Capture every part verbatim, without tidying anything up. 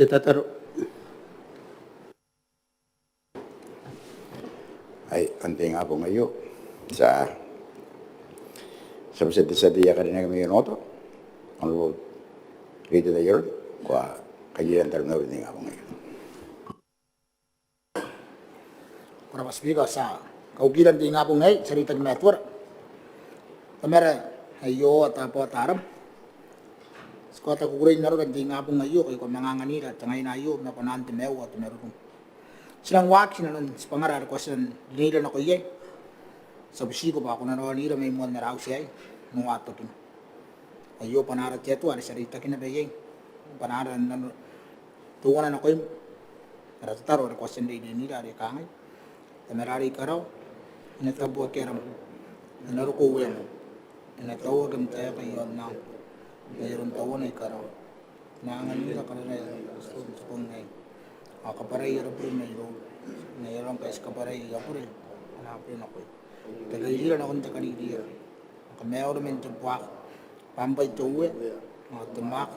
Te tataro. Ai, n te ingabong aio, ti a, ti a bati n te tia tei ae karineaki mai Onotoa, Honourable Reiteta Iorori, ko a kairiia n taromauri n te ingabong aio. Ko rabwa Speaker, ti a kaukira n te ingabong aei, ti a reitaki ma Atuara. Tamara ae Iehova, taabo taram. Ti kaota kukurei n aroaro n te ingabong aio, ngkai ko a manga anganira te ngaina aio ma kona n te maiu ao te marurung. Ti nang waaki inanon tibwangara are ko a tia n rineira nako iai. Ti a butiko bwa ko na raonira mai moan ara auti aei n uoua tokina. Aio bwanaara te Atua are ti a reitaki naba iai. Bwanaara nano teuana nakoim. Ara tataro are ko a tia n rineira are kangai: Tamara are i karawa, e na tabuaki aram, e na roko ueam, e na tauaki am taeka i aon am, n ai aron tauana i karawa. N na anganira karara ae ti bon ngai. Ao kabwarai ara bure mairoum, n ai aron ngkai ti kabwarai aia bure ana bure nakoira. Takairiira nakon te kaririira. Kamaiuira man te buaka, bwa am bwai te uea, ao te mwaaka,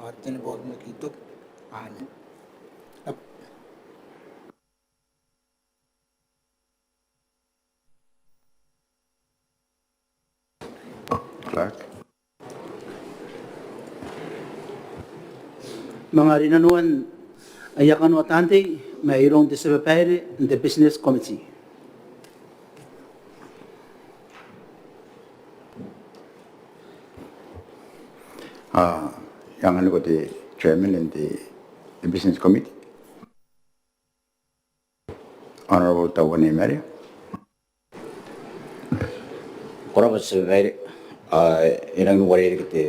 ao te neboaki n aki toki. Amen. Clerk. Manga rinanoan aia kanoa taan tei mairoun te tia babaire n te Business Committee. I anganiko te Chairman n te, te Business Committee. Honourable Tauanei Marea. Ko rabwa te tia babaire. I rangi n uarereke te,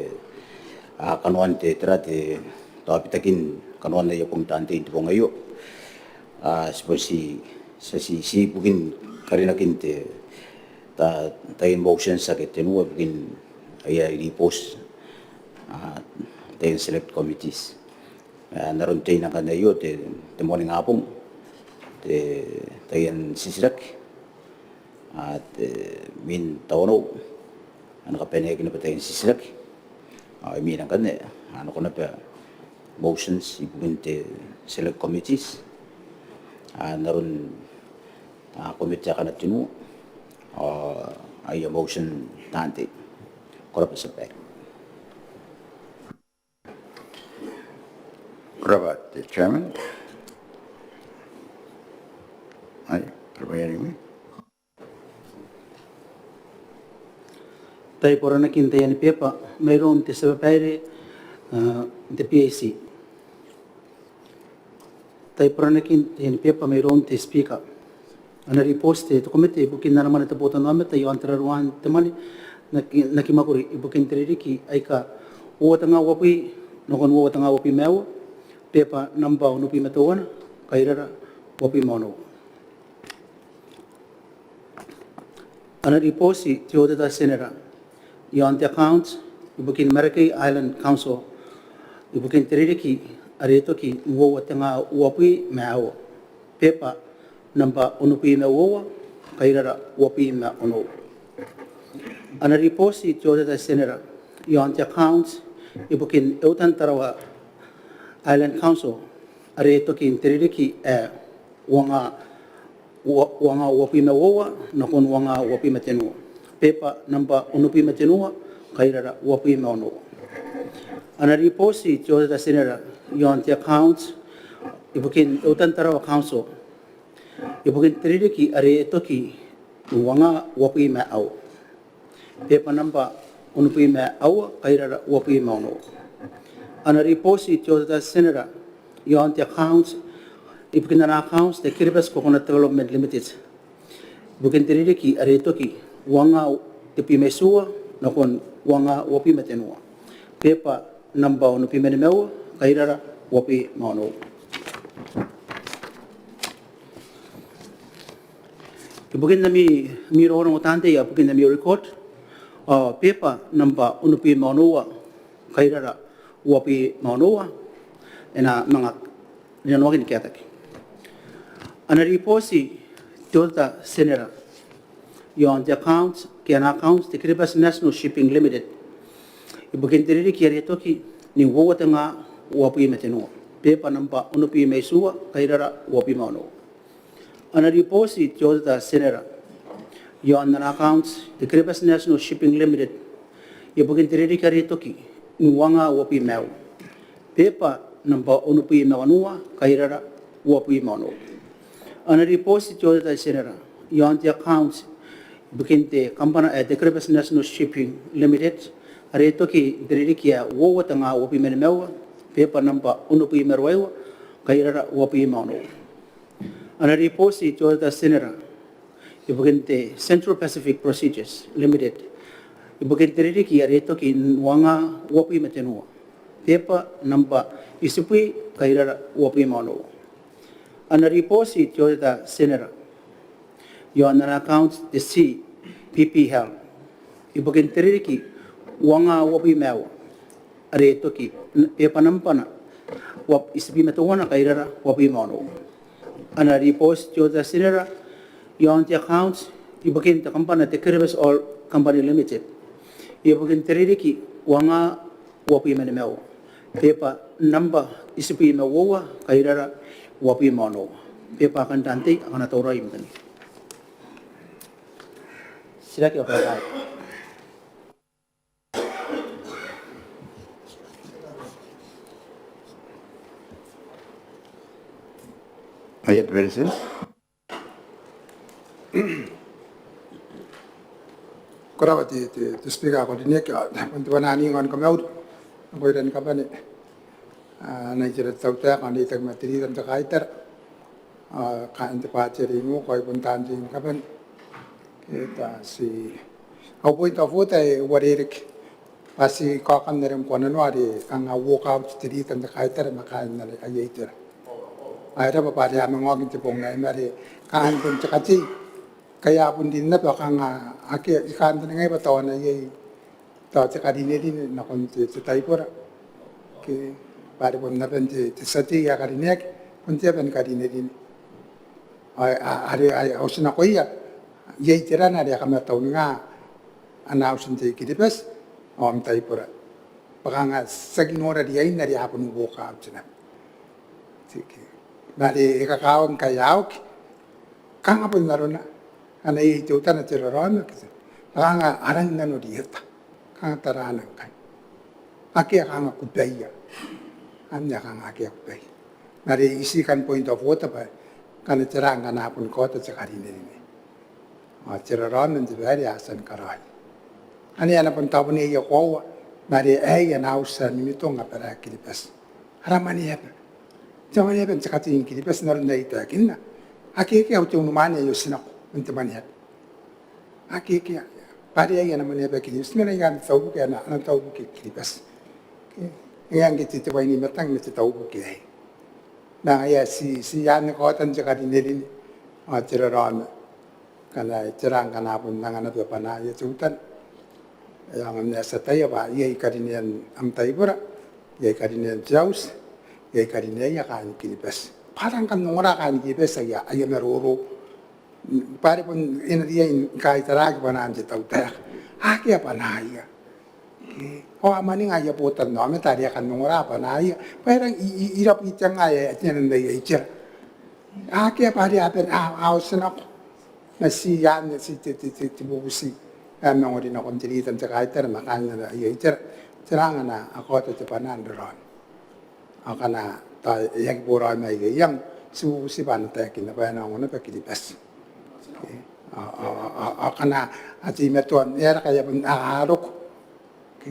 kanoan te, tera te, tao bitakin kanoan aia bong taan tei n te bong aio. Ti bon ti, ti, ti ibukin karinakin te, ta, taian motions ake tenua ibukin aia ribooti taian select committees. N aron tein ngkanne aio te, te moaningabong, te, taian titiraki, te, imwin tawanou, a na kabaneaki naba taian titiraki. Imwin ngkanne, a nako naba motions ibukin te select committees. N aron committee akana tenua, aia motion taan tei. Ko rabwa te tia babaire. Ko rabwa te Chairman. Ai, ko rabwa iai. Tai boranakin taiani beba mairoun te tia babaire n te PAC. Tai boranakin taiani beba mairoun te Speaker. Ana ribooti te, te komete ibukin ana mwane te botannaomata i aon tararuan te mwane n aki, n aki mwakuri ibukin te ririki aika uoua tenga uabwi nakon uoua tenga uabwi ma aua, beba nambwa onobwi ma teuana, kairara uabwi ma onoua. Ana ribooti te Auditor General i aon te account ibukin Marakei Island Council ibukin te ririki are e toki n uoua tenga uabwi ma aua, beba nambwa onobwi ma uoua, kairara uabwi ma onoua. Ana ribooti te Auditor General i aon te account ibukin Eutan Tarawa Island Council are e toki n te ririki ae uanga, ua, uanga uabwi ma uoua nakon uanga uabwi ma tenua, beba nambwa onobwi ma tenua, kairara uabwi ma onoua. Ana ribooti te Auditor General i aon te account ibukin Eutan Tarawa Council ibukin te ririki are e toki n uanga uabwi ma aua, beba nambwa onobwi ma aua, kairara uabwi ma onoua. Ana ribooti te Auditor General i aon te account ibukin ana account te Kiribati Coconut Development Limited ibukin te ririki are e toki uanga tebwi ma itiua nakon uanga uabwi ma tenua, beba nambwa onobwi ma nimaua, kairara uabwi ma onoua. Ibukin ami, ami rongorongo taan tei, ibukin ami record, ao beba nambwa onobwi ma onoua, kairara uabwi ma onoua, e na manga rinanoaki ni kaetaki. Ana ribooti te Auditor General i aon te account, ke ana account te Kiribati National Shipping Limited ibukin te ririki are e toki n uoua tenga uabwi ma tenua, beeba nambwa onobwi ma itiua, kairara uabwi ma onoua. Ana ribooti te Auditor General iaon ana accounts te Kiribati National Shipping Limited ibukin te ririki are e toki n uangaa uabwi ma aua, beeba nambwa onobwi ma wanua, kairara uabwi ma onoua. Ana ribooti te Auditor General iaon te accounts ibukin te kambana ae te Kiribati National Shipping Limited are e toki n te ririki ae uoua te ngaa uabwi ma nimaua, beeba nambwa onobwi ma ruaiwa, kairara uabwi ma onoua. Ana ribooti te Auditor General ibukin te Central Pacific Producers Limited ibukin te ririki are e toki n uangaa uabwi ma tenua, beeba nambwa itibwi, kairara uabwi ma onoua. Ana ribooti te Auditor General iaon ana accounts te C P P L ibukin te ririki uangaa uabwi ma aua are e toki, beeba nambwana uab-, itibwi ma teuana, kairara uabwi ma onoua. Ana ribooti te Auditor General iaon te accounts ibukin te kambana te Kiribati Oil Company Limited ibukin te ririki uangaa uabwi ma nimaua, beeba nambwa itibwi ma uoua, kairara uabwi ma onoua. Beeba akan tantei akana tauraoi i mataniwi. Titiraki ao kaeka. Ko rabwa te, te, te Speaker ae ko karineaki, ao bon te bwanaa n iango ni kamauri nakoira ni kabane, ana itera te tautaeka, ao n reitaki ma te rita n te kaitara, ao kaain te bwaati are I uotia, ao ai bon taan tei ni kabane. Ke ti a, ti, au point of order e uarereke bwa ti kaokan are ngkoananoa are kanga walk out te rita n te kaitara ma kaain are aia itera. Ao e raba bwa are a manga oki n te bong aei, ma are kanga bon te katei ngkai a bon rin naba, ao kanga akea, I kantaningaia bwa tao a na iai tao te karinerine nakon te, te taibora. Ke bwa are bon aban te, te tia tei ae karineaki bon te aba ni karinerine. Ao, a, are, are, a, au tia nakoia, iai te ran are a kamatauninga ana auti n tei Kiribati ao am taibora bwa kanga ti aki nora riain are a boni walk out naba. Tiki. Ma are e kakawaki ngkai a oki, kanga bon arona, a na iai teutana te raraoma, ke ti, kanga a rangi n nanorieta, kanga taraana ngkai. Akea kanga kubaia. Anne kanga akea kubaia. Ma are I tii kan point of order bwa ngkana tera ngkana a boni kaota te karinerine ao te raraoma n te baere a tia ni karaoia. Anne a na bon tabonia aia koaua, ma are aei ana auti ae mimitong, abara Kiribati. Ara mwaneaba. Te mwaneaba n te katei ni Kiribati n aron ae I taekinna. Akea, akea au te unimwaane ae I otinako man te mwaneaba. Akea, akea. Bwa are aei ana mwaneaba Kiribati, ma ngaia ana taubuki, ana, ana taubuki Kiribati. Ke, ngaia ngke te, te bwai n I-Matang ma te taubuki aei. Ma ngaia ti, ti anne kaotan te karinerine ao te raraoma. Ngkana e tera ngkana a bon anga naba bwanaaia teutana. E aonga n ae ti ataia bwa iai karinean am taibora, iai karinean te auti, iai karineaia kaain Kiribati. Bwa a rang kan ongora kaain Kiribati aia, aia maroro. Bwa are bon e na riai ni kaitaraaki bwanaan te tautaeka. Akea bwanaaia. Ke, ao a mwaninga aia botannaomata are a kan ongora bwanaaia. Bwa e rang i, i, irabwi te nga ae a tia n aia itera. Akea bwa are a bane, a, a otinako. Ma ti anne ti te, te, te, te bubuti ae mangori nakon te rita n te kaitara ma kaain aia itera. Tera ngkana a kaota te bwanaa n raraoma. Ao ngkana tao e aki boraoi mai iango, ti bubuti bwa a na taekinna bwa e na ongo naba Kiribati. Ke, ao, ao, ao, ao ngkana a teimatoa n, e a raka, e a bon, a, a roko. Ke,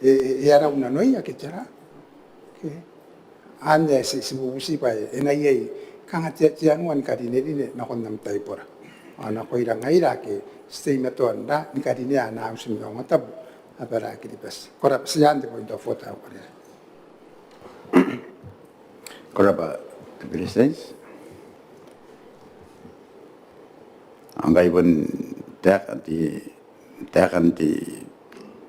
e, e, e a rau nanoia ke tera. Ke, anne ti, ti bubuti bwa e na iai kanga te, te anua ni karinerine nakon am taibora. Ao nakoira ngaira ake ti teimatoa n ra, ni karinea ana auti n ongotabu, abara Kiribati. Ko rabwa, ti anne te point of order ae uarereke. Ko rabwa te Beretitenti. Ao ngkai bon taekan te, taekan te,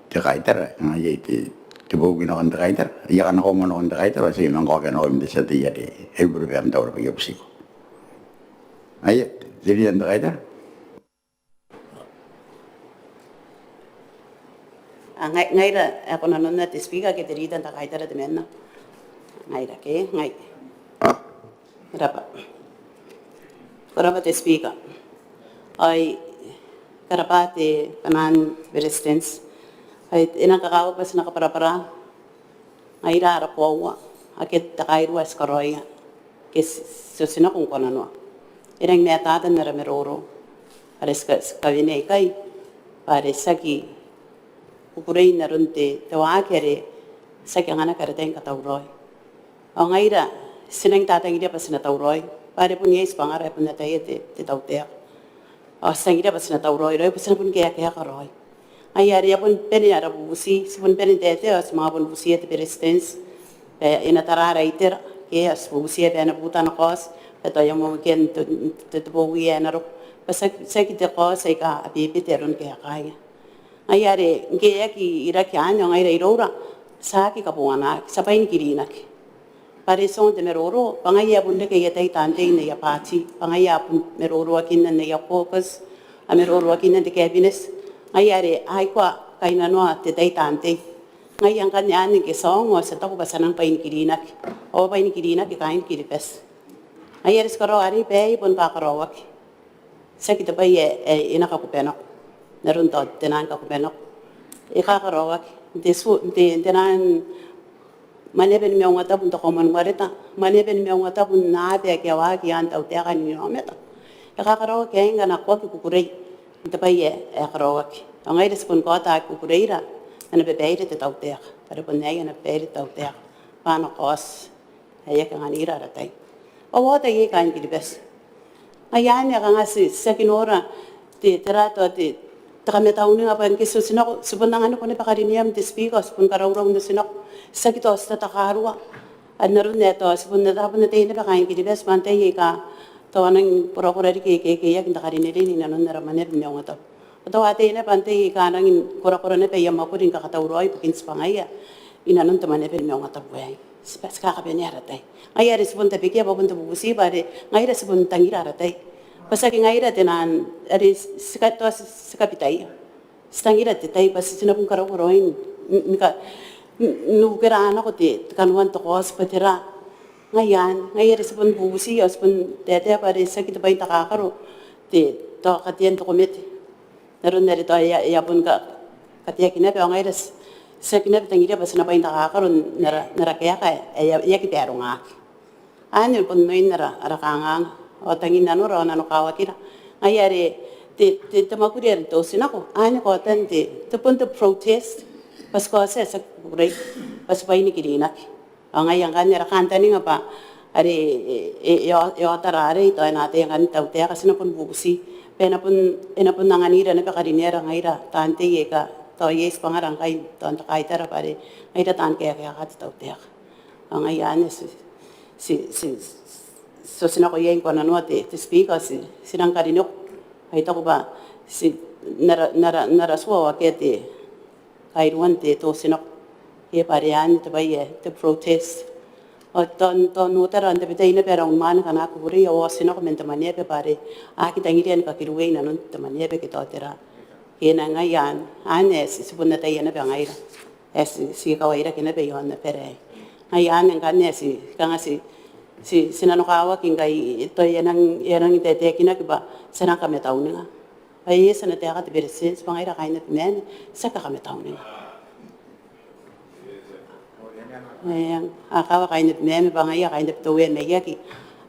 te kaitara, ngaia te, te bubuti nakon te kaitara. Ia, ngkana ko moa nakon te kaitara, ti manga kaokia nakoim te tia tei are e burebure am taura bwa I a butiko. Aia, te rita n te kaitara. A, ngai, ngaira ae ko nanonna te Speaker ke te rita n te kaitara temanna. Ngaira ke, ngai. Ko rabwa. Ko rabwa te Speaker. Ao I karabwa te kanan Beretitenti. Ao I nang kakawaki bwa ti na kabwarabwara ngaira ara koaua ake te kairua ae ti karaoia ke ti, ti otinako n kona noa. E rangi ni matata n ara maroro are ti ka, ti kawenea ikai bwa are ti aki kukurei n aron te, te waaki are ti aki anganaki ara tai ni katauraoi. Ao ngaira ti nang tatangiria bwa ti na tauraoi bwa are bon iai tibwangara ae bon ataia te, te tautaeka. Ao ti tangiria bwa ti na tauraoi raoi bwa ti na bon kaekaeka raoi. Ngaia are e a bon bane ara bubuti, ti bon bane n taetae ao ti manga bon butiia te Beretitenti bwa e na tara ara itera ke ao ti bubutia bwa e na buta ana kaoti bwa tao e a moa weekend te, te, te bowi ae e na roko bwa ti aki, ti aki te kaoti aika a bebete aron kaekaia. Ngaia are ngke e aki iraki anne ao ngaira iroura ti aki kabonganaki, ti a bwai ni kirinaki. Bwa are ti ongo n te maroro bwa ngaia e a bon reke aia tai taan tei n aia baati, bwa ngaia a bon maroroakinna n aia caucus, a maroroakinna n te cabinet. Ngaia are a ikua kainnanoa te tai taan tei. Ngaia ngkanne anne ngke ti a ongo ao ti a taku bwa ti a nang bwai ni kirinaki, ao a bwai ni kirinaki kaain Kiribati. Ngaia are ti karaoa arei bwa aei bon kakaraoaki. Tiaki te bwai ae, ae e na kakubanako n aron tao te nang kakubanako. E kakaraoaki n te, n te, n te nang mwaneaba ni maungatabu n te Commonwealth, mwaneaba ni maungatabu n aba ake a waaki i aan tautaeka n inaomata. E kakaraoaki aei ngkana ko aki kukurei n te bwai ae, ae karaoaki. Ao ngaira ti bon kaota aki kukureira ana babaire te tautaeka. Bwa are bon aei ana babaire te tautaeka bwa ana kaoti ae e aki anganira ara tai. Ao a ota iai kaain Kiribati. Ngaia anne ae kanga ti, ti aki nora te, tera tao te, te kamatauninga bwa ngke ti otinako, ti bon anganiko naba karineam te Speaker, ti bon karaurau n otinako. Ti aki tao ti tatakarua n aron ae tao ti bon ata, bon ataia naba kaain Kiribati bwa antai aika tao a nangi korakora riki ke, ke, ke aki n te karinerine inanon ara mwaneaba ni maungatabu. Ao tao ataia naba antai aika a nangi korakora naba aia mwakuri ni kakatauraoi ibukin tibwangaia inanon te mwaneaba ni maungatabu aei. Ti bati kakabanea ara tai. Ngaia are ti bon tabekia bwa bon te bubuti bwa are ngaira ti bon tangira ara tai. Bwa tiaki ngaira te nang are ti ka, tao ti, ti kabitaia. Ti tangira te tai bwa ti, ti na bon karaurau raoi n, n, n ka, n, n ukera nako te, te kanoan te kaoti bwa tera. Ngaia anne, ngaia are ti bon bubuti ao ti bon taetae bwa are tiaki te bwai n takakaro te, tao katean te komete. N aron are tao e a, e a bon ka, kateaki naba ao ngaira ti, ti aki naba tangiria bwa ti na bwai n takakaro n ara, n ara kaeka ae e a, e aki barongaki. Anne bon oin ara, ara kanganga ao tangin nanora ao nanokawakira. Ngaia are te, te, te mwakuri are te otinako anne kaotan te, te bon te protest bwa ti kaotia ae ti aki kukurei bwa ti bwai ni kirinaki. Ao ngaia ngkanne ara kantaninga bwa are e, e, e, e otara arei tao e na ataia ngkanne te tautaeka, ti na bon bubuti bwa e na bon, e na bon anganira naba karineara ngaira taan tei aika tao iai tibwangara ngkai tao n te kaitara bwa are ngaira taan kaekaeka te tautaeka. Ao ngaia anne ti, ti, ti, ti otinako iai ngkoananoa te, te Speaker, ti, ti nang karineko. Ao I taku bwa ti, n ara, n ara, n ara tua ao akea te kairuan te, te otinako. Ke bwa are anne te bwai ae te protest. Ao tao n, tao n otara n tabetai naba ara unimwaane ngkana a kukurei ao a otinako man te mwaneaba bwa are a aki tangiria ni kakiriwea inanon te mwaneaba ke tao tera. Ke e nang, ngaia anne, anne ae ti, ti bon ataia naba ngaira ae ti, ti kawairake naba i aon abara aei. Ngaia anne ngkanne ae ti, kanga ti, ti, ti nanokawaki ngkai tao e a nang, e a nang taetaekinaki bwa ti a nang kamatauninga. Bwa e eti ana taeka te Beretitenti bwa ngaira kaain Abemama ti aki kamatauninga. Eng, a kawa kaain Abemama bwa ngaia kaain Abeteuea Maiaki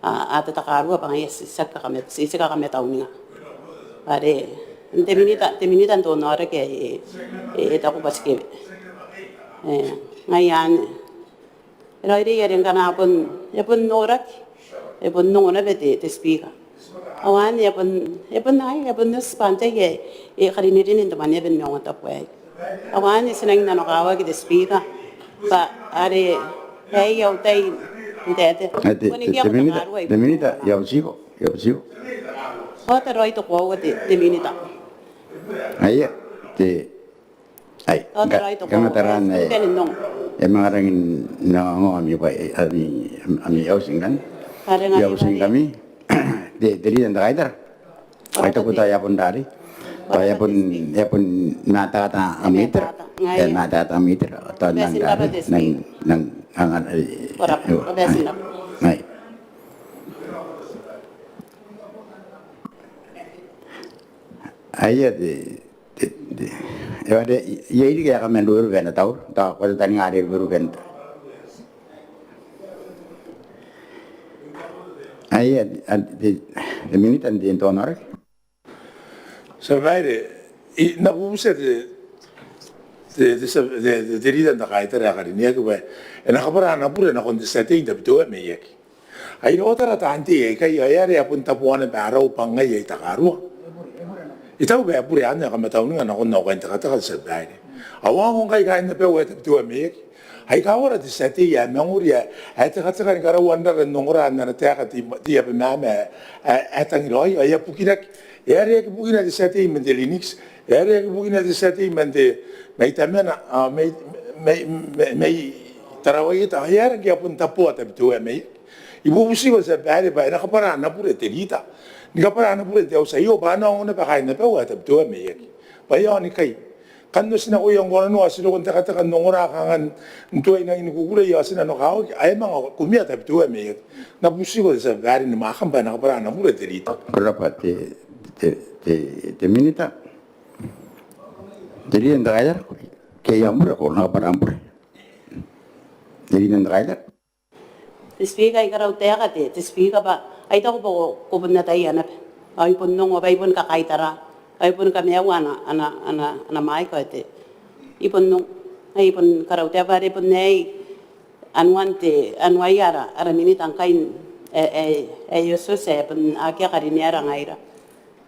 a, a tatakarua bwa ngaia ti, ti aki kakamat, ti, ti kamatauninga. Bwa are n te minita, te minita n te onnaoraki ae e, e, e taku bwa ti kewe. Eng, ngaia anne. E raoiroi are ngkana a bon, e bon noraki, e bon ongo naba te, te Speaker. Ao anne e bon, e bon ai, e bon oti bwa antai ae e karinerine n te mwaneaba ni maungatabu aei. Ao anne ti nang nanokawaki te Speaker bwa are aei au tai n taetae. Te, te, te minita, te minita, I a butiko, I a butiko. Ao taraoi te koaua te, te minita. Aia, te Ai, ngkana taraan ae e manga rangi n ongo ami bwai, ami, ami auti ngkanne. I a uti ngkami te, te rita n te kaitara. Ai taku tao e a bon rari, tao e a bon, e a bon matata ami itera. E matata ami itera. Tao nang rari, nang, nang, nang, Ko rabwa. Ko rabwa. Ai. Ai, te, te, te, e ware, iai riki ae kaman ruberube ana tauro, tao ko a tataninga are ruberube ana tauro. Ai, a, a, te, te minita n te, n te onnaoraki. Tia Babaire, I na bubutia te, te, te, te, te, te rita n te kaitara ae karineaki bwa e na kabwara ana bure nakon te tia tei n Tabiteuea Maiaki. Ai raotara taan tei aikai, ao e are a bon taboa naba arau bwa ngaia ae I takarua. I taku bwa e bure anne ae kamatauninga nakon au kaintekateka, Tia Babaire. Ao ngkai kaain abau ae Tabiteuea Maiaki, ai kawara te tia tei ae mangori ae, ae tekateka ni karaua n rara n ongora n ana taeka te, te abamama ae, ae, ae tangiraoi, ao e a bukinaki. E a reke bukina te tia tei man te Linnix, e a reke bukina te tia tei man te, mai Tamana, ao mai, mai, mai, mai Tarawa Ieta, ao e a reke a bon taboa Tabiteuea Maiaki. I bubutiko, Tia Babaire, bwa e na kabwara ana bure te rita, ni kabwara ana bure te auti aio, bwa a na ongo naba kaain abau ae Tabiteuea Maiaki. Bwa e aonikai. Kanga ti nakoia ngkoananoa, ti roko n tekateka n ongora kanga n tuai nangi ni kukurei, ao ti nanokawaki, ae manga kumea Tabiteuea Maiaki. N na bubutiko, Tia Babaire, ni mwaakam bwa e na kabwara ana bure te rita. Ko rabwa te, te, te, te minita. Te rita n te kaitara, ke iai am bure, ko na kabwara am bure. Te rita n te kaitara. Te Speaker, I karautaeka te, te Speaker, bwa I taku bwa ko, ko bon ataia naba. Ao I bon ongo bwa I bon kakaitara. Ao I bon kamaiua ana, ana, ana, ana mic ao te, I bon ongo, I bon karautaeka bwa are bon aei anuan te, anuaia ara, ara minita ngkai ae, ae, ae Iotioti ae bon akea karineara ngaira.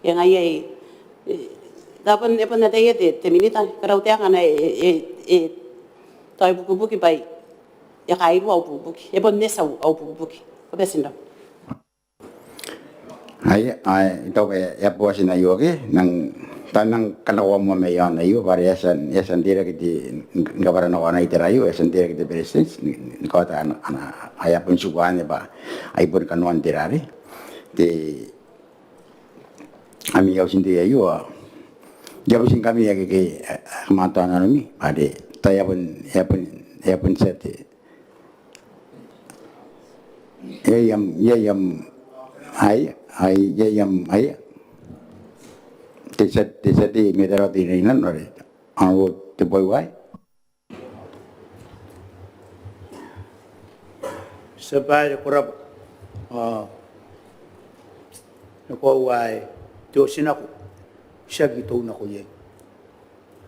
E ngaia ae, e, tao bon, e bon ataia te, te minita, karautaeka anne e, e, e, tao ibukibuki bwa e kairua au bubuti. E bon eti au, au bubuti. Ko bati n rabwa. Ai, ai, I taku bwa e a bati n aio ke, nang, tao nang kanakoa moa mai aon aio, bwa are e a tia n, e a tia n teirake te, ni kabwara nakoanai te ra aio, e a tia n teirake te Beretitenti, ni, ni kaota ana, ana, ai a bon tiku anne bwa, ai bon kanoan te ra arei. Te, ami auti n tei aio, I a butiingkami ake, ke, e, e, kam a taona nanomi, bwa are, tao e a bon, e a bon, e a bon tia te, iai am, iai am, ai, ai, iai am, ai. Te tia, te tia tei mai Tarawa Teinainano are, Honourable Teboiuai. Tia Babaire, ko rabwa. Ao I koaua ae te otinako tiaki teuana nako iai.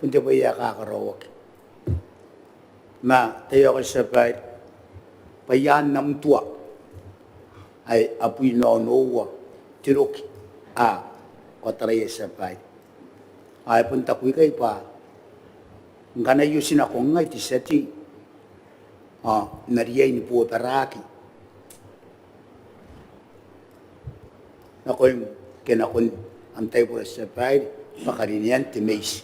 Bon te bwai ae kakaraoaki. Ma taiaoka, Tia Babaire, bwa iaan am tua ae abwi ma onoua te roki A, ko a taraia, Tia Babaire. Ao I bon taku ikai bwa ngkana I otinako ngai te tia tei, ao N na riai ni bobaraki nakoim ke nakon am taibora, Tia Babaire, bwa karinean te maiti.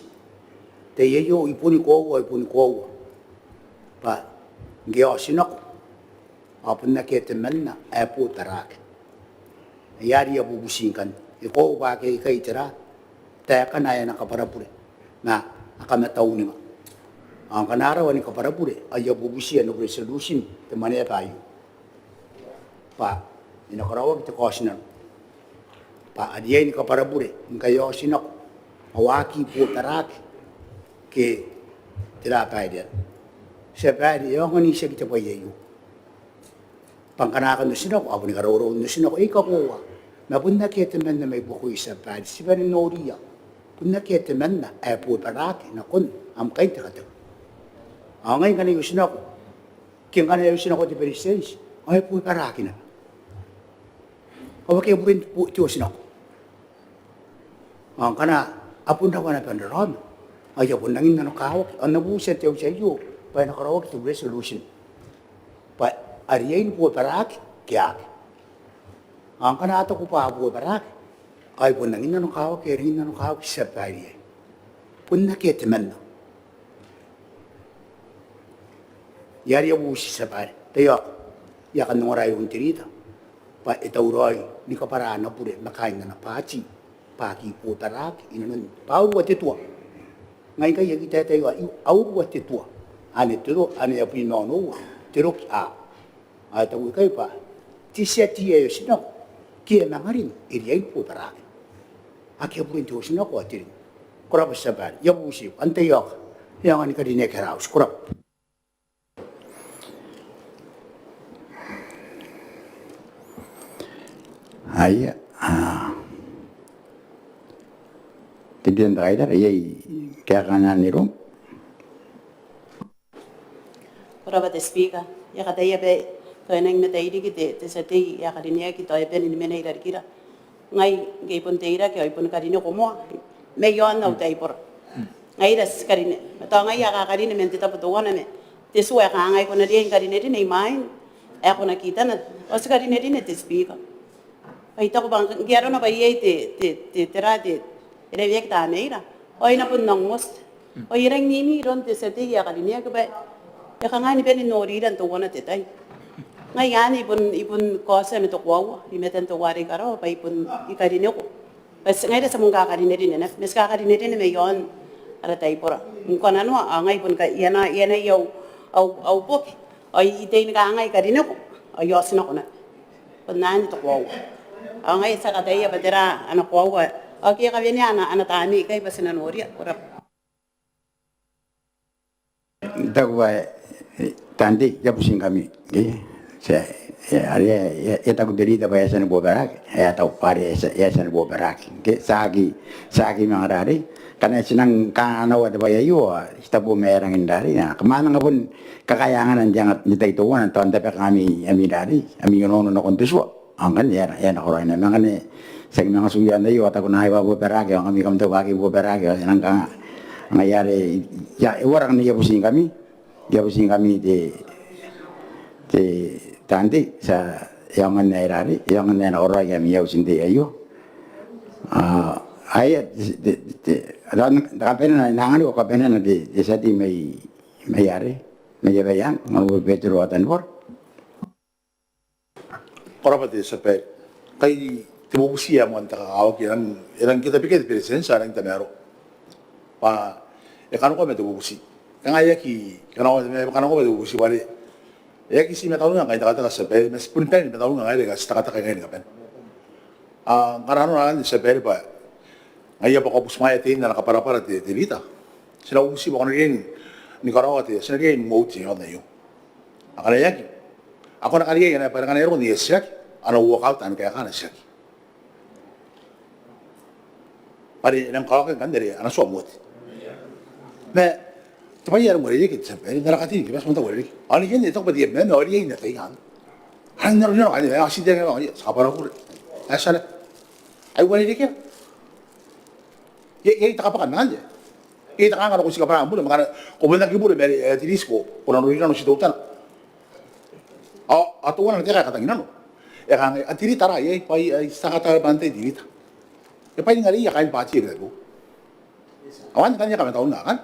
Te iai aio I boni koaua, I boni koaua bwa ngke a otinako ao bon akea temanna ae bobaraki. Ai are I a bubuti ngkanne. E koaua bwa akea ikai te ra, taekana ae a na kabwarabure ma a kamatauninga. Ao ngkana a rawa ni kabwarabure, ao I a bubutia n au resolution te mwaneaba aio bwa e na karaoaki te kaotinano bwa a riai ni kabwarabure ngkai a otinako ao a aki bobaraki ke tera baireana. Tia Babaire, e aonga n itiaki te bwai aio bwa ngkana a kan otinako, a boni karaurau n otinako, e kakoaua. Ma bon akea temanna mai buakoia, Tia Babaire, ti bane n noriia. Bon akea temanna ae bobaraki nakon am kaintekateka. Ao ngai ngkana I otinako ke ngkana e otinako te Beretitenti, ao e bobaraki naba. Ao akea buren te otinako. Ao ngkana a bon rawa naba n raraoma, ao I a bon rangi n nanokawaki ao N na butia te auti aio bwa e na karaoaki te resolution bwa a riai ni bobaraki ke aki. Ao ngkana a taku bwa a bobaraki, ao I bon rangi n nanokawaki, e rangi n nanokawaki, Tia Babaire. Bon akea temanna. Ai are I a bubuti, Tia Babaire. Taiaoka, I a kan ongora i aon te rita bwa e tauraoi ni kabwara ana bure ma kaain ana bwaati bwa a aki bobaraki inanon bwa a urua te tua. Ngai ngkai I aki taetae, a urua te tua. Anne te ro, anne abwi ma onoua te roki A. Ao e taku ikai bwa te tia tei ae otinako ke e a manga rin e riai ni bobaraki. Akea bukin te otinako ao te rin. Ko rabwa te tia babaire, I a bubutiiko. Antai aoka e aonga ni karineaki ara auti? Ko rabwa. Aia, te tia tei n te kaitara, iai kaekaana n iroum? Ko rabwa te Speaker. I a kataia bwa tao e nang matairiki te tia tei ae karineaki, tao e bane ni mena i rarikira. Ngai ngke I bon teirake ao I bon karineko moa mai aon au taibora. Ngaira ti karine, ma tao ngaia ae kakarine man te tabo teuana ma te tua ae kangai ko na riai ni karinerine imwain ae ko na kitana. Ao ti karinerine te Speaker. Bwa I taku bwa ngke arona bwa iai te, te, te, tera te, e raweaki tamaira ao e na bon nang oti. Ao I a rangi n imi iroun te tia tei ae karineaki bwa e kangai ni bane n norira n teuana te tai. Ngai anne I bon, I bon kaotia ma te koaua i matan teuare i karawa bwa I bon, I karineko. Bwa ti ngaira ti a bon kakarinerine naba, ma ti kakarinerine mai aon ara taibora. Ngkoananoa ao ngai I bon ka, I anaa, I anai au, au, au boki ao I tei ni kangai I karineko ao I otinako naba. Bon anne te koaua. Ao ngaia ti a kataia bwa tera ana koaua ao ke e kawenea ana, ana tamnei ikai bwa ti na noria. Ko rabwa. Taku bwa, e, taan tei, I a butingkami. E, ti a, e, are, e, e taku te rita bwa e a tia ni bobaraki. E a taku bwa are e a tia, e a tia ni bobaraki. Ke ti aki, ti aki manga rarei. Ngkana ti nang kanakoa te bwai aio, ao ti tabu ma e rangi n rarei. Ao kam a manga bon kakaea angana n te anga, n te tai teuana, tao n tabeka ami, ami rarei, ami onoono nakon te tua. Ao ngkanne e a, e a nakoraoi naba. Ma ngkana ti aki manga tuia n aio, ao taku ngai bwa bobaraki, ao ngkami kam taku bwa aki bobaraki, ao e nang kanga. Ngaia are, e a, e uara ngkanne I a butingkami, I a butingkami te, te, taan tei, ti a, e aonga n ae rarei, e aonga n ae nakoraoi ami auti n te tai aio. Ao, aia, te, te, te, te kabanea, e na anganiko kabanea te, te tia tei mai, mai are, mai Abaiang, Honourable Betero Atanibora. Ko rabwa te tia babaire. Kai te bubuti ae moan te kakawaki e rang, e rang ke tabekia te Beretitenti, e rang tamaroa bwa e kanakoa ma te bubuti. Kanga e aki kanakoa, e kanakoa ma te bubuti bwa are e aki ti mataunanga ngkai n takataka te tia babaire, ma ti bon bane ni mataunanga ngaira aika ti takataka ikai ni kabane. Ao ngkana arona anne te tia babaire bwa ngaia bwa ko a butimwaea tein ana kabwarabwara te, te rita. Ti na bubuti bwa ko na riai ni karaoa te, ti na riai ni moan te aio. Ao ngkana e aki, ao ko na kariaia naba bwa ngkana e roko n te titiraki, a na walk out, a na kaeka ana titiraki. Bwa are e nang kakawaki ngkanne are a na tua moan te. Ma te bwai ae rang uarereke te tia babaire, n ara katei ni kabane, ti a manga uarereke. Ao ni kene e taku bwa te M M, ao riai n ataia ngkanne. A rang n aron aron anne, ao ti te naba, ao ti kabwara bure. Ae ti a na, ai uarereke. Iai, iai te kabwaka n anne. Iai te kanga nako ti kabwara bure, ma ngkana ko bon aki bure ma are, e, at least ko, ko na norinano ti teutana. Ao, ao teuana te aeka ae katanginano. E kangai, a te rita ra, iai bwai ae ti a kataia bwa antai te rita. E bwainingare iai kaain te bwaati ae Kitabeua. Ao anne ngkanne ae kamataunaki ngkanne.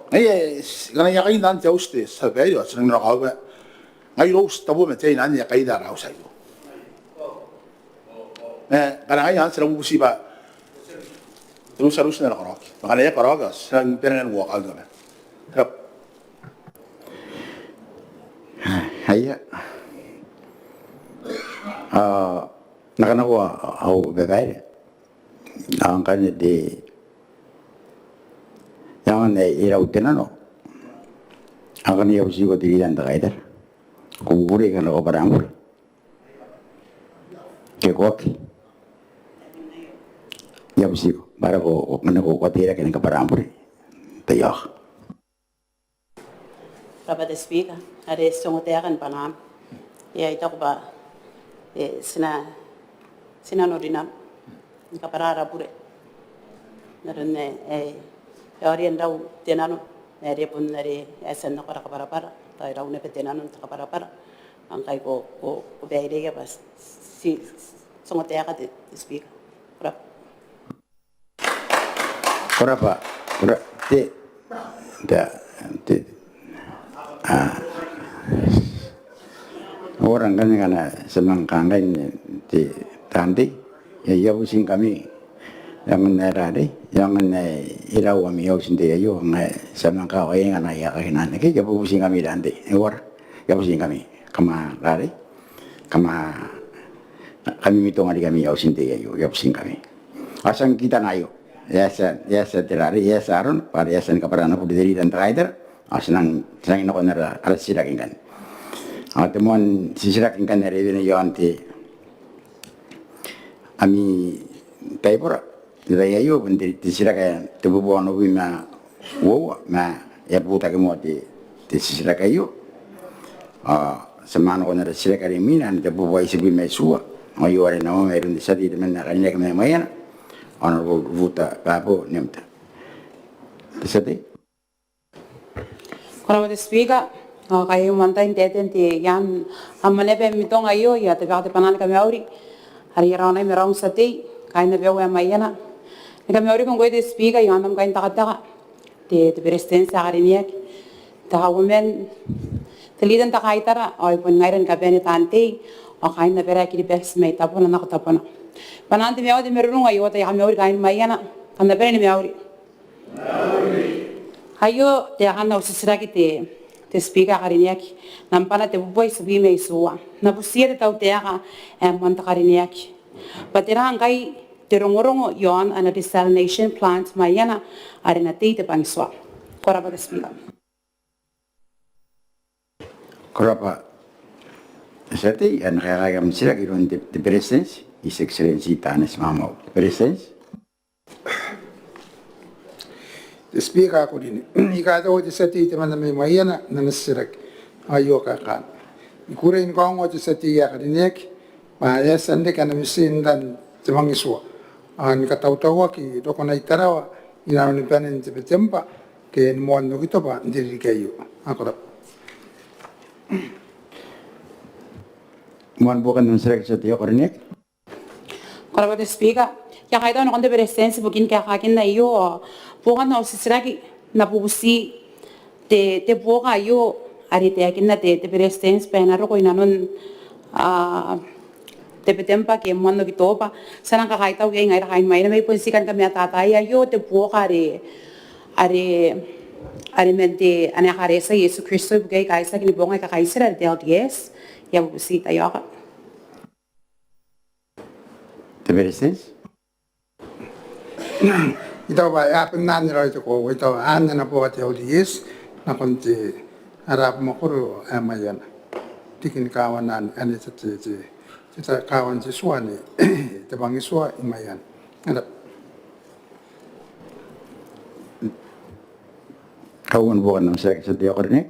Ngaia, ngkana I a kainna n te auti te tia babaire, ao ti nang nako bwa ngai irou ti tabu ma te aine anne ae kaira ara auti aio. E, ngkana ngaia anne ti na bubuti bwa te ruti, ruti n ana karaoaki. Ma ngkana e a karaoaki, ao ti nang bane ni walk out naba. Ko rabwa. Aia. Ao, N na kanakoa au babaire. Ao ngkanne te, e aonga n ae e rau te nano. Ao ngkanne I a butiko te rita n te kaitara, ko kukurei ngkana ko kabwara am bure. Ke ko aki. I a butiko bwa are ko, ko, ngkana ko, ko teirake ni kabwara am bure. Te aoka. Ko rabwa te Speaker, are ti ongotaeka ni bwanaam. Ao I taku bwa, e, ti na, ti na norinano ni kabwara ara bure. N aron ae, e, e a riai n rau te nano, ma are bon are e a tia n nako ara kabwarabwara, tao e rau naba te nano n te kabwarabwara. Ao ngkai ko, ko, ko baireia bwa ti, ti ongotaeka te, te Speaker. Ko rabwa. Ko rabwa, ko ra-, te, te, te, a. Ora ngkanne ngkana ti a manga kangai n te taan tei, I a butingkami. E aonga n ae rarei, e aonga n ae e rau ami auti n te tai aio, ngkai ti a manga kaoia ngkana I a kainna neke, I a butingkami taan tei. Ora, I a butingkami. kam a rarei, kam a, kam a mimitong riki ami auti n tei aio, I a butingkami. Ao ti a kitana aio. E a tia, e a tia te rarei, e a tia arona, bwa are e a tia ni kabwara ana bure te Leader n te Kaitara. Ao ti nang, ti nang nakon ara, ara titiraki ngkanne. Ao te moan titiraki ngkanne are e wene iaon te, ami taibora n te tai aio, bon te, te titiraki ae tebubua onobwi ma uoua, ma e a butaki moa te, te titiraki aio. Ao ti a manga nakon ara titiraki are imwina, ae tebubua itibwi ma itiua. Ao aio are e na mairoun te tia tei temanna ae karineaki mai Maiana, Honourable Ruta Babo Nemuta. Te tia tei. Ko rabwa te Speaker, ao ngkai e a moan tai n taetae n te iaan am mwaneaba ae mimitong aio, I a tabeka te bwanaa ni kamauri are I a raonai ma raou n tia tei, kaain abau ae Maiana. Ni kamauriko ngkoe te Speaker, iaon am kaintekateka, te, te Beretitenti ae karineaki, te Kauoman, te Leader n te Kaitara, ao ai bon ngaira ni kabane taan tei, ao kaain abara ae Kiribati mai tabona nako tabona. Bwanaan te mauri ae marurung aio, tai kamauri kaain Maiana, kam na bane ni mauri. Aio taekan au titiraki te, te Speaker ae karineaki, nambwana tebubua itibwi ma itiua. N na butiia te tautaeka ae moan te karineaki bwa tera ngkai te rongorongo iaon ana desalination plant Maiana are e na tei te bwangitua. Ko rabwa te Speaker. Ko rabwa te tia tei, e na kaekaaki am titiraki iroun te, te Beretitenti, His Excellency Taneti Maamau. Te Beretitenti. Te Speaker ae karineaki, I kaitaua te tia tei temanna mai Maiana n ana titiraki aio kaekaana. I kukurei ni kaongoa te tia tei ae karineaki bwa e a tia n reke ana mitiin ran te bwangitua, ao ni katautauaki rokona i Tarawa inanoni banen Tebetemba ke ni moan Okitoba n te ririki aio. Ko rabwa. Moan buokan am titiraki te tia tei ae karineaki. Ko rabwa te Speaker. I a kaitau nakon te Beretitenti ibukin kaekaakin aio, ao buokan au titiraki n na bubuti te, te buoka aio are e taekinna te, te Beretitenti bwa e na roko inanon, a, Tebetemba ke moan Okitoba. Ti a nang kakaitau iai ngaira kaain Maiana, ma I bon tii kan kamatataa aio, te buoka are, are, are man te, ana Ekaretia Iesu Kristo ibukia Ikaitiaki ni Boong aika Kaitira are te L D S. I a bubuti, tai aoka. Te Beretitenti. I taku bwa e a bon anne raoi te koaua, I taku anne ana buoka te L D S nakon te, ara abamwakoro ae Maiana. Riki ni kawan anne, anne te, te, te, te kaawan te tua anne, te bwangitua i Maiana. Ko rabwa. Kauoman buokan am titiraki te tia tei ae karineaki.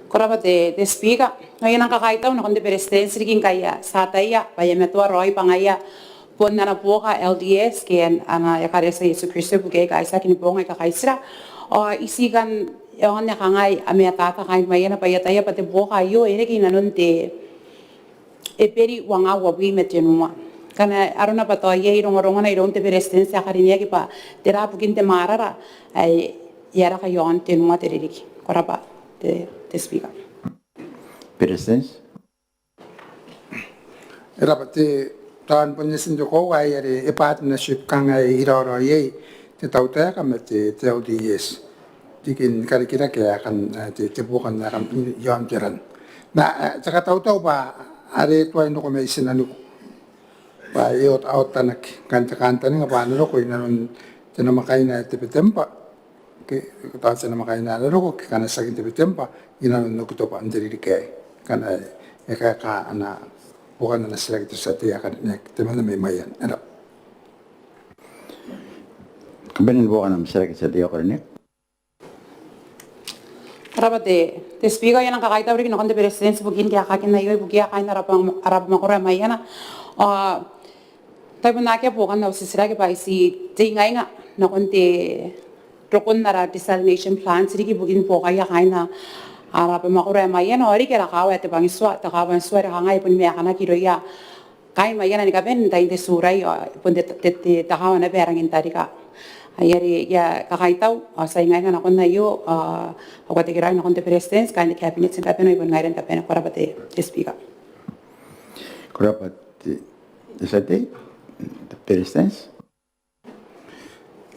Ko rabwa te, te Speaker. Ao I a nang kakaitau nakon te Beretitenti riki ngkai e a tia ataia bwa e a matoa raoi bwa ngaia bon ana buoka L D S ke ana, ana Ekaretia Iesu Kristo ibukia Ikaitiaki ni Boong aika Kaitira. Ao I tii kan, e aonga n kangai, a matata kaain Maiana bwa I ataia bwa te buoka aio e reke inanon te Eberi uangaa uabwi ma tenua. Ngkana arona bwa tao iai rongorongona iroun te Beretitenti ae karineaki bwa tera bukin te mwarara ae e a raka iaon tenua te ririki. Ko rabwa te, te Speaker. Beretitenti. E rabwa te, tao bon etin te koaua ae are e partnership kanga ae e raoiroi iai te tautaeka ma te, te L D S. Riki ni karikirake aekan, e, te, te buokan aekan iaon te ran. Ma, e, te katautau bwa are e tuai n roko mai tinaniku bwa e ot-, a otanaki, ngkana te kantaninga bwa a na roko inanon te namwakaina ae Tebetemba, ke, tao te namwakaina ae na roko, ke ngkana tiaki Tebetemba, inanon Okitoba n te ririki aei. Ngkana e kaeka ana, buokan ana titiraki te tia tei ae karineaki, temanna mai Maiana. E rabwa. Kabanean buokan am titiraki te tia tei ae karineaki. Ko rabwa te, te Speaker, I a nang kakaitau riki nakon te Beretitenti ibukin kaekaakin aio ibukia kaain ara abam-, ara abamwakoro ae Maiana. Ao tai bon akea buokan au titiraki bwa I tii tei ngaia nakon te rokon ara desalination plant riki ibukin buokaia kaain ara abamwakoro ae Maiana, ao riki ara kaawa ae te bwangitua, te kaawa n tua are kanga e boni maekanaki irouia kaain Maiana ni kabane n tain te Turai, ao bon te, te, te, te kaawa naba ae rangi n tarika. Ai are I a kakaitau, ao ti a ingainga nakon aio, ao au katekeraoi nakon te Beretitenti, kaain te Cabinet ni kabane, ao I bon ngaira ni kabane. Ko rabwa te, te Speaker. Ko rabwa te, te tia tei, te Beretitenti.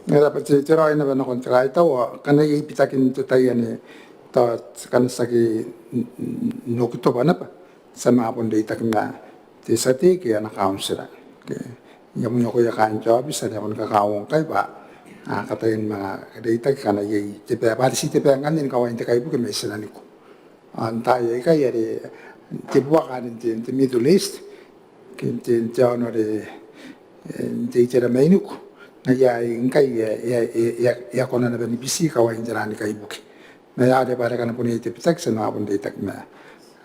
E rabwa te, te raoi naba nakon te kaitau, ao ngkana iai bitakin te tai anne, tao ti kan tiaki n-, n-, n Okitoba naba ti a manga bon reitaki ma te tia tei ke ana kauntira. Ke, I a mwioko iai kaain te aobiti are a bon kakauongo ngkai bwa a kataia ni manga reitaki ngkana iai te bwai, bwa are ti te bwai ngkanne ni kawain te kaibuke mai tinaniku. Ao n taai aikai are te buaka are n te, te Middle East, ke n te, n te aono are, e, n te itera mainiku, ngaia ngkai e a, e a, e a, e a kona naba ni biti kawain te rani kaibuke. Ma e a, are bwa are ngkana bon iai te bitaki ti a manga bon reitaki ma,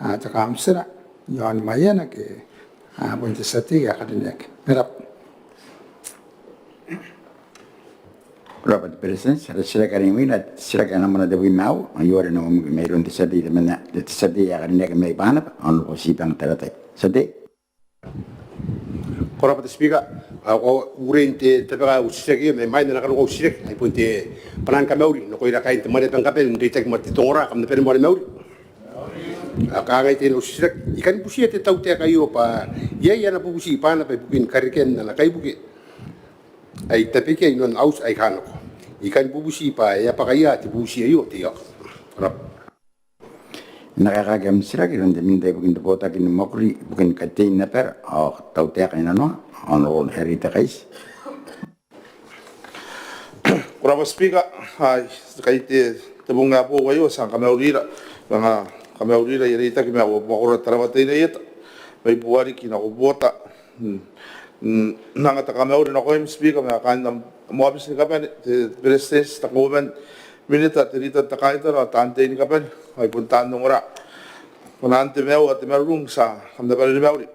a, te kauntira iaon Maiana ke, a, bon te tia tei ae karineaki. E rab'a. Ko rab'a te Beretitenti. Ara titiraki are imwina, titiraki ae nambana tebwi ma aua, aio are e na mwamwiki mairoun te tia tei temanna, te tia tei ae karineaki mai Banaba, Honourable Tibang Taratai. Tia tei. Ko rab'a te Speaker. Ao ko urein te tabeka au titiraki mai mwain ana kanuka au titiraki, ai bon te bwanaan kamauri nakoira kaain te mwaneaba ni kabane n reitaki ma te ongora, kam na bane ni mauri. Ao kangai tein au titiraki, I kan butiia te tautaeka aio bwa iai ana bubuti Banaba ibukin karekean ana kaibuke ae tabekia inanon auti aika nako. I kan bubuti bwa e a bwaka ia te bubuti aio, te iok. Ko rab'a. E na kaekaaki am titiraki iroun te Minita ibukin te botaki ni mwakuri ibukin katein abara ao tautaeka inanoa, Honourable Harry Tekaiti. Ko rab'a Speaker. Ai, kai te, te bong ae boou aio ti a kamaurira, manga kamaurira I a reitaki ma au mwakoro Tarawa Teinainano mai buariki nako Buota. Mm. Mm, n anga te kamauri nakoim Speaker ma kaain am aobiti ni kabane, te Beretitenti, te Kauoman, Minita, te Riita n te Kaitara ao taan tei ni kabane, ai bon taan ongora. Kona n te maiu ao te marurung, ti a, kam na bane ni mauri.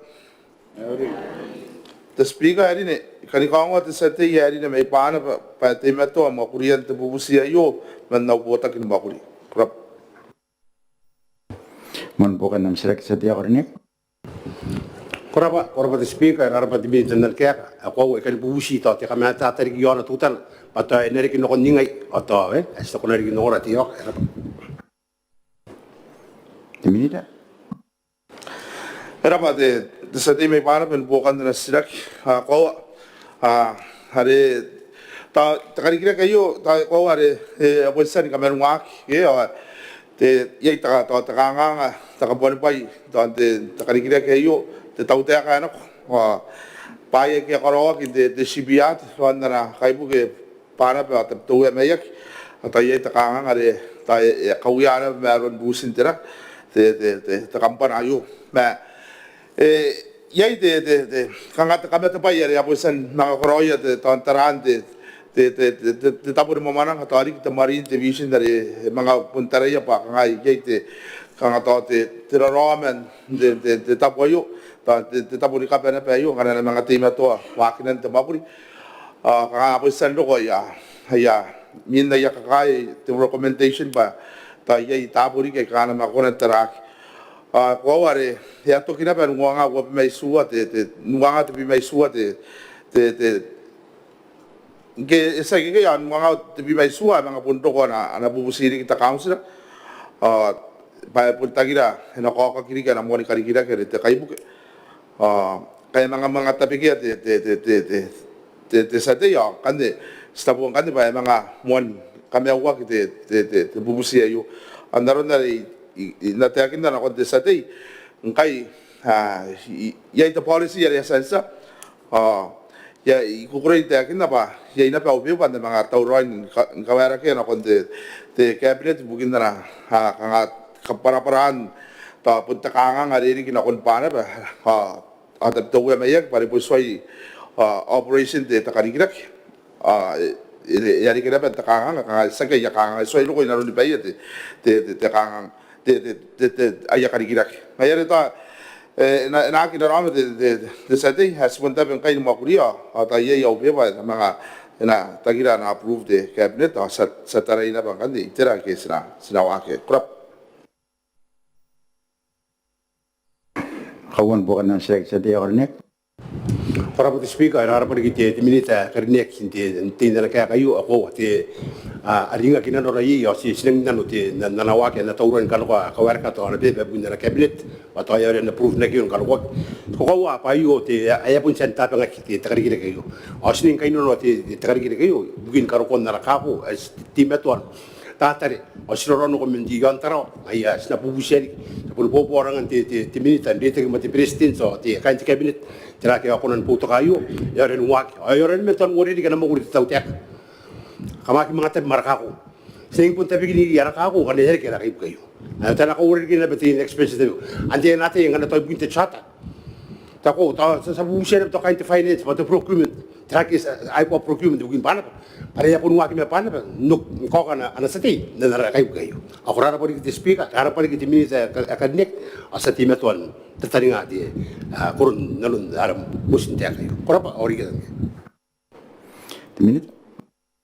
Te Speaker ae rine, I kani kaongoa te tia tei ae rine mai Banaba bwa e teimatoa mwakurian te bubuti aio man au botaki ni mwakuri. Ko rab'a. Moan buokan am titiraki tia tei ae karineaki. Ko rab'a, ko rab'a te Speaker, e rab'a te Minita n ana kaeka. Ao koaua I kani bubuti tao te kamatata riki iaona teutana bwa tao e na reke nakon ningai ao tao, e, ae ti a kona riki n ongora, te iok. E rab'a. Te Minita. E rab'a te, te tia tei mai Banaba ni buokan ana titiraki. A, koaua, a, are tao te karikirake aio, tao koaua are, e, a bon tia ni kamaunaki, e, ao te, iai te ka, tao te kanganga, te kabuanibwai, tao n te, te karikirake aio, te tautaeka ae nako. Ao bwaai aike a karaoaki n te, te shipyard, raon ana kaibuke Banaba ao Tabiteuea Maiaki, ao tao iai te kanganga are tao e, e a kawiana ma aron butin te ra, te, te, te, te kambana aio. Ma, e, iai te, te, te, kanga te kamatebwai are a bon tia n manga karaoia te, tao n taraan te, te, te tabo ni mwamwananga, tao riki te marine division are e manga bon taraia bwa kanga iai te, kanga tao te, te raraoma n te, te, te tabo aio, tao te, te tabo ni kabane naba aio, ngkana e na manga teimatoa waakinan te mwakuri. Ao kanga a bon tia n roko aia, aia, mwin aia kakae te recommendation bwa tao iai taabo riki aika a na manga kona n taraaki. Ao koaua are e a toki naba n uangaa uabwi ma itiua te, te, n uangaa tebwi ma itiua te, te, te, ngke e tiaki ngke, ao n uangaa tebwi ma itiua e manga bon roko ana, ana bubuti riki te kauntira. Ao bwa e bon tangira e na kaokaki riki ana moani karikirake are te kaibuke. Ao ngkai e manga, manga tabekia te, te, te tia tei, ao ngkanne ti tabu ngkanne bwa e manga moan kamaiuaki te, te, te, te bubuti aio. Ao n aron are I, I, I na taekinna nakon te tia tei, ngkai, a, i, iai te policy are e a tia n tia. Ao I a, I kukurei n taekinna bwa iai naba au beba n na manga tauraoi ni ka, ni kawaerakea nakon te, te cabinet ibukin ana, a, kanga kabwarabwaraan tao bon te kanganga are riki nakon Banaba, a, ao Tabiteuea Maiaki bwa are bon tuai, a, operation te, te karikirake. A, e, e, e a reke naba te kanganga, kanga tiaki aia kanganga, e tuai roko inanoni baia te, te, te, te kanganga, te, te, te, te, aia karikirake. Ngaia are tao, e, e na, e na aki raraoma te, te, te tia tei, ae ti bon tabe ngkai ni mwakuria, ao tao iai au beba, e na manga, e na tangira ana approve te cabinet, ao ti a, ti a tarai naba ngkanne itera ake ti na, ti na waaki. Ko rabwa. Kauoman buokan am titiraki, tia tei ae karineaki. Ko rabwa te Speaker, e rabwa riki te, te Minita ae karineaki n te, n te, n ana kaeka aio, ao koaua te, a, a ringaki nanora iai, ao ti, ti nangi nano te, n, n ana waaki, ana tauraoi ni kanakoa, kawaeraka tao ana beba ibukin ana cabinet, ao tao e aera n approve-naki aio ni kanakoaki. Ko, koaua bwa aio te, a, e a bon tia n tabangaki te, te karikirake aio. Ao ti nangi kainnanoa te, te karikirake aio ibukin kanakoan ana kako, ae ti teimatoa n tatare ao ti raraonako man te iaon Tarawa. Ngaia ti na bubutia riki, ti a boni bobo arangan te, te, te Minita n reitaki ma te Beretitenti ao te, kaain te Cabinet, tera ake a kona ni boutoka aio. E aera ni waaki ao e aera ni mena tao n uarereke ana mwakuri te tautaeka. Kam aki manga tabe ma ara kako. Ti nangi bon tabekin ara kako ngkana e a reke ara kaibuke aio. Ao ti na kauarerekea naba te inexpensive tabeku. Antai ae na ataia ngkana tao ibukin te charter. Tao ko, tao ti a, ti a bubutia naba tao kaain te finance ma te procurement. Tera ake ti a, aikoa procurement ibukin Banaba bwa are e a boni waaki ma Banaba n oki, n kaoka ana, ana tia tei n ana kaibuke aio. Ao ko rabwa riki te Speaker, ko rabwa riki te Minita ae karineaki, ao ti a teimatoa n tataninga te, a, koron nanon ara motion n taeka aio. Ko rabwa, ao riki te Minita.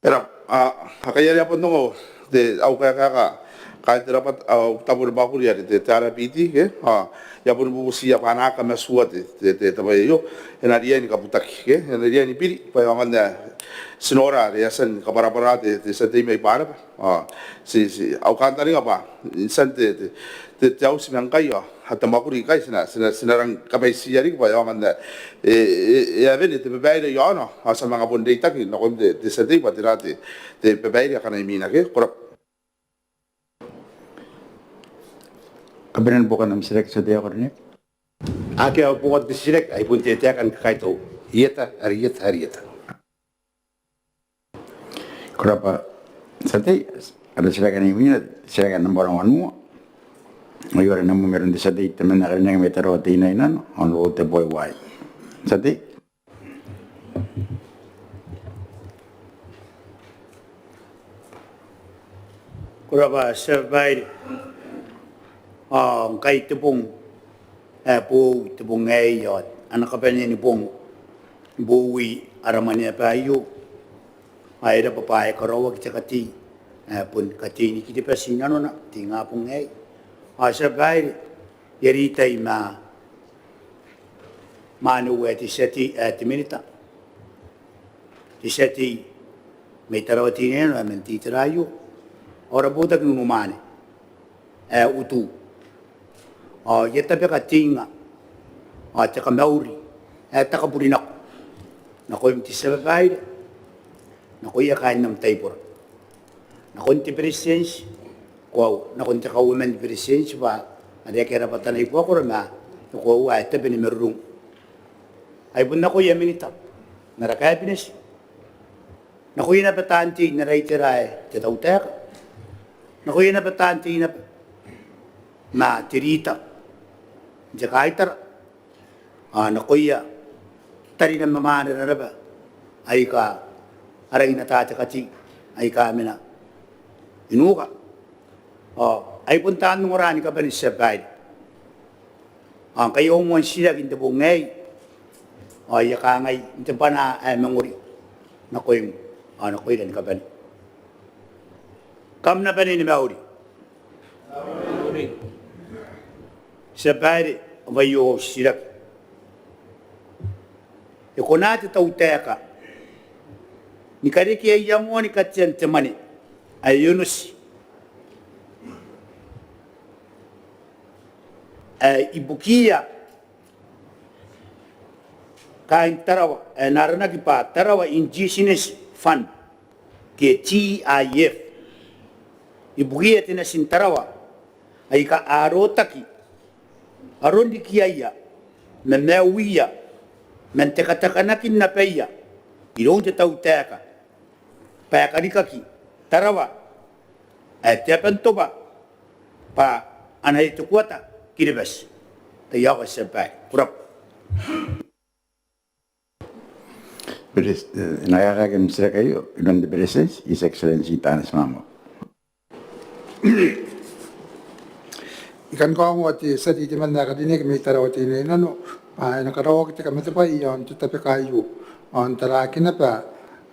E rab'a, a, a, kai are a bon ongo te, au kaekaeka kaain te rabwata, au tabo ni mwakuri are te, te R P D, ke? A, I a boni bubutiia bwa a na aki kamatua te, te, te, te bwai aio, e na riai ni kabutaki, ke? E na riai ni biri, bwa e aonga n, a, ti nora are e a tia ni kabwarabwara te, te tia tei mai Banaba. A, ti, ti, au kantaninga bwa, n tian te, te, te, te auti ma ngkai, a, a te mwakuri ikai ti na, ti na, ti na rang kabaitia riki bwa e aonga n, e, e, e a wene te babaire iaona, ao ti a manga bon reitaki nakoim te, te tia tei bwa tera te, te babaire akana imwina, ke? Ko rabwa. Kabanean buokan am titiraki, tia tei ae karineaki. Akea buokan te titiraki, ai bon te taeka ni kakaitau. Ieta, are ieta, are ieta. Ko rabwa tia tei, ara titiraki ae imwina, titiraki nambwa onoua. Aio are e na mena iroun te tia tei temanna ae karineaki mai Tarawa Teinainano, Honourable Teboe Uaai. Tia tei. Ko rabwa tia babaire. Ao ngkai te bong ae boou, te bong aei, ao ana kabanea ni bong ni bowi ara mwaneaba aio. Ao e rabwa bwa e karaoaki te katei ae bon katei ni Kiribati i nanona, te ingabong aei. Ao tia babaire, I a reitai ma mwaane ae te tia tei, ae te Minita, te tia tei mai Tarawa Teinainano ae man te itera aio, ao ara botaki n unimwaane ae utu. Ao I a tabeka te inga ao te kamauri ae takaburi nako nakoim te tia babaire, nakoia kaain am taibora, nakon te Beretitenti, koaua nakon te Kauoman ni Beretitenti bwa are akea rabwatana i buakora ma e koaua ae tabe ni marurung. Ai bon nakoia Minita n ara kabineti, nakoia naba taan tei n ara itera ae te tautaeka, nakoia naba taan tei naba ma te rita n te kaitara, ao nakoia tarira ma mwanera naba aika a rangi n ata te katei aika a mena i nuka. Ao ai bon taan ongora ni kabane, tia babaire. Ao ngkai au moan titiraki n te bong aei, ao I a kangai n te bwana ae mangori nakoim ao nakoira ni kabane. Kam na bane ni mauri. Tia babaire, bwa aio au titiraki. E kona te tautaeka ni karekea iangoan katean te mwane ae onoti ae ibukiia kaain Tarawa, ae e na aranaki bwa Tarawa Indigenous Fund ke T I F, ibukiia te nati n Tarawa aika a rotaki aron rikiaia ma maiuia man tekatekanakin abaia iroun te tautaeka bwa e karikaki Tarawa ae te aba n tobwa bwa ana headquarter Kiribati. Taiaoka, tia babaire. Ko rabwa. Beretitenti, e na kaekaaki am titiraki aio iroun te Beretitenti, His Excellency Taneti Maamau. I kan kaongoa te tia tei temanna ae karineaki mai Tarawa Teinainano bwa e na karaoaki te kamatebwai iaon te tabeka aio, ao n taraaki naba,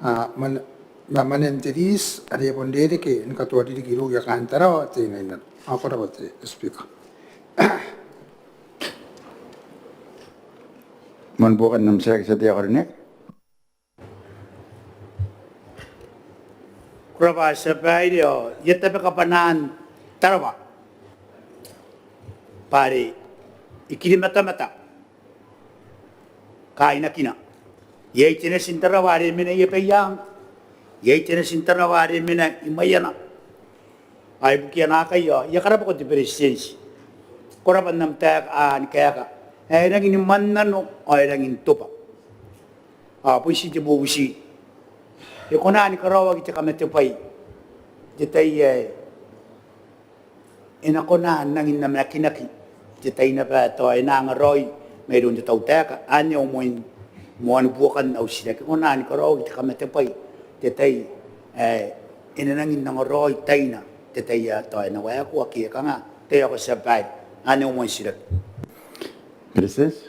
a, mwan-, ma mwanen te riti are e a bon rereke ni katoa ririki irouia kaain Tarawa Teinainano. Ao ko rabwa te Speaker. Moan buokan am titiraki, tia tei ae karineaki. Ko rabwa, tia babaire. Ao I a tabeka bwanaan Tarawa bwa are e kirimatamata kaainakina. Iai te nati n Tarawa are e mena i Abaiang, iai te nati n Tarawa are e mena i Maiana, Ao ibukia naakai ao I a karabwako te Beretitenti. Ko rabwa n am taeka, a, ni kaeka ae e rangi ni mannano ao e rangi n toba. Ao bon ti te bubuti, e kona ni karaoaki te kamatebwai n te tai ae e na kona n rangi n amanakinaki n te tai naba ae tao e na anga raoi mairoun te tautaeka? Anne au moan, moani buokan au titiraki. E kona ni karaoaki te kamatebwai n te tai ae e na rangi n anga raoi taina n te tai ae tao e na waekoa ke e kanga? Te tia babaire, anne au moan titiraki. Beretitenti.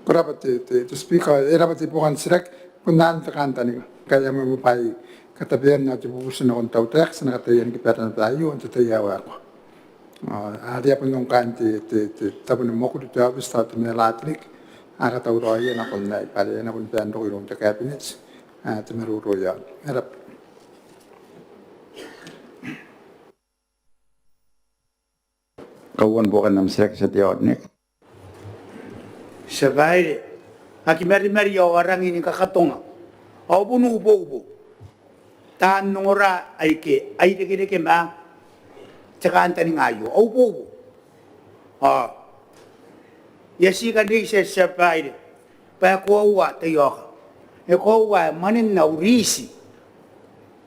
Ko rabwa te, te, te Speaker, e rabwa te buokan titiraki. Bon anne te kantaninga ngkai e a moa bwa I katabeaki n au bubuti nakon te tautaeka, ti na kataia ni kabwarabwara aio n te tai ae waekoa. Ao are e a bon ongkai n te, te, te tabo ni mwakuri te aobiti tao te Maer Roderick, a katauraoia nakon aei bwa are e na bon bae n roko iroun te Cabinet, a, te maroro iaon. E rabwa. Kauoua ni buokan am titiraki, te tia tei ae karineaki. Tia babaire, aki marimari ao a rangi ni kakatonga ao bon uboubo taan ongora aike a irekereke ma te kantaninga aio. A uboubo. Ao I a tii kan reitia, tia babaire, bwa e koaua, te ioka, e koaua ae mwanen au riti,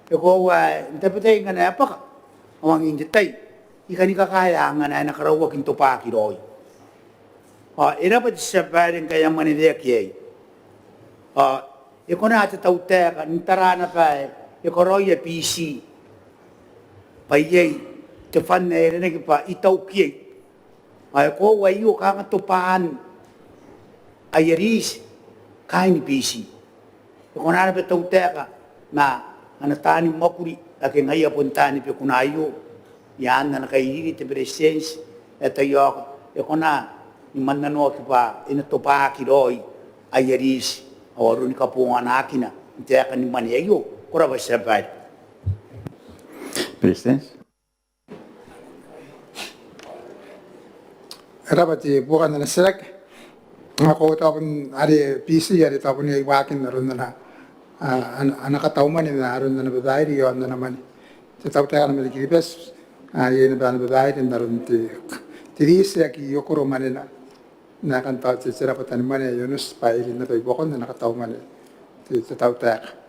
e koaua ae n tabetai ngkana e bwaka ao angin te tai I kani kakaea angana ae e na karaoaki n tobwaaki raoi. Ao e rabwa te tia babaire ngkai e a mwaneweaki aei. Ao e kona te tautaeka n tara naba ae e karaoia Biti bwa iai te fund ae e aranaki bwa I tauki iai. Ao e koaua aio kanga tobwaan aia riti kaain Biti. E kona naba te tautaeka ma ana taani mwakuri ake ngaia bon taani bekuna aio i aan ana kairiri te Beretitenti ae taiaoka, e kona ni mannanoaki bwa e na tobwaaki raoi aia riti ao aroni kabonganaakina n taekan mwane aio? Ko rabwa, tia babaire. Beretitenti. E rabwa te buokan ana titiraki. Ao ko taku bon are Biti are taku bon iai waakin aron ana, a, ana, ana kataumwane ma aron ana babaire iaon ana mwane. Te tautaeka n ana mwane Kiribati, a, iai naba ana babaire n aron te, te riti ae aki okoro mwanena. N aekan tao te, te rabwata ni mwane ae onoti bwa e rin naba i buakon ana kataumwane te, te tautaeka.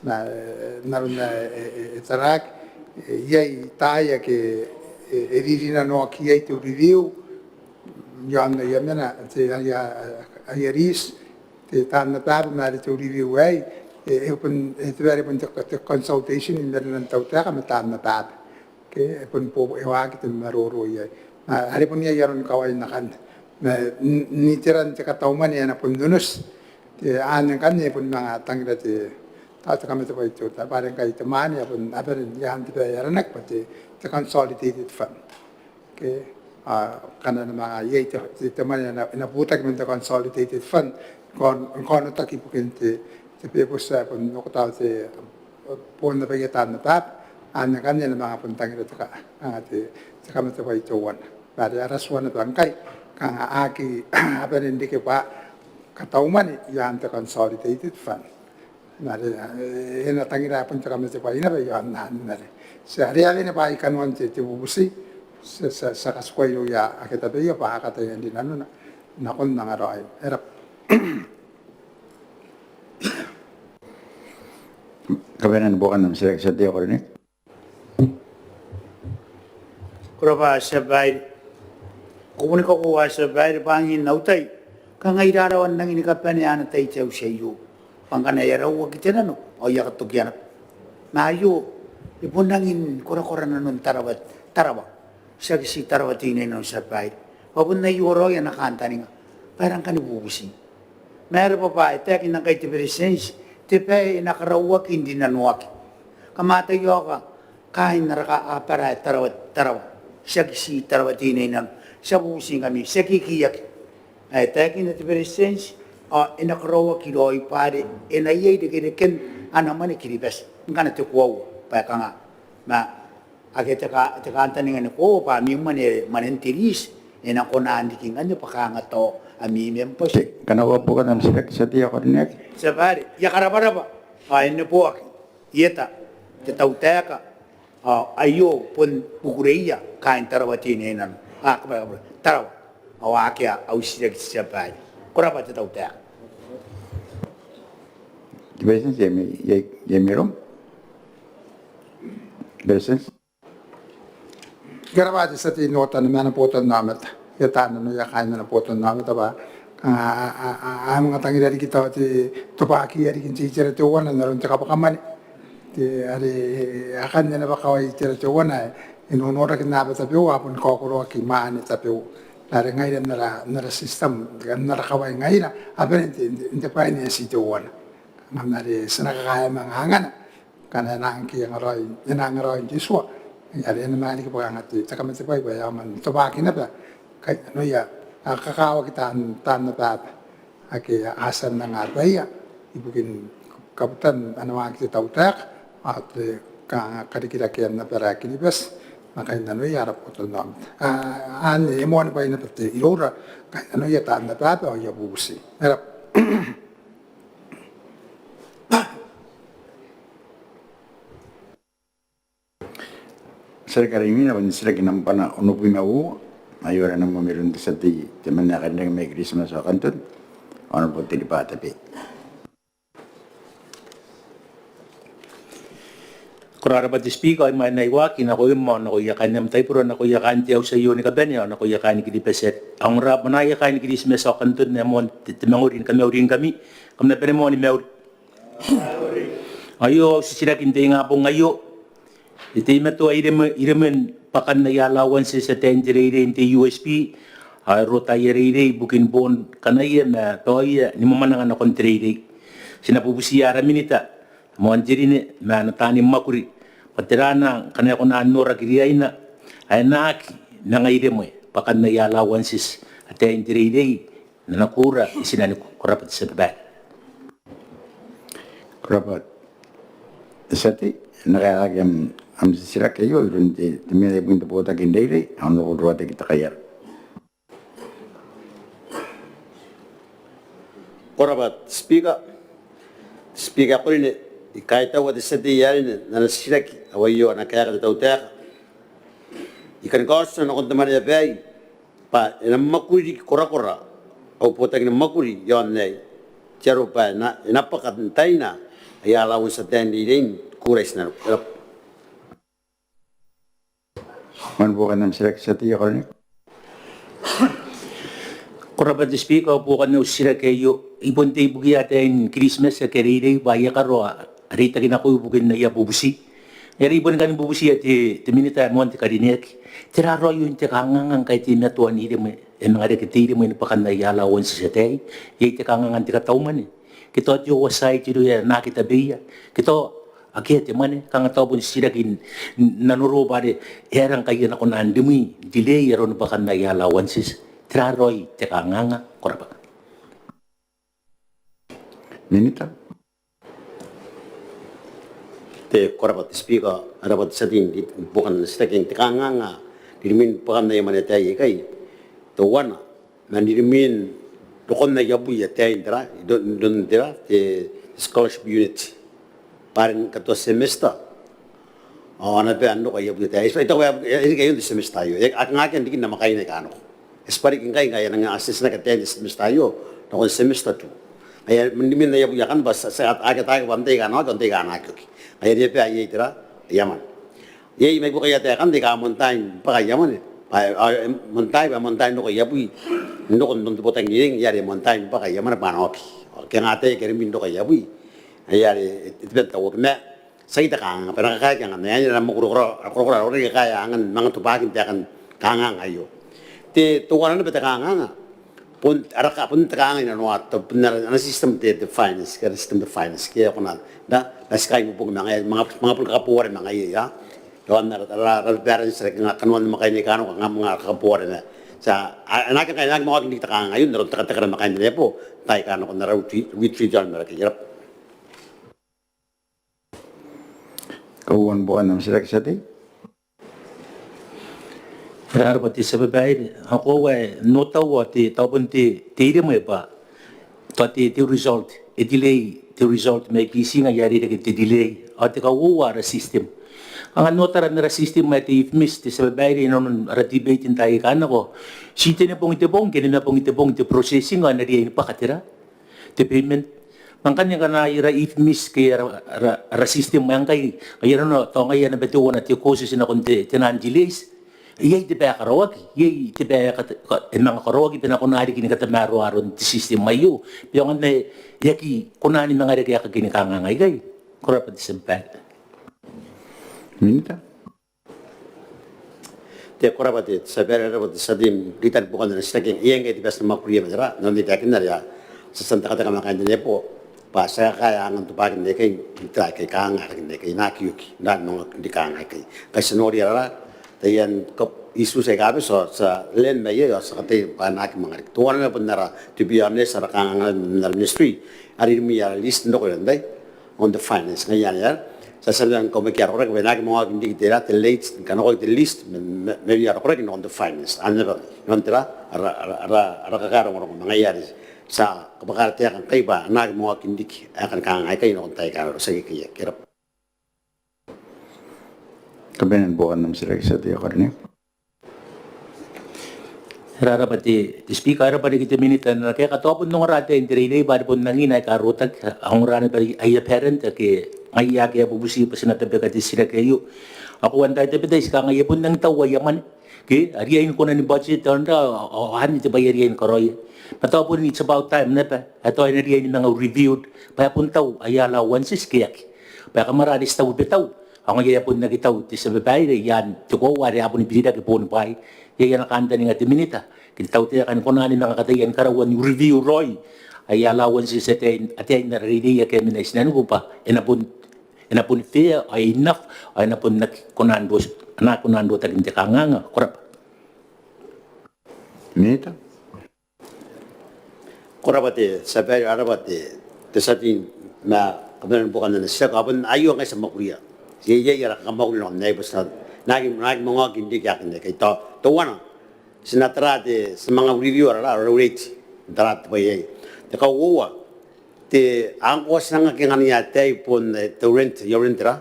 Ma, e, n aron ae, e, e, e taraaki, e, iai taai ake, e, e ririnanoaki iai te review iaon aia mwane, te, aia, aia riti, te taan ababa ma are te review aei, e, e bon, e, te bwai are bon te, te consultation i marenan tautaeka ma taan ababa. Ke e bon bo, e waaki te maroro iai. Ma are bon iai aron kawaina akanne. Ma n, n iteran te kataumwane ae na bon onoti. Te, anne ngkanne e bon manga tangira te, tao te kamatebwai te ota bwa are ngkai te mwane ae bon a bane n iaan te bwai ae aranaki bwa te, te consolidated fund. Ke, a, ngkana e na manga iai te, te, te mwane ae na, na butaki man te consolidated fund, ngkai, ngkai e na otaki ibukin te, te purpose ae bon okotao te, bon naba iai taan ababa, anne ngkanne e na manga bon tangira te ka, a, te, te kamatebwai teuana. Bwa are ara tua naba ngkai, kanga a aki, a bane n reke bwa kataumwane iaan te consolidated fund. Ma are, e, e na tangira bon te kamatebwai naba iaon anne are. Ti a, are a wene bwa i kanoan te, te bubuti, ti a, ti a, ti a katikua irouia ake tabeia bwa a kataia n rinanona nakon angaraoi. E rabwa. Kabanean buokan am titiraki, tia tei ae karineaki. Ko rabwa, tia babaire. Ko boni kakoaua, tia babaire, bwa angin au tai, kanga I rarawa n rangi ni kabanea ana tai te auti aio. Bwa ngkana e a rauaki te nano ao I a katokia naba. Ma aio e bon rangi ni korakora nanon Tarawa, Tarawa. Tiaki ti Tarawa Teinainano, tia babaire. Bwa bon aio raoi ana kantaninga bwa e rang kani bubuti. Ma e rabwa bwa e taekinna ngkai te Beretitenti te bwai ae e na karauaki n rinanoaki. Kam a taiaoka kaain ara kaabara ae Tarawa, Tarawa, tiaki ti Tarawa Teinainano, ti a bubutingkami, ti a kikiaki. Ae e taekinna te Beretitenti ao e na karauaki raoi bwa are e na iai irekereken ana mwane Kiribati ngkana te koaua bwa e kanga. Ma ake te ka, te kantaninga ni koaua bwa ami mwane, mwanen te riti, e na kona n riki ngkanne bwa kanga tao ami membwa. Te, kanakoa buokan am titiraki, tia tei ae karineaki. Tia babaire, I a karabwarabwa. Ao e neboaki. ieta te tautaeka, ao aio bon kukureia kaain Tarawa Teinainano, a, kabwarabwara, Tarawa, ao akea au titiraki te tia babaire. Ko rabwa te tautaeka. Te Beretitenti, e mei, e mei, e mei iroum. Beretitenti. Ko rabwa te tia tei n otana ma ana botannaomata. I ataa nanoia kaain ana botannaomata bwa a, a, a, a manga tangira riki tao te tobwakia riki n te itera teuana n aron te kabwakamwane. Te, are, akanne naba kawai itera teuana e nonoraki naba tabeua, a boni kaokoroaki mwaane tabeua. Are ngaira n ara, n ara system, n ara kawai ngaira, a bane n te, n te, n te finance teuana. Ngkana are ti na kakaea manga angana, ngkana e nang ki angaraoi, e nang angaraoi n te tua, are e na manga riki bwa kanga te, te kamatebwai bwa e a man tobwaki naba kainnanoia, a, kakawaki taan, taan abaaba ake a tia n anga abaia ibukin kabutan ana waaki te tautaeka, ao te ka, karikirakean abara Kiribati ma kainnanoia ara botannaomata. A, anne e moanibwai naba te iroura kainnanoia taan abaaba ao aia bubuti. E rabwa. Titiraki are imwina bon titiraki nambwana onobwi ma uoua, aio are e nako mairoun te tia tei temanna ae karineaki mai Kiritimati ao Kanton, Honourable Teriba Tabe. Ko rabwa te Speaker, ao imwain ae I waaki nakoim ao nakoia kaain am taibora, nakoia kaain te auti aio ni kabane ao nakoia kaain Kiribati ae, ao ngkoa bwanaia kaain Kiritimati ao Kanton ae moan te, te mangori ni kamauri ngkami, kam na bane moa ni mauri. Aio au titiraki n te ingabong aio. E teimatoa iremwe, iremwen bwakan aia allowances ataein te reirei n te U S P, ao e rota aia reirei ibukin boon kanaia ma baoia ni mwamwananga nakon te reirei. Ti na bubutiia ara Minita, moan te rine ma ana taani mwakuri bwa tera ngkana e kona n noraki riaina ae na aki manga iremwe bwakan aia allowances ataein te reirei n ana koura i tinaniku. Ko rabwa te tia babaire. Ko rabwa te tia tei, e na kaekaki am, am titiraki aio iroun te, te Minita ibukin te botaki n reirei, Honourable Ruateki Tekaiara. Ko rabwa te Speaker. Te Speaker ae ko rine, I kaitaua te tia tei ae rine n ana titiraki, ao aio ana kaeka te tautaeka. I kan kaotia nakon te Mwaneaba aei bwa e na mwakuri riki korakora au botaki ni mwakuri iaon aei, te aro bwa e na, e na bwaka n taina aia allowance ataein reirei n koura i tinaniku. E rabwa. Man buokan am titiraki te tia tei ae ko rine. Ko rabwa te Speaker, ao buokan au titiraki aio, I bon tei ibukiia ataein Kiritimati ake a reirei bwa aia karo a reitaki nako ibukin aia bubuti. Are I boni kani bubutiia te, te Minita ae moan te karineaki, tera raoi oin te kanganga ngkai e teimatoa n iremwe, e manga reke te iremwe ni bwakan aia allowances ataei, iai te kanganga n te katau mwane? Ke tao te oversight irouia ae na aki tabeia? Ke tao akea te mwane? Kanga tao bon titiraki n, n nanora bwa are e aera ngkai e na kona n rimwi, delay aron bwakan aia allowances. Tera raoi te kanganga? Ko rabwa. Minita. Te, ko rabwa te Speaker, e rabwa te tia tei n buokan ana titiraki. Te kanganga n rimwin bwakan aia mwane ataei aikai, teuana, man rimwin rokon aia bwi ataein tera, iroun, iroun tera, te scholarship unit. Bwa are ni katoa semester ao a na bae n roko aia bwi ataei. I taku bwa e reke aio n te semester aio. E, a kanga akea n riki n namwakaina aika a nako. E tibwa riki ngkai, ngkai a nang, a tia n reke ataein te semester aio nakon semester two. Ngaia man rimwin aia bwi akanne bwa ti a, ti a, a aki ataaki bwa antai aika a na oki, antai aika a na aki oki. Ngaia are e bae iai tera, aia mwane. Iai mai buakoia taekan te ika moan tai ni bwaka aia mwane. Bwa, a, moan tai, bwa moan tai n roko aia bwi n rokon te botaki n reirei, ngaia are moan tai ni bwaka aia mwane bwa a na oki. Ao ke nga ataei ake a rimwi n roko aia bwi, ngaia are e, e, e tibwa tauaki. Ma tiaki te kanganga bwa e na kakaeaki angan, ae e na mwakuri korakora, korakora, korakora, kakaea angan manga tobwakin taekan kanganga aio. Te, teuana naba te kanganga, bon, ara ka, bon te kanganga inanoa, te, bon ara, ana system te, te finance, ke ara system te finance, ke e kona n, n, n ti kai ibuobuoki ma ngaia, manga, manga bon kakaboa ware ma ngaia, ia. Iaon ara, ara, ara balance, ara kanga kanoan namwakaina aika a nako, kanga manga kakaboa ware ma. Ti a, a, a na aki, a na aki manga oki n riki te kanganga aio n aron tekateka namwakaina n abo, tai aika a nako n ara retreat, retreat iaon Marakei. Ko rabwa. Kauoua ni buokan am titiraki te tia tei. E rabwa te tia babaire. Ao koaua ae n otau ao te, tao bon te, te iremwe bwa tao te, te result e delay te result mai Biti ngaia are e reke te delay. Ao te kauoua ara system. Kanga n otara n ara system ae te IFMIS, te tia babaire, inanon ara debate n taai aika nako, ti tenibong itibong ke nimabong itibong te processing ao e na riai ni bwaka tera, te payment. Ma ngkanne ngkana ara IFMIS ke ara, ara, ara system ae ngkai, ngaia arona, tao ngaia naba teuana te causes nakon te, te nang delays. Iai te bwai ae karaoaki, iai te bwai ae e manga karaoaki bwa e na kona riki ni katamaroa aron te system aio bwa e aonga n ae e aki kona ni manga reke aekaki ni kanganga aikai. Ko rabwa te tia babaire. Minita. Te, ko rabwa te tia babaire, ko rabwa te tia tei, reita ni buokan ana titiraki. Iai ngkai te bwai ae ti na mwakuria ma tera, n aron ae I taekinna are a tia n tekateka ma kaain te NEPO bwa ti a kakaea angan tobwakin aikai n tera, aikai kanganga aikai, n aki oki, n aki manga oki n te kanganga aikai. Ngkai ti a noria ara taian issues aika a bati, ao ti a learn mai iai ao ti a kataia bwa a na aki manga riki. Teuana naba bon ara, to be honest, ara kanganga n ara ministry are rimwi ara list n roko iroun te, on the finance. Ngaia anne are ti a tia n kaumaki ara koraki bwa e na aki manga oki n riki tera, te late, kanakoaki te list mai, mai, mai ara koraki nakon te finance. Anne naba, nakon tera, ara, ara, ara, ara kakarongorongo. Ma ngaia are ti a kabwaka ara taeka ngkai bwa a na aki manga oki n riki aekan kanganga aikai nakon taai aika a roko. Ti a kekeiaki. Ko rabwa. Kabanean buokan am titiraki, tia tei ae karineaki. E rabwa te, te Speaker, e rabwa riki te Minita n ana kaeka. Tao bon ongora ataei n te reirei bwa are bon angina aika a rotaki, a ongora naba aia parent ake ngaia ake a bubuti bwa ti na tabeka te titiraki aio. Ao koaua n taai tabetai ti kangai e bon nangi tau aia mwane ke a riai ni kona ni budget aonra, ao anne te bwai ae riai ni karaoia. Ma tao bon it's about time naba ae tao e na riai ni manga reviewed bwa e bon tau aia allowances ke e aki. Bwa e kamara are ti tau bwa e tau, ao ngaia e a bon aki tau, te tia babaire, i aan te koaua are a boni birirake boon bwaai. Iai ana kantaninga te Minita ke te tautaeka ni kona ni manga kataia ni karaua ni review raoi aia allowances ataein, ataein ara reirei ake a mena i tinaniku bwa e na bon, e na boni fair ao e enough ao e na bon aki kona n ro, a na aki kona n rotaki n te kanganga. Ko rabwa. Minita. Ko rabwa te tia babaire, ko rabwa te, te tia tei ma kabanean buokan ana titiraki. Ao bon aio ngkai ti a mwakuria. Iai, iai ara kakamwakuri nakon aei bwa ti na, n aki, n aki manga oki n riki aekan aikai. Tao teuana, ti na tara te, ti na manga review ara, ara rate, n tara te bwai aei. Te kauoua, te angkoa ti nang aki anganiia ataei bon, e, te rent, aia rent ra,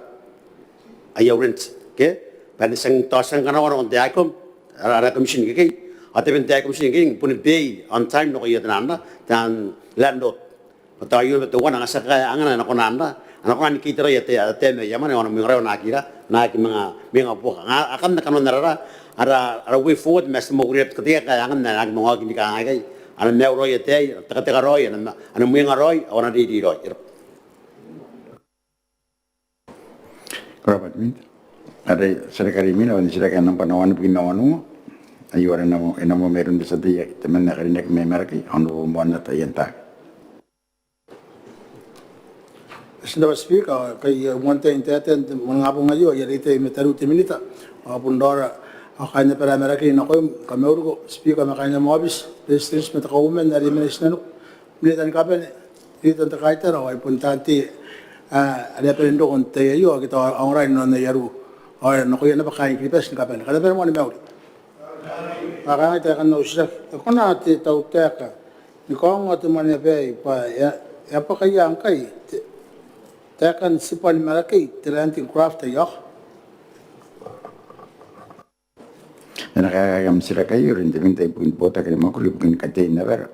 aia rent, ke? Bwa e na tia n, tao tia n kanakoa nakon te High Com, ara, ara commission ikekei. Ao tabeia te High Commission ikekei boni pay on time nakoia taian, taian landlord. Bwa tao aio naba teuana ngkai ti a kakaea angana ae a na kona n ra, a na kona ni keitaraoi ataei, ataei ma aia mwane ao a na mwengaraoi ao a na aki ra, a na aki manga, mwenga buoka. Ngaia akanne kanoan ara, ara, ara way forward ma ti a mwakuria bwa ti kataia kakaea angana ae a na aki manga oki n riki aekan aikai. A na maiu raoi ataei, a na tekateka raoi, a na, a na mwengaraoi ao a na reirei raoi. Ko rabwa. Ko rabwa te Minita. Are titiraki are imwina, ao titiraki nambwa wanibwi ma wanua. Aio are e nako, e nako mairoun te tia tei, te membwa ae karineaki mai Marakei, Honourable Moannata Ian Take. Ti naba Speaker, kai, e, moan tai n taetae n te moaningabong aio, ao I a reitaki ma tariu te Minita, ao bon raora, ao kaain abara ae Marakei nakoim, kam na mauri, Speaker ma kaain am aobiti, Beretitenti ma te Kauoman are e mena i tinaniku, Minita ni kabane, Leader n te kaitara, ao ai bon taan tei, a, are a bane n roko n te tai aio, ao ake tao a ongora inanon aia ruu, ao nakoia naba kaain Kiribati ni kabane. Kam na bane moa ni mauri. Bwa kangai taekan au titiraki. E kona te tautaeka ni kaongoa te mwaneaba aei bwa e a, e a bwakaia ngkai te, taekan tibwan Marakei, te landing craft aio? E na kaekaaki am titiraki aio iroun te Minita ibukin Botaki ni Mwakuri ibukin Katein Abara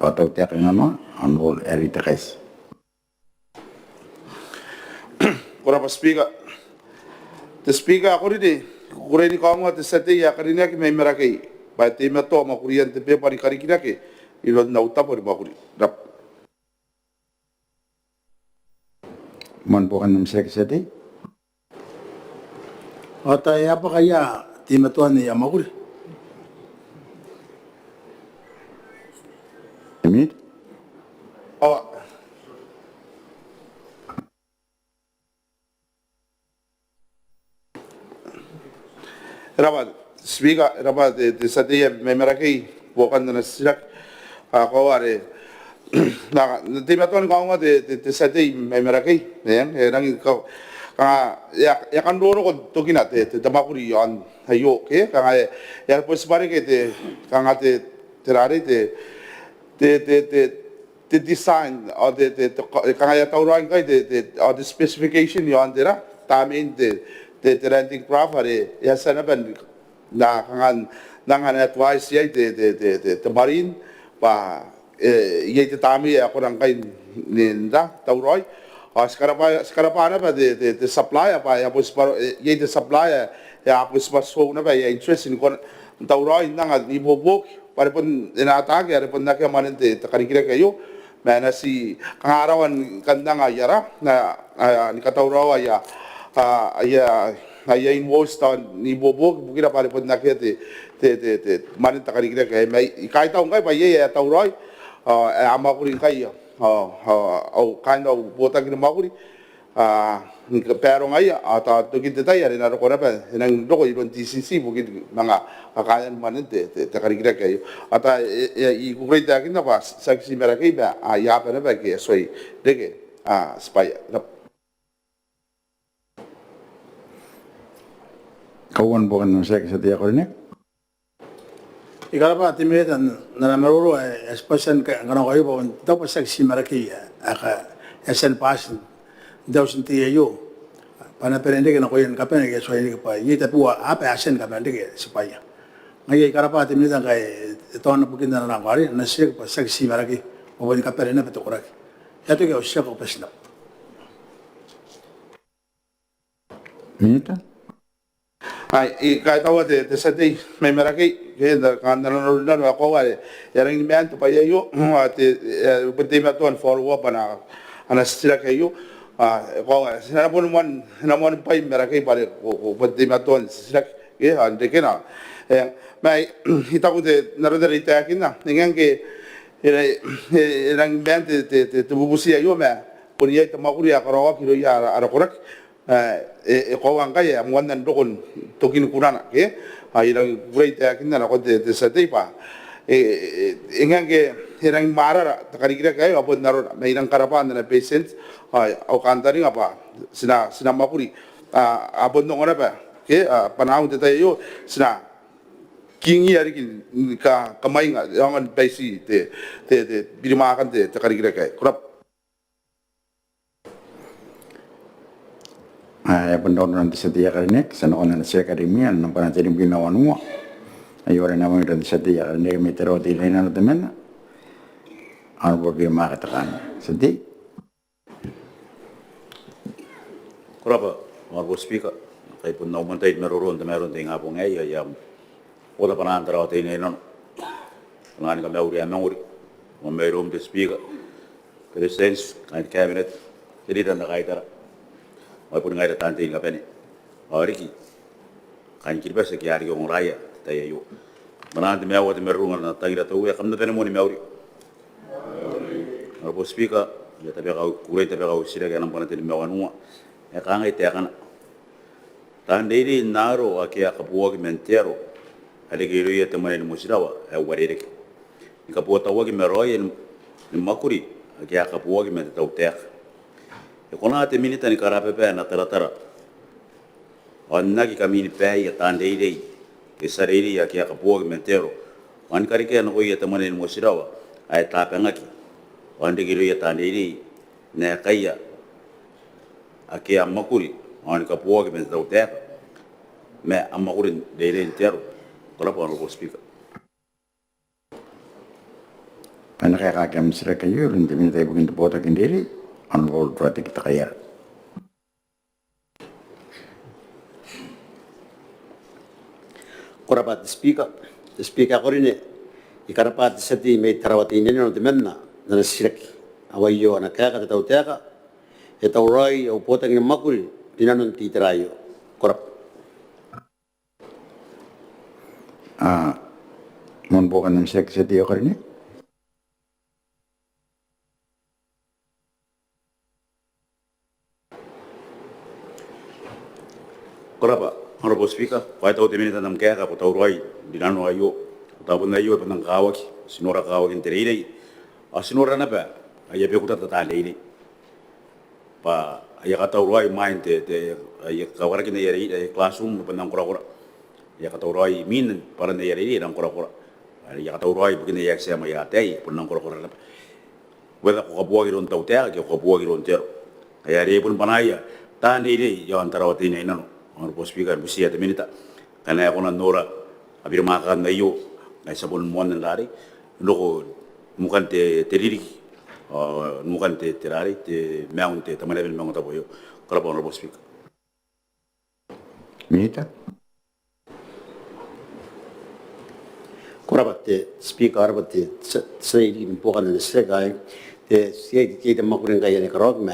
ao Tautaeka Inanoa, Honourable Harry Tekaiti. Ko rabwa Speaker. Te Speaker ae ko rine, I kukurei ni kaongoa te tia tei ae karineaki mai Marakei bwa e teimatoa mwakurian te beba ni karikirake iroun au tabo ni mwakuri. Ko rabwa. Moan buokan am titiraki, tia tei. Ao tao e a bwakaia teimatoan aia mwakuri? Minita. Ao e rabwa Speaker, e rabwa te, te tia tei mai Marakei buokan ana titiraki. Ao koaua are N na teimatoa ni kaongoa te, te, te tia tei mai Marakei, e, e rangi ni ka, kanga e a, e a kan roroko tokina te, te, te mwakuri iaon aio, ke, kanga e, e a bon tibwa reke te, kanga te, te rarei te, te, te, te, te design ao te, te, te, kanga e a tauraoi ngkai te, te, ao te specification iaon tera, tamnein te, te, te landing craft are e a tia naba n na kanga n anga ana advice iai te, te, te, te, te marine bwa e, iai te tamnei ae kona ngkai n, n, n tauraoi. Ao ti karabwa, ti karabwa naba te, te, te supplier bwa e a bon tibwa, e, iai te supplier ae a bon tibwa show naba aia interest ni kona n tauraoi n anga n ibuobuoki bwa are bon e na ataaki are bon akea mwanen te, te karikirake aio. Ma e na ti kanga rawa ni kan anga aia ra, na, a, ni katauraoa aia, a, aia, aia invoice tao n ibuobuoki ibukina bwa are bon akea te, te, te, te mwanen te karikirake aei. Ma I kaitau ngkai bwa iai ae tauraoi, a, ae a mwakuri ngkai, a, a, au, kaain au botaki ni mwakuri, a, ni barongaia, ao tao tokin te tai are e na roko naba, e nang roko iroun DCC ibukin manga kakaean mwanen te, te, te karikirake aio. Ao tao, e, e, I kukurei n taekinna bwa tiaki ti Marakei ma, a, aia aba naba ake a tuai reke, a, tibwaia. Kauoua ni buokan am titiraki, te tia tei ae karineaki. I karabwa te Minita n ana maroro ae e tibwa tia ni kanakoa aio bwa bon tao bwa tiaki ti Marakei ae, ae ka, e a tia ni bati n te auti n tei aio bwa a na bane n reke nakoia ni kabane ake a tuai n reke bwa iai tabeua aba ae a tia ni kabane n reke tibwaia. Ngaia I karabwa te Minita ngkai e taona bukin ana nako are ana titiraki bwa tiaki ti Marakei bwa bon ni kabane naba te koraki. E a toki au titiraki, ko bati n rabwa. Minita. Ai, I kaitaua te, te tia tei mai Marakei, ke, n, n, n, n, n, ae koaua are e a rangi ni maan te bwai aio, ao te, e, bon teimatoa n follow up ana, ana titiraki aio, a, e koaua are ti na bon moan, e na moan bwai Marakei bwa are ko, ko bon teimatoa n titiraki, ke, ao n rekena. E, ma I, I taku te, n aron are I taekinna, e ngae ngke e, e, e rangi ni maan te, te, te, te bubuti aio ma bon iai te mwakuri ae karaoaki irouia ara, ara koraki. E, e, e koaua ngkai ae moan nang roko n tokin kunana, ke? Ao I rangi ni kukurei n taekinna nakon te, te tia tei bwa e, e, e ngae ngke e rangi ni mwarara te karikirake aio ao bon arona, ma I rangi ni karabwa n ana patience, ao au kantaninga bwa ti na, ti na mwakuri, a, a bon ongo naba, ke? A, bwanaau n te tai aio ti na kingia riki ni ka, kamwainga, e aonga ni baiti te, te, te birimwaakan te, te karikirake aei. Ko rabwa. Ae bon raoiroin te tia tei ae karineaki, ti a nakon ana titiraki are imwina, nambwana tenibwi ma wanua. Aio are e na mwaing iroun te tia tei ae karineaki mai Tarawa Teinainano temanna, Honourable Birimaka Tekana. Tia tei. Ko rabwa, Honourable Speaker. Ngkai bon au moan tai ni maroro n tamaroan te ingabong aei, I a ota bwanaan Tarawa Teinainano, bwanaan ni kamauri ae mangori, mairoum te Speaker, Beretitenti, kaain te Cabinet, te Leader n ana kaitara, ao ai bon ngaira taan tei ni kabane, ao riki kaain Kiribati ake a riki ongoraea n te tai aio. Bwanaan te maiu ao te marurung ae na tangira te Uea, kam na bane moa ni mauri. Honourable Speaker, I a tabeka au, kukurei n tabeka au titiraki ae nambwana tenibwi ma wanua, ae kangai taekana: Taan reirei n aaro ake a kaboaki man te aro a reke irouia te mwane ni motirawa ae uarereke ni kabotauaki ma raoia ni, ni mwakuri ake a kaboaki man te tautaeka. E kona te Minita ni karababa ana taratara ao n aki kaminibaia taan reirei ke tia reirei ake a kaboaki man te aro ao ni karekea nakoia te mwane ni motirawa ae tabangaki ao n reke irouia taan reirei n aekaia ake a mwakuri ao ni kaboaki man te tautaeka ma a mwakuri n reirei n te aro? Ko rabwa, Honourable Speaker. E na kaekaaki am titiraki aio iroun te Minita ibukin te Botaki n Reirei, Honourable Ratiki Takaiara. Ko rabwa te Speaker. Te Speaker ae karineaki, I karabwa te tia tei mai Tarawa Teinainano temanna n ana titiraki. Ao aio ana kaeka te tautaeka: E tauraoi au botaki ni mwakuri rinanon te itera aio. Ko rabwa. A, moan buokan am titiraki, te tia tei ae karineaki. Ko rabwa, Honourable Speaker. Ko a kaitau te Minita n am kaeka, ko tauraoi rinano aio. Tabon aio e bon nang kakawaki, ti nora kakawakin te reirei ao ti nora naba aia beku rata taan reirei bwa aia katauraoi imwain te, te, aia kawarakin aia reirei, aia classroom e bon nang korakora. Aia katauraoi imwin bwaran aia reirei e nang korakora. Aia katauraoi ibukin aia exam, aia ataei e bon nang korakora naba. whether ko kabuaki iroun tautaeka ke ko kabuaki iroun te aro. Ngaia are e bon bwanaia taan reirei iaon Tarawa Teinainano. Honourable Speaker, I butiia te Minita ngkana e kona n nora abirimwakaan aio, ngaia ti a bon moanna n rarei n roko n nukan te, te ririki, ao n nukan te, te rarei, te maiun te, te mwaneaba ni maungatabu aio. Ko rabwa Honourable Speaker. Minita. Ko rabwa te Speaker, ko rabwa te, te, te, te buokan ana titiraki aei. Te, te, te, te mwakuri ngkai ae e karaoaki ma,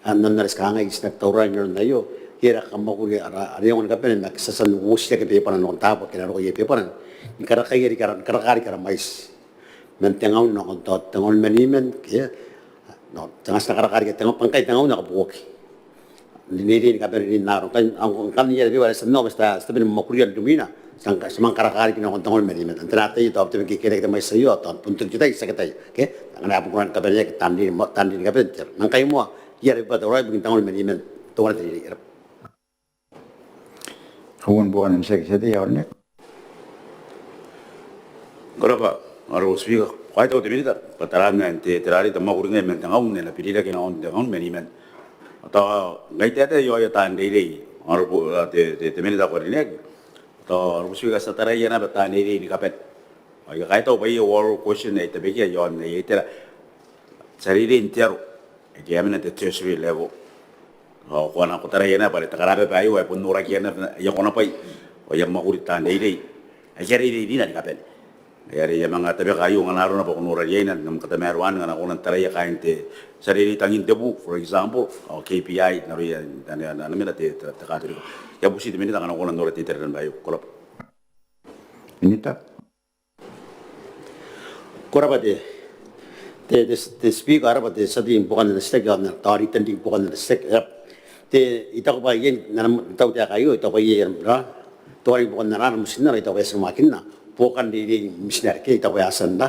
a, n aron are ti kangai ti na tauraoi n aron aio, ke ara mwakuri, ara, ara iango ni kabane ma ti a tia n uotia ke bebana nakon taabo ake a na roko iai bebana ni karaka riki ara, ni karaka riki ara mwaiti man tengaun nakon tao tengaun ma niman, ke, no, tengaun, ti na karaka riki tengaun, bwa ngkai tengaun aika boki. N reirei ni kabane n aron ngkai, ngkai iai bebana ti na, ti a, ti a bane ni mwakuria n rimwina, ti a, ti a manga karaka riki nakon tengaun ma niman. N te tai aei tao te bwai ae kekereke te mwaiti aio, tao bon te tai, ti a kataia, ke? Ngkana e a bon kona ni kabaneaki taan reirei, taan reirei ni kabane n te aro. Ma ngkai moa iai bebana tauraoi ibukin tengaun ma niman, teuana te reirei. Kauoua ni buokan ana titiraki te tia tei, ao ne. Ko rabwa Honourable Speaker, ko a kaitau te Minita bwa taraan te, te rarei, te mwakuri ngkai man tengaun, e na birirake nakon tengaun ma niman. Tao ngai te, te, io, io, taan reirei, Honourable, a, te, te, te Minita ae ko rineaki. Tao Honourable Speaker, ti a taraia naba taan reirei ni kabane. Ao I a kaitau bwa aia oral question ae I tabekia iaon ae I tera, tia reirei n te aro aike a mena n te tertiary level. Ao ko a nako taraia naba bwa are te karababa aio ae bon norakiia naba aia konabwai ao aia mwakuri taan reirei aike a reirei rina ni kabane. Ngaia are I a manga tabeka aio ngkana arona bwa ko nora riaina n am katamaroan ngkana ko kona n taraia kaain te tia reirei tangin te buu, for example, ao K P I n aroia n, n, n, n mena te, te, te Katorika. I a buti te Minita ngkana ko kona n nora te itera naba aio. Ko rabwa. Minita. Ko rabwa te, te, te, te Speaker, ko rabwa te tia tei ni buokan ana titiraki, ao n na tao ritan riki buokan ana titiraki. Ia, te, I taku bwa iai n ana tautaeka aio, I taku bwa iai n ra, tao iai buokan ana, ana motinnano, I taku bwa e a tia ni waakinna buokan reirei ni mitinare, ke I taku bwa e a tia n ra,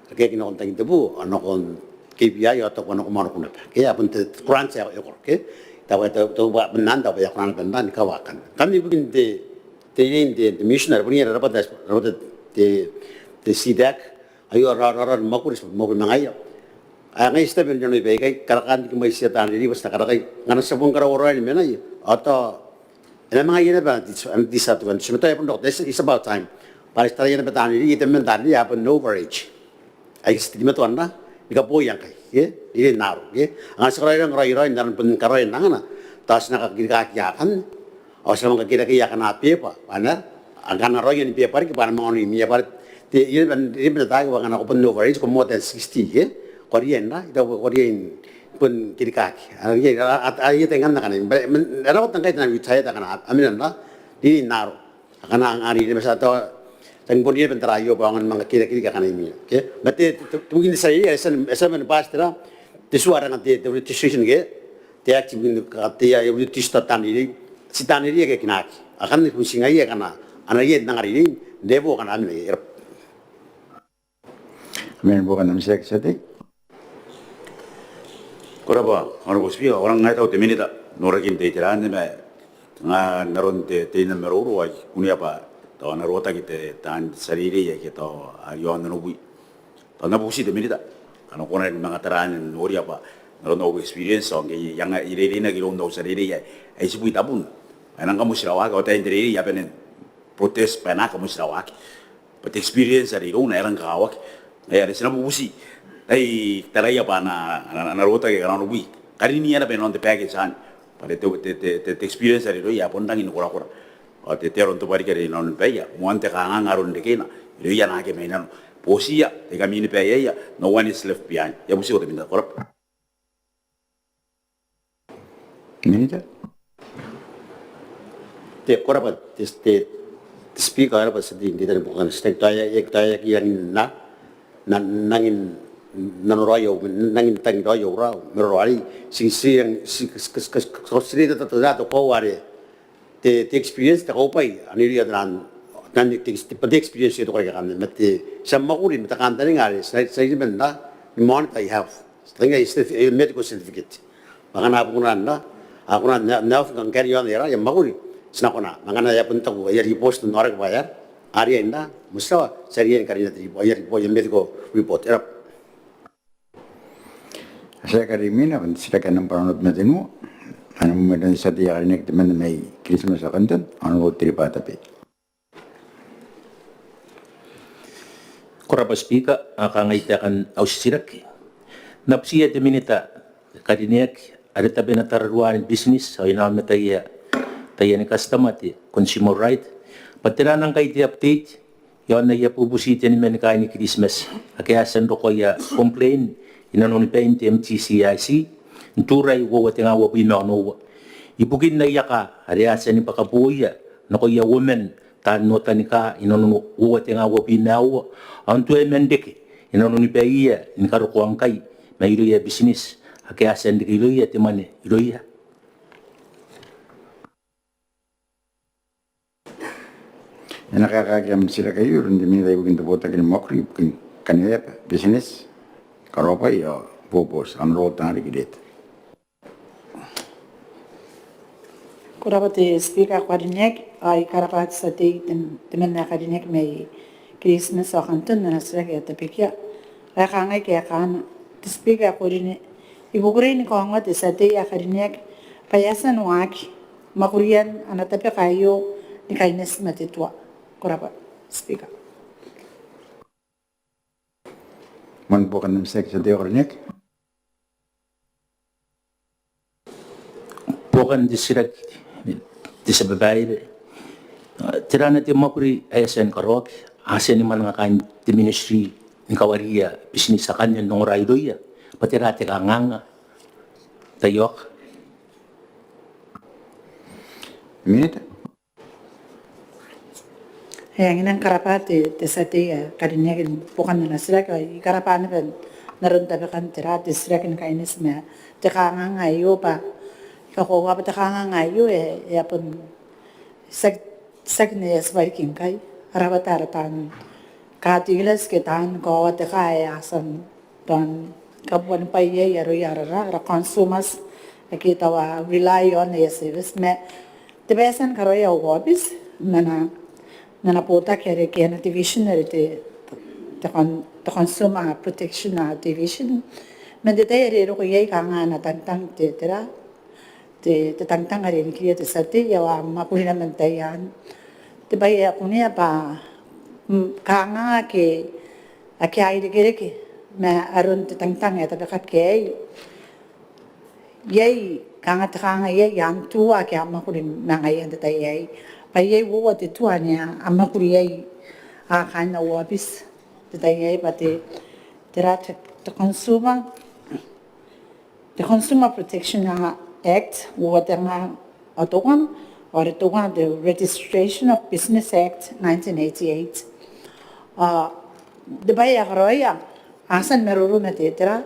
kakeaki nakon tangin te buu, ao nakon K P I, ao I taku bwa nakon mwakuri naba, ke, a bon te grant ae e koro, ke, I taku bwa, I taku, I taku bwa bon anne, I taku bwa e a kona naba n ra ni kawaakin. Kam ibukin te, te reirei n te, te mitinare, bon iai rabwata, rabwata te, te CDAC, aio ra, ra, ra, mwakuri, mwakuri ma ngaia. Ae ngaia ti tabe n rinanoi baikai, karakaan riki mwaitia taan reirei bwa ti na karakai. Ngkana ti a bon karaua raoi ni mena iai, ao tao e na manga iai naba ana dis-, ana disadvantage. Ma tao e bon roko, it's, it's about time. Bwa are ti taraia naba taan reirei, e temanna taan reirei ae bon overage. Aika ti teimatoa n ra, ni kabooia ngkai, ke? Reirei n aaro, ke? Ngkana ti karaoia raoi, raoi, n aron bon karaoia n angana, tao ti na kakirikaki akanne. Ao ti a manga kakirakeia akana beba, bwa a na, akana raoia ni beba riki, bwa a na manga onimia, bwa are te, iai naba, iai naba taeka bwa ngkana ko bon overage, ko more than sixty, ke? Ko riai n ra, I taku bwa ko riai ni bon kirikaki. A riai, a, a, a, iai te ngkanne akana, bwa, man, e rawata ngkai te na retire akana, a mena n ra, reirei n aaro. Akana angan reirei ma ti a tao, tang bon iai naba n tara aio bwa a aonga ni manga kirikaki akana imwina. Ke? Ma te, te, te, te bukin te tia reirei, e a tia, e a tia naba ni bati te ra, te tua are kanga te, te registration ke, te act ibukin te, te, te, te, taan reirei, ti taan reirei ake a kinaaki. Akanne bon ti ngaia akana a na riai n anga reirei n level akana a mena iai. Ko rabwa. Ko rabwa, buokan ana titiraki te tia tei. Ko rabwa Honourable Speaker, ao I a nang kaitau te Minita n norakin te itera anne ma, kanga n aron te, te ina maroro ae I kunea bwa tao a na rotaki te, taan tia reirei aike tao a ri aon onobwi. Tao N na bubuti te Minita ngkana ko kona ni manga tara anne n noria bwa n aron au experience ao ngke I anga, I reireinaki iroun au tia reirei ae, ae itibwi tabun, ae e nang kamotirawaki, ao taian te reirei a bane n protest bwa e na kamotirawaki. Bwa te experience are irouna ae e rang kakawaki. Ngaia are ti na bubuti, tai taraia bwa a na, a na, a na rotaki aika onobwi. Kariniia naba inanon te package anne. Bwa are te, te, te, te, te experience are irouia ae bon rangi ni korakora. Ao te, te aro n tobwa riki are inanon baia, moan te kanganga aron rekeina irouia naake mai nano. Bootiia, te kaminiba aei, no one is left behind. I a butiko te Minita, ko rabwa. Minita. Te, ko rabwa te, te, te Speaker, ko rabwa te tia tei n reita ni buokan ana titiraki. Tao e, e, tao e aki rangi n na, n na, n rangi n nanoraoi au, n rangi n tangiraoi au ra, maroro arei, ti, ti, ti, ti, ti, ti, ti, ti, ti, ti, ti, ti, ti, ti, ti, ti, te, te experience, te kaubwai anne irouia taian, taian te, te, te experience ae te koraki akanne, ma te, ti a mwakuri ma te kantaninga are ti na, ti na riai naba n ra, ni monitor aia health. Ti tangiria aia certi-, aia medical certificate. Bwa ngkana a bon kona n ra, a kona n ra, n ra, n carry on aia ra, aia mwakuri, ti na kona. Ma ngkana e a bon taku aia report n aoraki bwa e a, a riai n ra, motinnano, ti a riai ni karina te report, aia report, aia medical report. E rabwa. Titiraki are imwina bon titiraki nambwa onoman ma tenua. Ana mwiin te tia tei ae karineaki temanna mai Kiritimati ao Kanton, Honourable Teriba Tabe. Ko rabwa Speaker, ao kangai taekan au titiraki. N na butiia te Minita ae karineaki are tabena tararuaan business ao inaomataia taiani customer, te consumer right, bwa tera ngkai te update iaon aia bubuti teniman kaain Kiritimati ake a tia n roko aia complain inanoni bain te M T C I C n Turai uoua tenga uabwi ma onoua ibukin aia kaa are a tia ni bwakaboia nakoia uoman taan otanika inanon uoua tenga uabwi ma aua, ao n tuai man reke inanoni baiia ni karokoa ngkai mairouia business ake a tia n reke irouia te mwane irouia. E na kaekaaki am titiraki aio iroun te Minita ibukin te Botaki ni Mwakuri ibukin Kaneweaba, Business, Karaobwai ao Boboti, Honourable Tangariki Reete. Ko rabwa te Speaker ae karineaki, ao I karabwa te tia tei, te, temanna ae karineaki mai Kiritimati ao Kanton n ana titiraki ae tabekia. Ao e kangai kaekaana: Te Speaker ae karineaki, I kukurei ni kaongoa te tia tei ae karineaki bwa e a tia n waaki mwakurian ana tabeka aio ni kaineti ma te tua. Ko rabwa Speaker. Moan buokan am titiraki, tia tei ae karineaki. Buokan te titiraki, te tia babaire. Tera ana te mwakuri ae a tia ni karaoaki? A tia ni mwananga kaain te Ministry ni kawariia business akanne n ongora irouia bwa tera te kanganga? Taiaoka. Minita. E, I a nang karabwa te, te tia tei ae karineaki ni buokan ana titiraki, ao I karabwa naba n aron tabekan tera te titiraki ni kaineti ma te kanganga aio bwa I kakoaua bwa te kanganga aio e, e a bon tiaki, tiaki ae e a tib'a riki ngkai. A rabwata ara taan car dealers ke taan kaoa te kaa ae a tia n tao ni kabuanibwai iai aroia ara, ara consumers ake tao a rely on aia service. Ma te bwai ae e a tia ni karaoia au aobiti n ana, n ana botaki are ke ana division are te, te con-, te Consumer Protection, ah, Division. Man te tai are e roko iai kanga ana tangtang te, tera, te, te tangtang are e nikiria te tia tei, ao a mwakuri naba n taian te bwai ae kunea bwa, mm, kanga ake, ake a irekereke ma aron te tangtang ae tabekaki aei. Iai kanga te kanga iai, iai tua ake a mwakuri ma ngaia n te tai aei. Bwa iai uoua te tua ane a mwakuri iai, a, kaain au aobiti n te tai aei, bwa te, tera, te, te consumer te Consumer Protection Act, uoua tenga ao teuana, ao are teuana te Registration of Business Act nineteen eighty-eight. Ah, te bwai ae a karaoia, a tia ni maroro ma te, tera,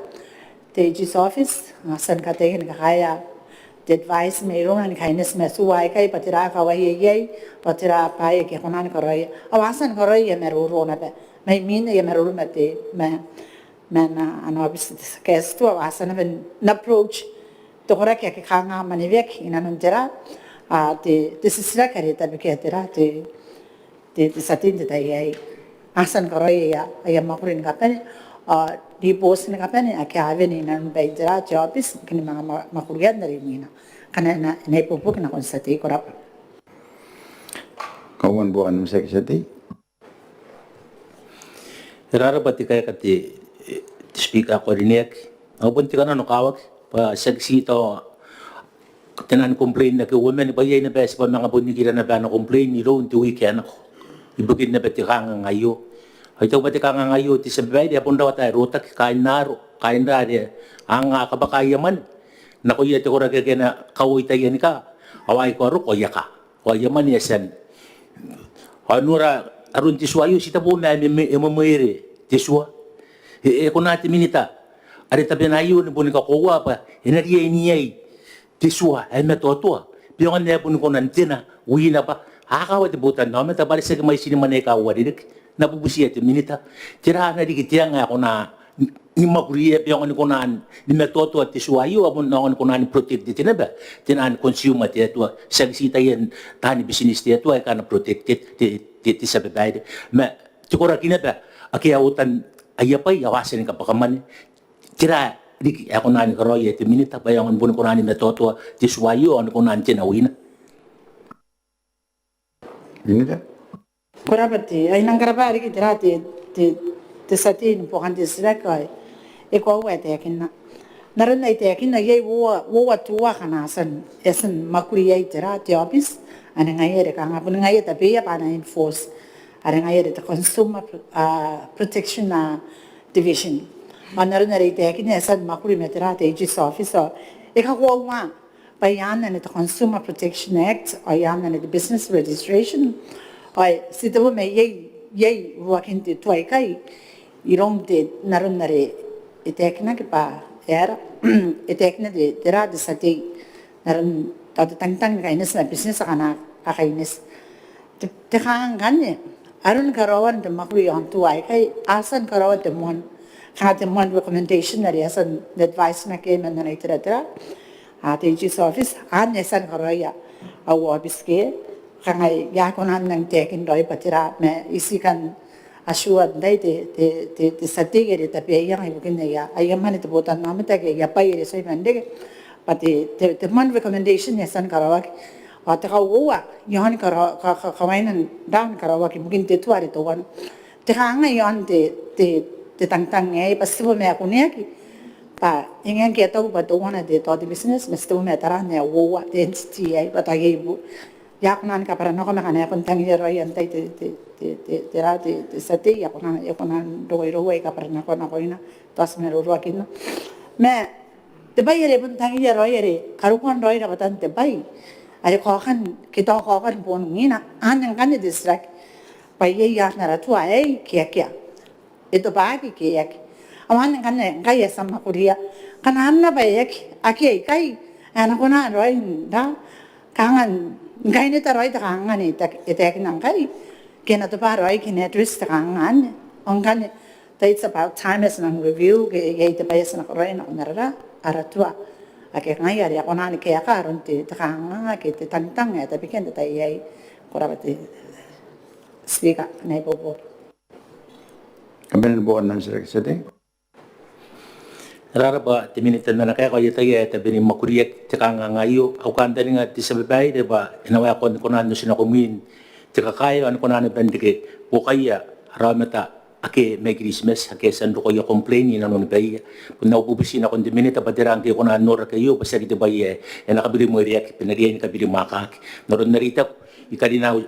te AG's office, a tia ni kataia ni kakaea te advice mairouna ni kaineti ma tua aikai, bwa tera kawai ae iai, bwa tera bwaai ake a kona ni karaoia. Ao a tia ni karaoia maroro naba, ma imwin aia maroro ma te, ma ma ana, ana aobiti te tia kaeti tua, ao a tia naba n approach te koraki ake kanga a mwaneweaki inanon tera, a, te, te titiraki are e tabekia tera, te, te, te tia tei n te tai aei. A tia ni karaoia aia, aia mwakuri ni kabane, a, ribooti ni kabane ake a wene inanon bain tera, te aobiti, ke ni manga mwa-, mwakuriana are imwina. Ngkana e na, e na ibuobuoki nakon te tia tei, ko rabwa. Kauoman buokan am titiraki, tia tei. E rarabwa te kaeka te, te Speaker ae karineaki. Ao bon te kananokawaki bwa tiaki ti tao tenaan complain ake uoman, bwa iai naba ae tib'a manga bon nikira naba ana complain iroun te wiki ae nako ibukin naba te kanganga aio. Ao I taku bwa te kanganga aio, te tia babaire, e a bon rawata ae rotaki kaain aaro, kaain aaro are a anga kabwaka aia mwane nakoia te koraki ake a na kauoi taiani kaa ao a ikoa roko aia kaa ao aia mwane e a tia n, ao nora aron te tua aio, ti tabo ma e mwemwe-, e mwemwere te tua. E, e kona te Minita are tabena aio ni boni kakoaua bwa e na riai n iai te tua ae matoatoa beyond ae boni kona n tena wina bwa a kawa te botannaomata bwa are tiaki mwaitin mwane aika uarereke. N na bubutia te Minita, tera ana riki te anga ae kona ni mwakuriia bwa e aonga ni kona ni matoatoa te tua aio, ao bon aonga ni kona ni protect-ete naba tenaan consumer te Atua, tiaki ti taian taani business te Atua aika a na protect-ete, te, te, te tia babaire. Ma te koraki naba ake a otan aia bwai ao a tia ni kabwaka mwane, tera riki ae kona ni karaoia te minita bwa e aonga ni boni kona ni matoatoa te tua aio ao ni kona n te nawina. Minita. Ko rabwa te, I nang karabwa riki tera te, te, te tia tei ni buokan te titiraki ao e koaua ae taekinna. N aron ae I taekinna iai uoua, uoua tua akana a tia n, e a tia ni mwakuri iai tera te office, ane ngaia are kanga boni ngaia tabeia bwa a na enforce, are ngaia are te Consumer Pro-, ah, Protection, ah, Division. Ao n aron are I taekinna e a tia ni mwakuri ma tera te AG's office ao e kakoaua bwa i aan anne te Consumer Protection Act ao i aan anne te Business Registration. Ao ti tebo ma iai, iai uruakin te tua aikai iroun te, n aron are e taekinaki bwa e aera, e taekinna te, tera te tia tei n aron tao te tangitang ni kaineti ma business akana a kaineti. Te, te kanganga ngkanne, aron karaoan te mwakuri i aon tua aikai, a tia ni karaoa te moan, kanga te moan recommendation are a tia n advice-naki iai man ana iteratera, ah, te AG's office, anne e a tia ni karaoia au office ke, kanga I aki kona n nang taekin raoi bwa tera, ma I ti kan assure n tai te, te, te, te tia tei are tabeaianga ibukin aia, aia mwane te botannaomata ke aia bwai are e tuai man reke, bwa te, te, te moan recommendation e a tia ni karaoaki. Ao te kauoua i aon kara-, ka-, ka-, kawainan ran karaoaki ibukin te tua are teuana. Te kanganga i aon te, te, te tangitang aei bwa ti tebo ma e kuneaki bwa e ngae ngke a taku bwa teuana te, tao te business, ma ti tebo ma taraan ae uoua te entity aei bwa tao iai bu-, I aki kona ni kabwaranakoa ma ngkana e bon tangiria raoi n tai te, te, te, te, tera te, te tia tei, e kona, e kona n roko iroua I kabwaranakoa nakoina, tao ti maroroakinna. Ma te bwai are bon tangiria raoi are karokoan raoi rabwatan te bwai are kaokan, ke tao kaokan boon ungina, anne ngkanne te titiraki bwa iai i aan ara tua aei ke akea, e tobwaki ke e aki. Ao anne ngkanne ngkai e a tia n mwakuria. Ngkana arona bwa e aki, akea ikai, ae a na kona raoi n ra, kanga n kaineta raoi te kanganga ane e taekinna ngkai ke e na tobwa raoi ke e na address te kanganga anne. Ao ngkanne, it's about time ae ti nang review ke iai te bwai ae ti na karaoia nakon ara, ara tua ake ngaia are a kona ni kaeka aron te, te kanganga ke te tangitang ae tabekia n te tai aei. Ko rabwa te Speaker, ana ibuobuoki. Kabanean buokan am titiraki, tia tei. E rarabwa te minita n ana kaeka. Ao I ataia ae e tabe ni mwakuriaki te kanganga aio. Au kantaninga te tia babaire bwa e na waekoa ni kona n otinako mwin te kakae ao ni kona naba n reke buokaia ara aomata ake mai Kiritimati ake a tia n roko aia complain inanoni baia. Bon au bubuti nakon te minita bwa tera ngke e kona n noraki aio bwa tiaki te bwai ae e na kabirimwereaki, bwa e na riai ni kabirimwaakaki. N aron are I taku, I karina au,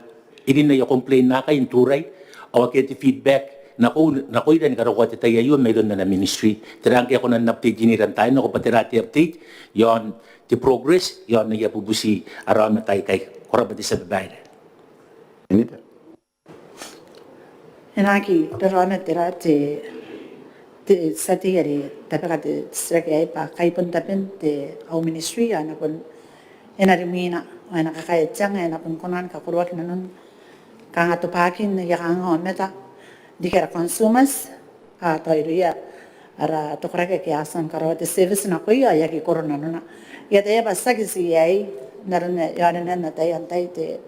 I rin aia complain naakai n Turai, ao akea te feedback nako, nakoira ni karokoa te tai aio mairoun ana ministry. Tera ngke e kona n update-inira n taai nako bwa tera te update i aon te progress i aon aia bubuti ara aomata aikai. Ko rabwa te tia babaire. Minita. E na aki raraoma tera te, te tia tei are tabeka te titiraki aei bwa kai bon taben te, au ministry ao e na bon, e na rimwina ao e na kakaea te anga ae e na bon kona ni kakoroaki nanon kanga tobwakin aia kanganga aomata riki ara consumers, ao tao irouia ara te koraki ake a tia ni karaoa te service nakoia ao e aki koro nanona. I ataia bwa tiaki ti aei n aron ae e aonga n ataia n tai te,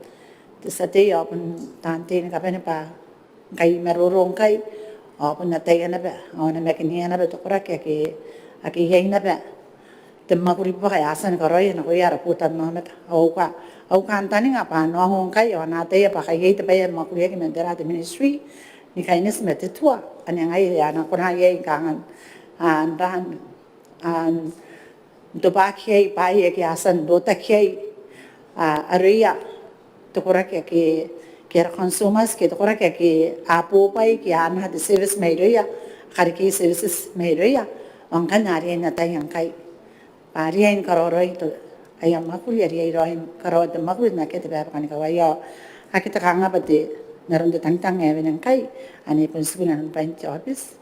te tia tei ao bon taan tei ni kabane bwa ngkai I maroro ngkai ao bon ataia naba ao namakinna naba te koraki ake, ake iai naba te mwakuri bwa kai a tia ni karaoia nakoia ara botannaomata. Au ka, au kantaninga bwa a na ongo ngkai ao a na ataia bwa kai iai te bwai ae mwakuriaki man tera te ministry ni kaineti ma te tua ane ngai a na kona iai kanga n, a, n ra, a, n tobwaki iai bwaai ake a tia n rotaki iai, a, aroia te koraki ake, ke ara consumers ke te koraki ake a bobwai ke a anaa te service mairouia, a karekei services mairouia. Ao ngkanne a riai n ataia ngkai bwa a riai ni karaoa raoi te, aia mwakuri, a riai raoi ni karaoa te mwakuri n akea te bwai ae baka ni kawaia. Ao akea te kanganga bwa te, n aron te tangitang ae wene ngkai ane bon tiku inanon bwain te office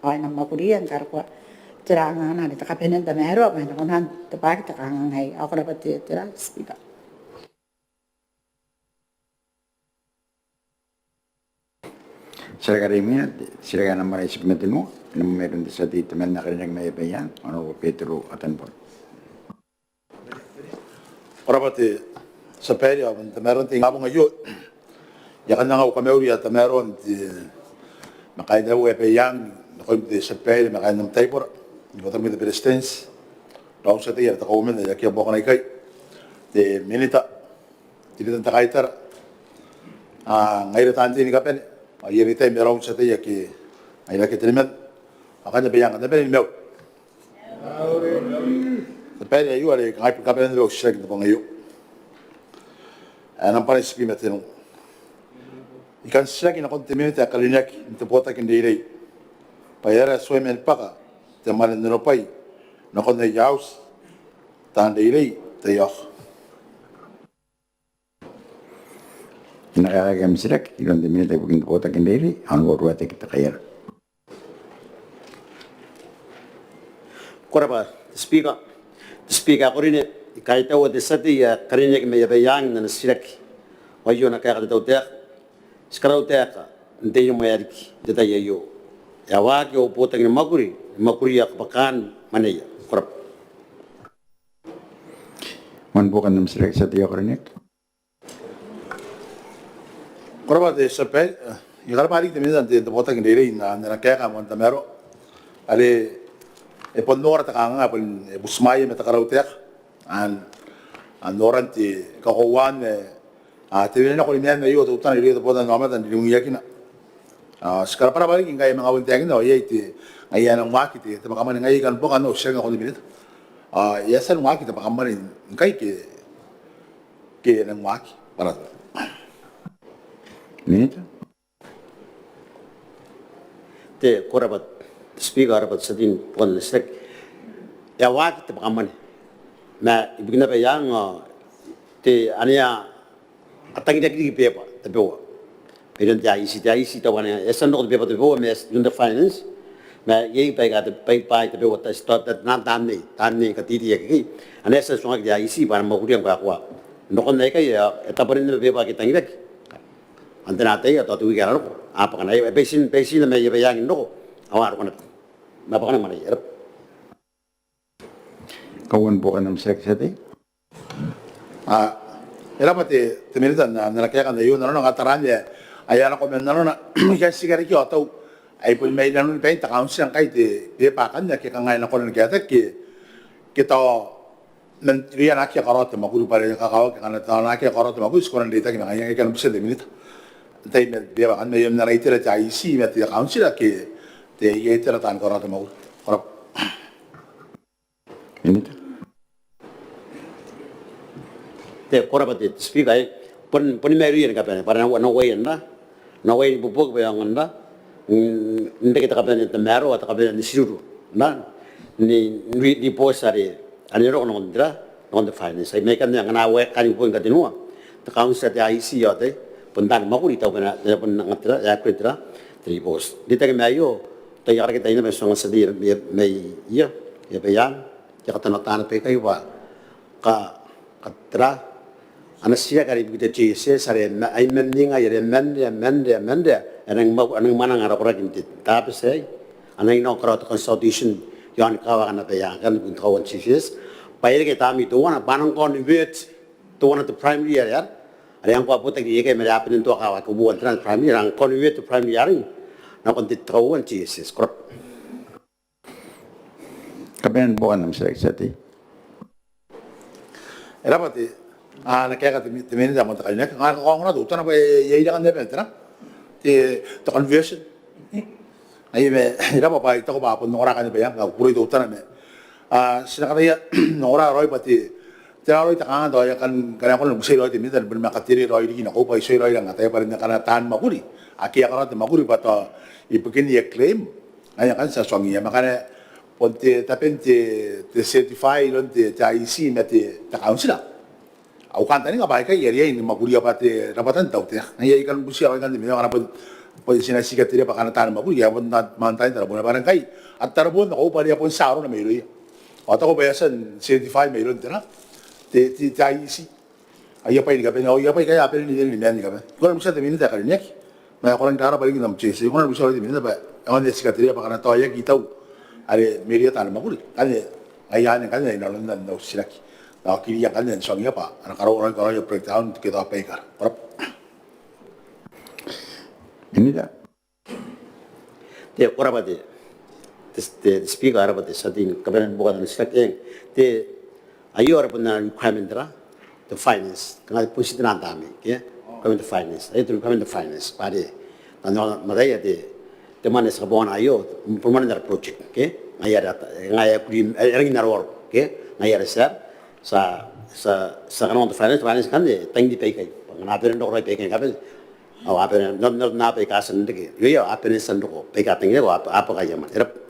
ao e na mwakuria ni karokoa tera angana are te kabanea n tamaroa bwa e na kona n tobwaki te kanganga aei. Ao ko rabwa te, tera, Speaker. Titiraki are imwina, titiraki ae nambwa itiua ma tenua, e nako mairoun te tia tei temanna ae karineaki mai Abaiang, Honourable Betero Atanibora. Ko rabwa te tia babaire ao bon tamaroan te ingabong aio. I a kan anga au kamauri ae tamaroa n te, ma kaain au Abaiang, nakoim te tia babaire ma kaain am taibora. Ni botanaomata Beretitenti, raou n tia tei aika a tia n kaumena ikai, te Minita, te Leader n te Kaitara, ao ngaira taan tei ni kabane, ao iai reitia ma raou n tia tei ake a ira ke teniman, ao kam na bane, kam na bane ni mauri. Te babaire aio are kangai bwa kam na bane ni mauri, titiraki n te bong aio. Ae nambwa tebwi ma tenua. I kan titiraki nakon te Minita ae karineaki n te botaki n reirei bwa e aera e tuai man bwaka te mwane n onobwai nakon aia auti taan reirei n te tai aio. E na kaekaaki am titiraki iroun te Minita ibukin te botaki n reirei, ao n uruateki te kaiara. Ko rabwa te Speaker. Te Speaker ae karineaki, I kaitaua te tia tei ae karineaki mai Abaiang n ana titiraki. Ao aio ana kaeka te tautaeka. Ti karautaeka n te tai ae riki, n te tai aio. E a waaki au botaki ni mwakuri, ni mwakuria kabwakaan mwaneia. Ko rabwa. Moan buokan am titiraki, tia tei ae karineaki. Ko rabwa te tia babaire. I karabwa riki te Minita n te botaki n reirei n ana kaeka ma n tamaroa are e bon nora te kanganga, e bon butimwaea ma te karautaeka n noran te kakoauaan te wene nako ni maan aio teutana irouia te botanaomata n ringiakina. Ao ti karabwarabwa riki ngkai e a manga bon taekinna ao iai te, ngaia e nang waaki te bwakamwane, ngaia I kan buoka au titiraki nakon te Minita. Ao e a tia n waaki te bwakamwane ngkai ke, ke e nang waaki? Ko rabwa. Minita. Te, ko rabwa te Speaker, ko rabwa te tia tei n buokan ana titiraki. E a waaki te bwakamwane. Ma ibukin Abaiang ao te, ane a a tangiraki riki beba tabeua mairoun te IEC, te IEC tao ane e a tia n roko te beba tabeua mairoun te Finance. Ma iai baika te, bwaai tabeua tao, tao, tao, taan nei, taan nei katitiaki ake ane e a tia n tuangaki te IEC bwa a na mwakuria ngkoa. Nakon aikai e a tabwanin naba beba ake tangiraki. Ao n te tai aei ao tao te wiki ae na roko a bwaka naba, e baitin, baitin naba mai Abaiang n roko, ao a roko naba. Ma bwaka naba mwaneia. Ko rabwa. Kauoman buokan am titiraki, tia tei. Ao e rabwa te, te Minita n ana kaeka aio. Nanona ngkai taraan ae a nako man nanona, I kan tii karekea ao tao ai bon mai nanoni bain te kauntira ngkai te beba akanne ake kanga e na kona ni kaetaki ke, ke tao man irouia naake a karaoa te mwakuri bwa are kakawaki ngkana tao naake a karaoa te mwakuri ti kona n reitaki ma ngaia. I kan butia te Minita n tai ma beba akanne, aio n ana itera te IEC ma te kauntira ke te, iai itera taan karaoa te mwakuri? Ko rabwa. Minita. Te, ko rabwa te, te Speaker, e bon, bon mairouia ni kabane bwa a na, a na uaia n ra, a na uaia n ibuobuoki bwa e aonga n ra n reke te kabanea n tamaroa, te kabanea n tirirua n ra, ni, ni, ni booti are, are e roko nakon te ra, nakon te Finance. Ai mai ikanne ngkana a uaia kaain ibuobuoki ni katenua te kauntira, te IEC ao te, bon taan mwakuri tao bwa e na, e na bon anga te ra, e a kuri te ra, te ribooti. N reitaki ma aio, tao I a karaki taina ma tuanga tia tei mai, mai, ia, ia Abaiang, I a katanoata naba ikai bwa ka, ka tera, ana titiraki are ibukin te JSS are ma, ai manninga are mannea, mannea, mannea, e nang mwa, e nang mwananga ara koraki n te Tabati aei. A nang nako karaoa te consultation iaon kawakana Abaiang ibukin te kauoua n JSS bwa e reke tamnei teuana bwa a nang convert teuana te primary are, are, are ngkoa a botaki ikai ma are a bane n toa kawaki uoua n tera te primary, a nang convert te primary are nakon te kauoua n JSS. Ko rabwa. Kabanean buokan am titiraki, tia tei. E rabwa te, ana kaeka te, te Minita ae moan te karineaki. Ngkana ko ongora teutana bwa e, e a irakan naba tera, te, te conversion. Ai ma, e rabwa bwa I taku bwa a bon ongora kaain Abaiang, ngkana ko kukurei teutana ma, a, ti na kataia n ongora raoi bwa te, tera raoi te kanganga tao e a kan, kan kona ni butia raoi te Minita ni boni manga katere raoi riki nakoiu bwa I tuai raoi n anga ataia bwa are ngkana taan mwakuri ake a karaoa te mwakuri bwa tao ibukin aia claim, ngaia ngkanne ti a tuangiia. Ma ngkana bon te, taben te, te certify iroun te, te IEC ma te, te kauntira, au kantaninga bwa aikai a riai ni mwakuria bwa te rabwata n tautaeka. Ngaia I kan butia raoi ngkanne te Minita ngkana bon, bon ti na tii katerea bwa ngkana taan mwakuri a bon taan, taan tarabona bwa are ngkai a tarabon nakoiu bwa are a bon tia arona mairouia. Ao I taku bwa e a tia n certify mairoun tera, te, te, te IEC aia bwai ni kabane, ao aia bwai ngkai a bane ni, ni maan ni kabane. I kan butia te Minita ae karineaki ma e kona n rabwa riki n am JSS. I kan butia raoi te Minita bwa e aonga n tii katerea bwa ngkana tao e aki tau are mairouia taan mwakuri, ngkanne ngaia anne ngkanne inanon au titiraki. Ao I kiriia ngkanne n tuangiia bwa a na karaoa raoi, karaoa aia breakdown ke tao baikara. Ko rabwa. Minita. Te, ko rabwa te, Te, te Speaker, e raba te tia tei ni kabane ni buokan ana titiraki. Te, aio e raba ana requirement ra te finance. Kanga bon ti te nang tamnei, ke? Requirement te finance. Aio te requirement te finance. Bwa are, na, na, na, te, te mwane ti kabongana aio, bon mwane n ara project, ke? Ngaia are, ngaia are kuri, e, e rangi n aroaro, ke? Ngaia are ti a, ti a, ti a, ti a kanakoa te finance, finance ngkanne, tangiri baikai. Ngkana a bane n roko raoi baikai ngkai, ao a bane, n, n, n, a bane n roko baika a tangiriko, a, a bwaka aia mwane. E raba.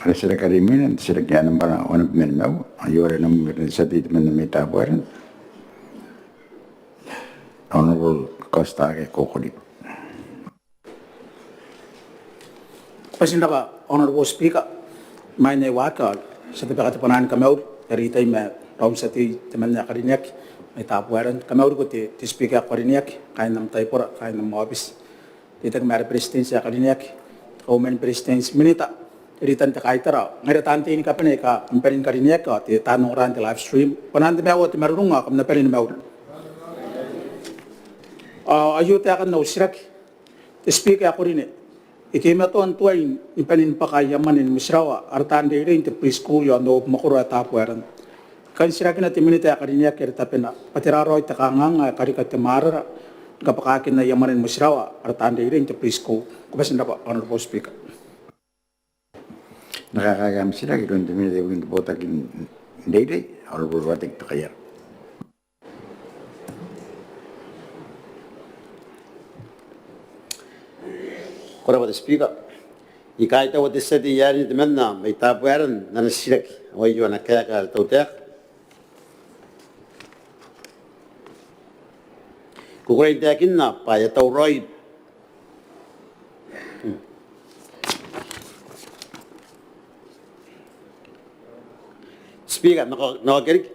Ara titiraki are imwina, te titiraki ae nambwa onoman ma nimaua, aio are e na mwemweria te tia tei temanna mai Tabuaeran, Honourable Kosta Kekokori. Ko bati n raba, Honourable Speaker, mai nei waaki, ti a tabeka te bwanaa ni kamauri, e reitaki ma raou n tia tei temanna ae karineaki mai Tabuaeran, kamauriko te, te Speaker ae ko karineaki, kaain am taibora, kaain am aobiti, reitaki ma ara Beretitenti ae karineaki, Kauoman ni Beretitenti, Minita, reitan te kaitara, ngaira taan tei ni kabane aika kam bane ni karineaki, ao te taan ongora n te live stream, bwanaan te maiu ao te marurung ao kam na bane ni mauri. Ao aio taekan au titiraki, te Speaker ae ko karineaki, e teimatoa n tuai ni bane ni bwaka aia mwane ni motirawa ara taan reirei n te preschool i aon au mwakoro ae Tabuaeran. I kan titirakina te Minita ae karineaki are tabena, bwa tera raoi te kanganga ae karika te mwaarara ni kabwakaakin aia mwane ni motirawa ara taan reirei n te preschool. Ko bati n raba, Honourable Speaker. E na kaekaaki am titiraki iroun te Minita ibukin te botaki n reirei, Honourable Ruateki Tekaiara. Ko raba te Speaker. I kaitaua te tia tei ae karineaki temanna mai Tabuaeran n ana titiraki, ao aio ana kaeka te tautaeka. I kukurei n taekinna bwa e a tauraoi. Speaker, nako, nako keriki.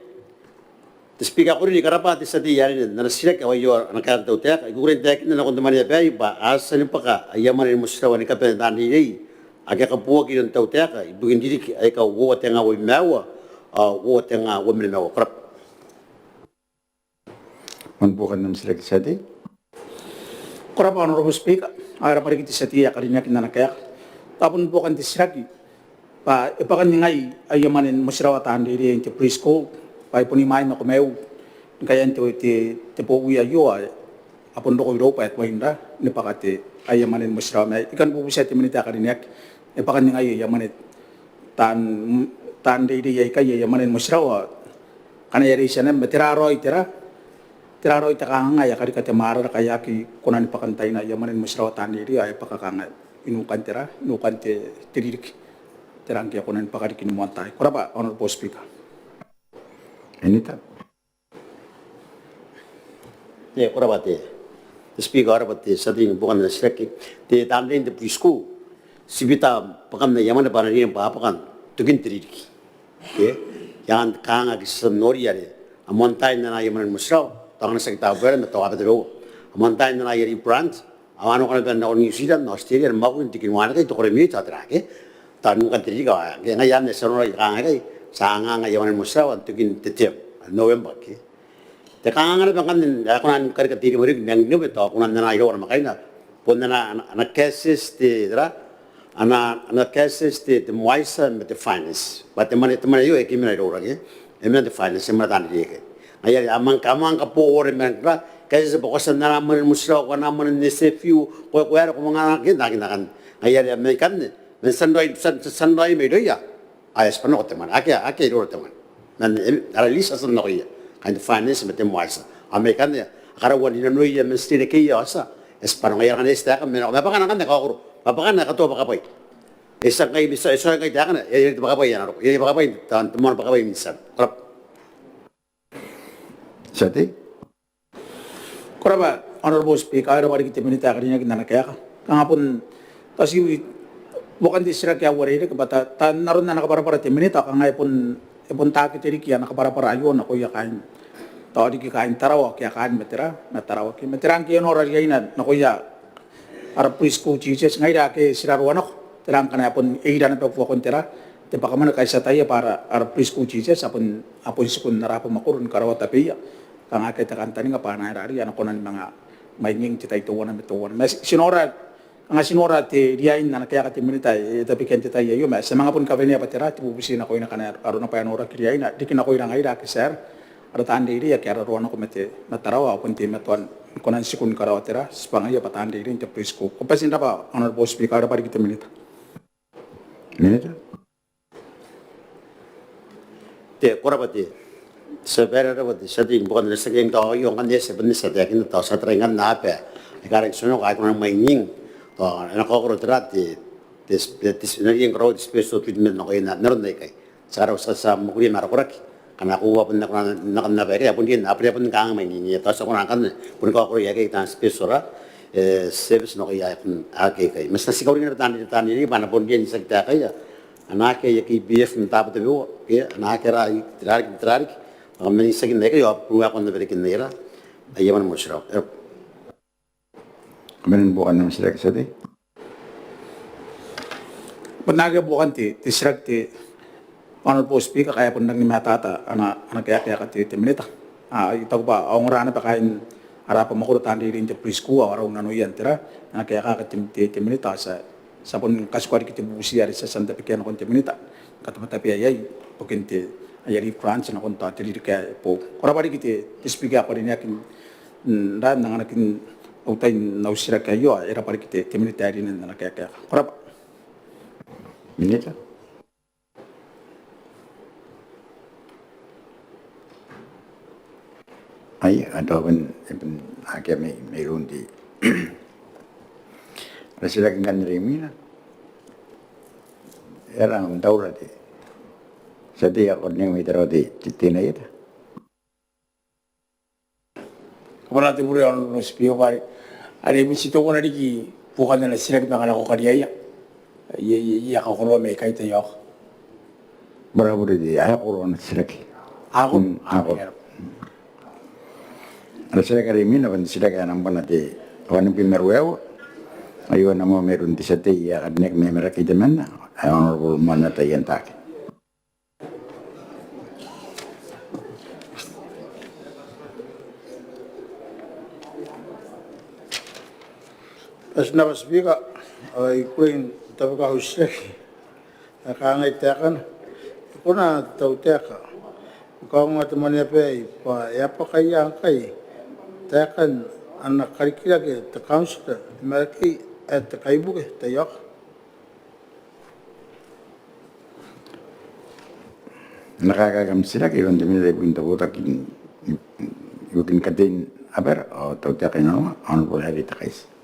Te Speaker ae ko karineaki, I karabwa te tia tei ae karineaki n ana titiraki, ao aio ana kaeka te tautaeka. I kukurei n taekinna nakon te Mwaneaba aei bwa a tia ni bwaka aia mwane ni motirawa ni kabane taan reirei ake a kabuoaki iroun te tautaeka ibukin ririki aika uoua tenga uabwi ma uoua ao uoua tenga uabwi ma nimaua. Ko raba. Ko raba, Honourable Speaker, ao e raba riki te tia tei ae karineaki n ana kaeka. Tao bon buokan te titiraki bwa e bwakan ningai aia mwane ni motirawa taan reirei n te preschool, bwa I bon imwain nako maiu ni kaean te, te, te bowi aio, a bon roko irou bwa e tuai n ra ni bwaka te, aia mwane ni motirawa. Ma I kan bubutia te Minita ae karineaki, e bwakan ningai aia mwane taan, taan reirei aikai aia mwane ni motirawa, ngkana e a reitia naba ma tera raoi, tera, tera raoi te kanganga ae karika te mwaarara ngkai a aki kona ni bwaka n taina aia mwane ni motirawa taan reirei, ao e bwaka kanga i nukan, tera, i nukan te, te ririki, tera ngke a kona ni bwaka riki ni moan tai. Ko raba, Honourable Speaker. Minita. Ko raba te, te Speaker, ao e raba te tia tei ni buokan ana titiraki. Te taan reirei n te preschool, ti bita bwakan aia mwane bwa a na riai ni bwaka n tokin te ririki. Ke e a kanga, kanga ake ti a tia n nori are a moan tai n anaa aia mwane ni motirawa, tao ngkana tiaki Tabuaeran ma tao aaba tabeua, a moan tai n anaa aia reirei branch, a a nako naba nakon New Zealand, Australia, ni mwakuri n te kinuanake, te koremiti, tao tera, ke tao nukan te ririki. Ngaia anne ti a noora kanga aikai, ti a anganga aia mwane ni motirawa n tokin te term, November, ke. Te kanganga naba ngkanne ae kona ni karika te ririki, ma e nang niobe tao kona n anaa irou namwakaina, bon ana, ana, ana cases te, tera, ana, ana cases te, te MWYSSA ma te finance. Bwa te mwane, te mwane aio e aki mena iroura, ke e mena n te finance, e mena taan reirei aikai. Ngaia are a manga, a manga kabooa raoi ma, tera, cases bwa ko a tia n anaa mwane ni motirawa, ko anaa mwane n SFU, ko, ko aera, ko manga anaa, ke n taekinna ngkanne. Ngaia are mai ikanne, man tia n raoi, tia n, tia n raoi mairouia, ao e a tibwa nako te mwane. Akea, akea iroura te mwane. Man, em, ara list a tia n nakoia kaain te finance ma te MWYSSA. Ao mai ikanne, a karaua n rinanoia man titirakeia, ao a tia, e a tibwa nako. Ngaia are ngkanne ti taekinna, ma bwakana ngkanne e kaokoro. Bwa bwakana e katoa bwakabwai. E tia ngkai, e tia, e tia ngkai taekana, e, e bwakabwai ae na roko. E bwakabwai, taan, te moan bwakabwai n tia. Ko raba. Ko raba, Honourable Speaker, ao e raba riki te Minita ae karineaki n ana kaeka. Kanga bon, tao ti, buokan te titiraki ae uarereke bwa ta, ta, n aron ana kabwarabwara te Minita, kanga e bon, e bon takete riki ana kabwarabwara aio nakoia kaain, tao riki kaain Tarawa, ke a kaan ma tera, ma Tarawa, ke ma tera ngke e nora riaina nakoia ara preschool teachers, ngaira ake ti raroa nako, tera ngkana e bon ira naba buakon tera, te bwakamwane ngkai ti ataia bwa ara, ara preschool teachers a bon, a bon tiku n ara aba mwakoro ni karaoa tabeia, kanga akea te kantaninga bwa a na aera arei a na kona ni manga mwaing n te tai teuana ma teuana. Ma ti, ti nora Anga ti nora te riain ana kaeka te Minita e tabekia n te tai aio, ma ti a manga boni kawenea bwa tera te bubuti nakoina ngkana arona bwa e noraki riaina, riki nakoira ngaira ake ti aera ara taan reirei ake a raroa nako ma te, ma Tarawa, ao bon teimatoa ni kona n tiku ni karaoa tera, tibwangaia bwa taan reirei n te preschool. Ko bati n rabwa Honourable Speaker, e rabwa riki te Minita. Minita. Te, ko rabwa te, ti a bae n rabwa te tia tei ibukin ana titiraki. Tao aio ngkanne ti a bon tia n taekinna, tao ti a tarai ngkanne naba aika a rangi n tionoka aika a kona ni mwaing, tao e na kaokoro tera te, te, te, te, e na riai ni karaoa te special treatment nakoia n aron aikai. Ti a karaua, ti a, ti a mwakuria ma ara koraki. Ngkana a koaua bon nako, nako naba aikai, a bon riai, a bon riai bon ni kangai mwaing, tao ti a kona ngkanne boni kaokoroia aikai taan special, e, service nakoia aika aikai. Ma ti na tii kauringana taan, taan reirei bwa a na bon riai n itiaki taekaia anaaki aia K P F n taabo tabeua, ke anaaki ara, i, tera riki, tera riki. Bwa kam na itiaki n aikai ao buakon na berekin aia, aia mwane motinnano. E rabwa. Kam na buokan am titiraki te tia tei. Bon akea buokan te, te titiraki te Honourable Speaker, ngkai e a bon rangi ni matata ana, ana kaeka te, te Minita. A, I taku bwa a ongora naba kaain ara abamwakoro taan reirei n te preschool, ao a rau nanoia n tera, ana kaeka te, te, te Minita, ti a, ti a bon katikua riki te bubuti are ti a tia n tabekia nakon te Minita. Katabetabea iai ibukin te, aia leave grant nakon tao te ririki ae boou. Ko rabwa riki te, te Speaker ae ko karineaki n, n, n anganaki au tai n au titiraki aio, e rabwa riki te, te Minita ae rineaki n ana kaeka. Ko rabwa. Minita. Ai, a tao bon, e bon akea mai, mairoun te, ara titiraki ngkanne are imwina. E rang tauraoi te tia tei ae karineaki mai Tarawa, te, te, Teineeta. Ko rabwa te Honourable Speaker, are, are e bon ti teuana riki buokan ana titiraki ma ngkana ko kariaia. Ia, ia, ia, kakoroa mai ikai taiaoka. Bora bure te, ae kakoroa ana titiraki. Ako? Mm, ako. Ara titiraki are imwina bon te titiraki ae nambwana te wanibwi ma ruaiwa. Aio e na moa mairoun te tia tei ae karineaki mai Marakei temanna, ae Honourable Moannata Ientaake. Ko bati n rabwa Speaker, ao I kukurei n tabeka au titiraki ae kangai taekana. E kona te tautaeka ni kaongoa te mwaneaba aei bwa e a bwakaia ngkai taekan ana karikirake te kauntira i Marakei ae te kaibuke taiaoka? E na kaekaaki am titiraki iroun te Minita ibukin te botaki ibukin katein abara ao tautaeka inanoa, Honourable Harry Tekaiti.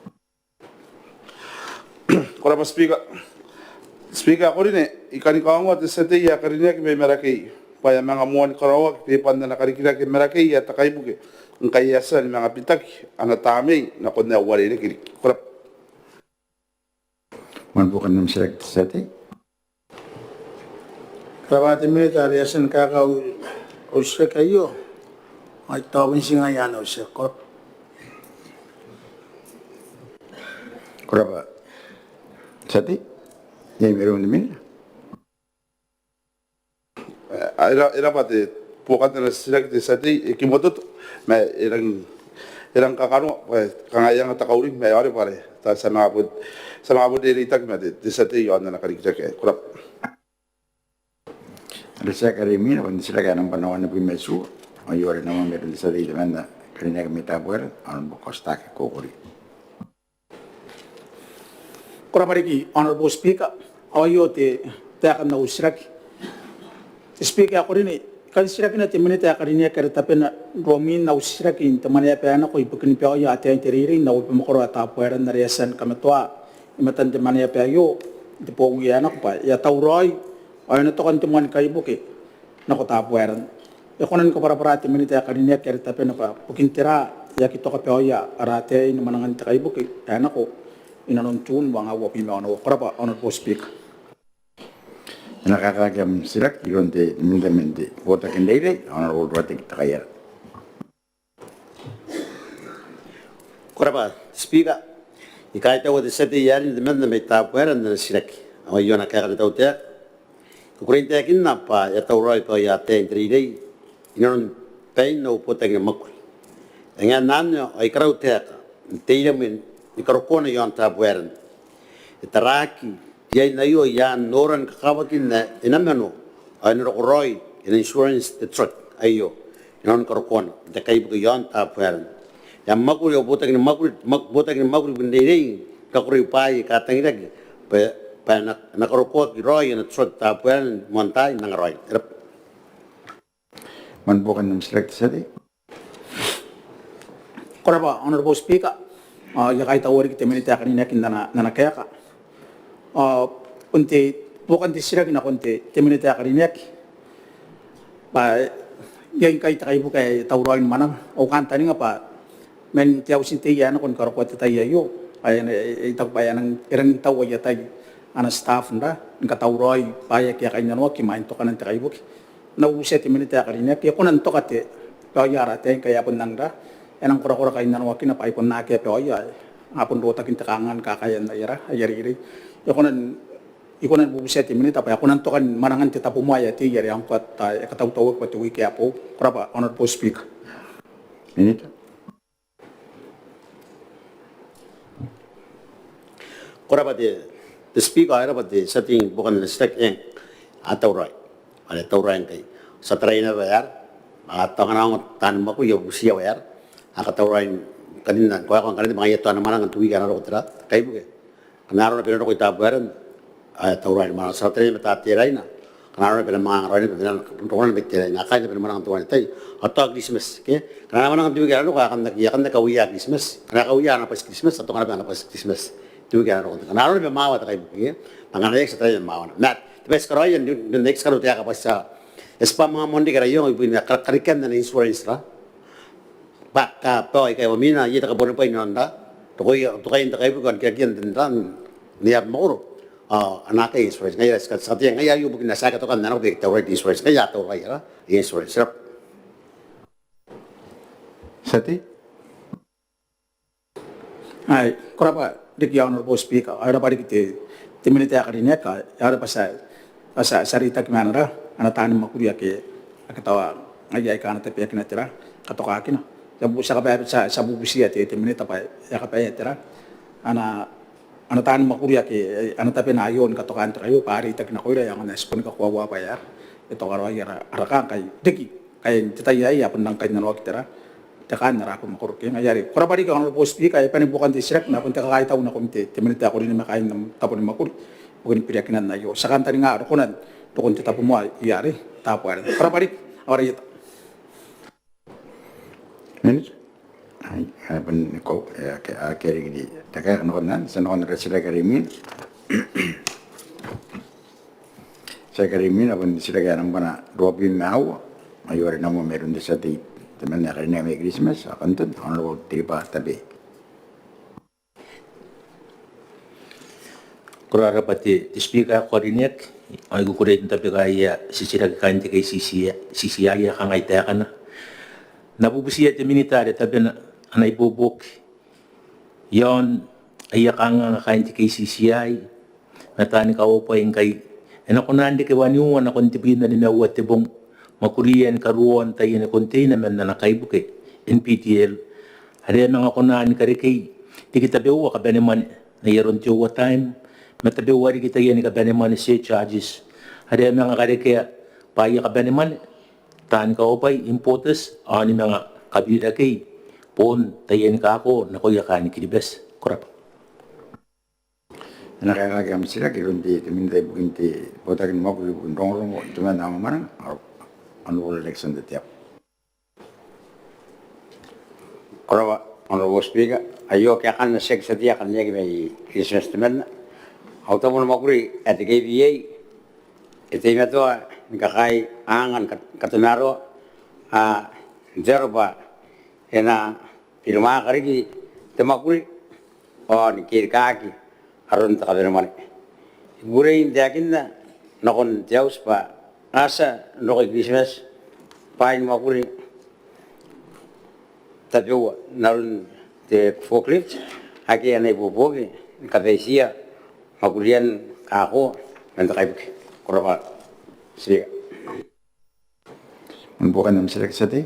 Ko rabwa Speaker. Speaker ae ko rine, I kani kaongoa te tia tei ae karineaki mai Marakei bwa e a manga moa ni karaoaki beeban ana karikirake Marakei ae te kaibuke ngkai e a tia ni manga bitaki ana tamnei nakon ae uarereke riki. Ko rabwa. Moan buokan am titiraki te tia tei. Ko rabwa te Minita are e a tia ni kaeka au titiraki aio. Ai tao bon ti ngaia au titiraki. Ko rabwa. Ko rabwa te tia tei. Iai mairoun te Minita? E ra-, e rabwa te buokan ana titiraki te tia tei, e kimototo ma e rang, e rang kakanoa bwa e kangai anga te kauring ma e aore bwa are tao ti a manga bon, ti a manga bon reireitaki ma te, te tia tei iaon ana karikirake. Ko rabwa. Ara titiraki are imwina bon te titiraki ae nambwa wanibwi ma itiua, aio are e na moa mairoun te tia tei temanna ae karineaki mai Tabuaeran, Honourable Kostake Kokori. Ko rabwa riki Honourable Speaker, ao aio te taekan au titiraki. Te Speaker ae ko rine, I kan titirakina te Minita ae karineaki are tabena n romwin au titiraki n te mwaneaba ae nako ibukin baoia ataein te reirei n au abamwakoro ae Tabuaeran are e a tia ni kamatoa i matan te mwaneaba aio n te bowi ae nako bwa e a tauraoi ao e na toka n te moani kaibuke nako Tabuaeran. E kona ni kabwarabwara te Minita ae karineaki are tabena bwa bukin tera e aki toka baoia ara ataei ni mwanangan te kaibuke ae nako inanon Tun uangaun uabwi ma onoua? Ko rabwa Honourable Speaker. E na kaekaaki am titiraki iroun te Minita man te botaki n reirei, Honourable Ruateki Tekaiara. Ko rabwa Speaker, I kaitaua te tia tei ae rine temanna mai Tabuaeran n ana titiraki. Ao aio ana kaeka te tautaeka. I kukurei n taekinna bwa e a tauraoi baoia ataein te reirei inanon bain au botaki ni mwakuri. E ngae n anne ao I karaua taeka n te iremwe ni karokoana iaon Tabuaeran E taraaki riain aio i aan noran kakawakin ae e na mano ao e na roko raoi n insurance te truck aio inanon karokoana n te kaibuke i aon Tabuaeran. E a mwakuri ao botaki ni mwakuri, botaki ni mwakuri ibukin reirei ni kakukurei bwaai aika tangiraki bwa e na karokoaki raoi ana truck Tabuaeran n moan taai n anga raoi. E raba. Man buokan am titiraki te tia tei. Ko rabwa Honourable Speaker, ao I a kaitaua riki te minita ae karineaki n ana kaeka. Ao bon te buokan te titiraki nakon te minita ae karineaki bwa iai ngkai te kaibuke ae e tauraoi ni mwananga. Au kantaninga bwa man te auti n tei ae nako ni karokoa te tai aio ao e taku bwa e rangi n tau aia tai ana staff n ra ni katauraoi bwaai ake a kainnanoaki imwain tokana n te kaibuke. N na bubutia te minita ae karineaki, e kona n toka te baoia ara ataei ngkai a bon nang ra, e nang korakora kainnanoakina bwa ai bon akea baoia ae a bon rotaki n te kanganga ni kakaea n aia ra, aia reirei. E kona n, I kona ni bubutia te minita bwa e kona n toka ni mwanangan te tabomoa ae a tei are ngkoa e katautauaki bwa te wiki ae boou. Ko rabwa Honourable Speaker. Minita. Ko rabwa te Speaker, e rabwa te tia tei ibukin ana titiraki. Eng, a tauraoi, are a tauraoi ngkai. Ti a tarai naba bwa e aera, a tao ngkana a ongo taan mwakuri I a bubutiia bwa e aera, a katauraoi ni karinna, ko ae ko ngkanne bwa ngaia tao a na mwananga n te wiki ae na roko te ra, kaibuke. Ngkana arona bwa e na roko i Tabuaeran, a tauraoi ni mwananga. Ti a tarai naba ma taan tei raina. Ngkana arona bwa e na mwananga raoi naba, bwa e na roko naba i Teraina, a kaai naba ni mwananga n teuana te tai. Ao tao Kiritimati ke, ngkana a na mwananga n te wiki ae na roko, a kan aki, a kan aki kauia Kiritimati. Ngkana e kauia ana bwati Kiritimati, a tonga naba ana bwati Kiritimati n te wiki ae na roko. Ngkana arona bwa e maawa te kaibuke, bwa ngkana e aki, ti a tarai ma maawana. Ma te bwai ae ti karaoia n te next karo te aka bwa ti a, e tibwa manga moan reke ara iango ibukin karekean ana insurance ra. Bwa ka, bwa ikai wamina iai te kabuanibwai n aron ra, tokoia, tokaia n te kaibuke ao ni karakian te ra, ni a makoro. Ao a na aki insurance, ngaia ti kataia, ngaia aio bukina ti aki toka n aron bwa e tauraoi te insurance, ngaia a tauraoi ara insurance. Rab. Tia tei. Ai, ko rabwa riki Honourable Speaker, ao e rabwa riki te, te minita ae karineaki, ao e rabwa ti a, ti a, ti a reitaki ma ana ra, ana taani mwakuri ake, ake tao ngaia aika a na tabeakina te ra, katokakina. Ti a bu, ti a kabaea, ti a, ti a bubutia te, te minita bwa e a kabaea te ra, ana, ana taani mwakuri ake, e, a na tabena aio ni katokaan te ra aio, bwa a reitaki nakoira, e aonga n ae ti boni kakoaua bwa e aera, e toka raoi ara, ara kaa ngkai riki, ngkai n te tai aei a bon rang kainnanoaki te ra, te kaa n ara abamwakoro ke ngaia are. Ko rabwa riki Honourable Speaker, e bane buokan te titiraki ma bon te kakaitau nakon te, te minita ae ko rine ma kaain am tabo ni mwakuri ibukin biriakinan aio. Ti a kantaninga rokona, rokon te tabomoa i are Tabuaeran. Ko rabwa riki, ao ara ieta. Minita. Ai, ai, bon ko, e, ake, ake riki te kaeka nakon anne, ti a nakon ara titiraki are imwina. Titiraki are imwina bon titiraki ae nambwa ruabwi ma aua, aio are e nako mairoun te tia tei temanna ae karineaki mai Kiritimati ao Kanton, Honourable Tiriba Tabe. Ko rarabwa te, te Speaker ae ko karineaki, ao I kukurei n tabeka aia titiraki kaain te KCCI, CCI ae kangai taekana. N na bubutia te minita are tabena ana ibuobuoki i aon aia kanganga kaain te KCCI ma taani kaobwai ngkai e na kona n reke waniua nakon tebwina ma nimaua te bong mwakuriia ni karuoan taiani container man ana kaibuke, NPTL, are a manga kona ni karekei riki tabeua kabanemwane n ai aron te overtime ma tabeua riki taiani kabanemwane surcharges are a manga karekea bwa aia kabanemwane taani kaobwai, importers, ao ni manga kabirakei boon taiani kako nakoia kaain Kiribati. Ko rabwa. E na kaekaaki am titiraki iroun te, te minita ibukin te botaki ni mwakuri ibukin rongorongo, itoman ao mwamwananga, ao Honourable Alexander Teabo. Ko rabwa Honourable Speaker, aio kaekaan ana titiraki te tia tei ae karineaki mai Kiritimati temanna. Au tabo ni mwakuri ae te KPA e teimatoa ni kakaei aanga ni kat-, katamaroa, a, n te aro bwa e na birimwaaka riki te mwakuri ao ni kerikaaki aron te kabanemwane. I kukurei n taekinna nakon te auti bwa a tia n roko i Kiritimati bwaai ni mwakuri tabeua n aron te forklift ake a na ibuobuoki ni kabaitia mwakurian kako man te kaibuke. Ko rabwa Speaker. N buokan am titiraki te tia tei.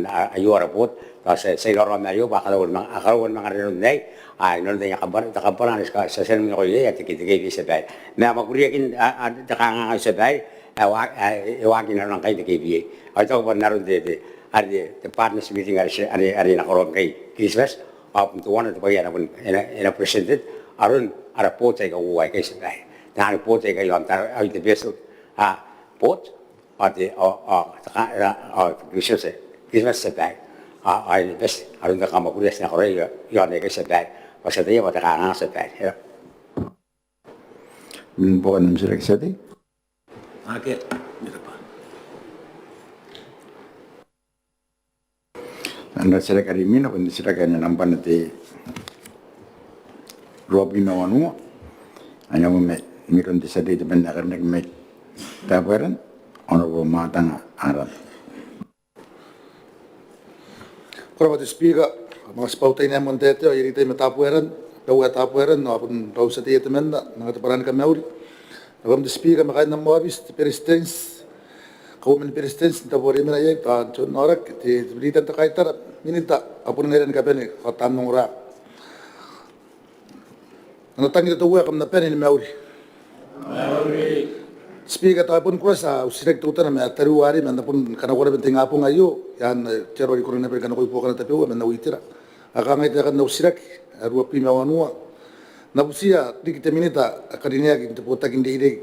bon aio ara board, tao ti a iraorao ma aio bwa a karaua ni manga, a karaua ni manga rerun aei, a, inanon te kambana, te kambana are ti a tia n nako iai, ae te, te KPA, tia babaire. Ma a mwakuriakin, a, te kanganga aio, tia babaire, ae e waaki nanona ngkai n te KPA. Ao I taku bwa n aron te, te, are te, te partners meeting are, are, are e na karaoaki ngkai Kiritimati, ao bon teuana te bwai ae e na bon, e na, e na presented aron ara board aika uoua aikai, tia babaire. Taian board aika iaon tara, ao te best, a, board, ao te, ao, ao, te ka, ao, Kiritimati, Kiritimati, tia babaire. Ao, ao e na best aron te kamwakuri ae ti na karaoia iaon aikai, tia babaire. Bwa ti ataia bwa te kanganga, tia babaire. Eng. Bukin am titiraki, tia tei? Akea, e rab'a. Ana titiraki are imwina bon te titiraki ae nambwana te ruabwi ma wanua. Ae nako mai iroun te tia tei temanna ae karineaki mai Tabuaeran, Honourable Matang Aran. Ko rabwa te Speaker, ao manga tibwa au tai n moan taetae ao I a reitai ma Tabuaeran, bwa Tabuaeran ao bon bwa au tia tei temanna, n anga te bwanaa ni kamauri nakoim te Speaker ma kaain am aobiti, te Beretitenti, Kauoman ni Beretitenti n tabo are e mena iai, tao n te onaoraki, te, te Beretitenti, te kaitara, Minita, ao bon ngaira ni kabane, ao taan ongora. Ana tangira te Uea, kam na bane ni mauri. Mauri. Speaker, tao e bon kuraoti au titiraki teutana ma tariu arei ma N na bon kanakoa naba n te ingabong aio, ian te aro are I kona naba ni kanakoi buokana tabeua man au itera. Ao kangai taekan au titiraki ae ruabwi ma wanua. N na butiia riki te Minita ae karineaki n te botaki n reirei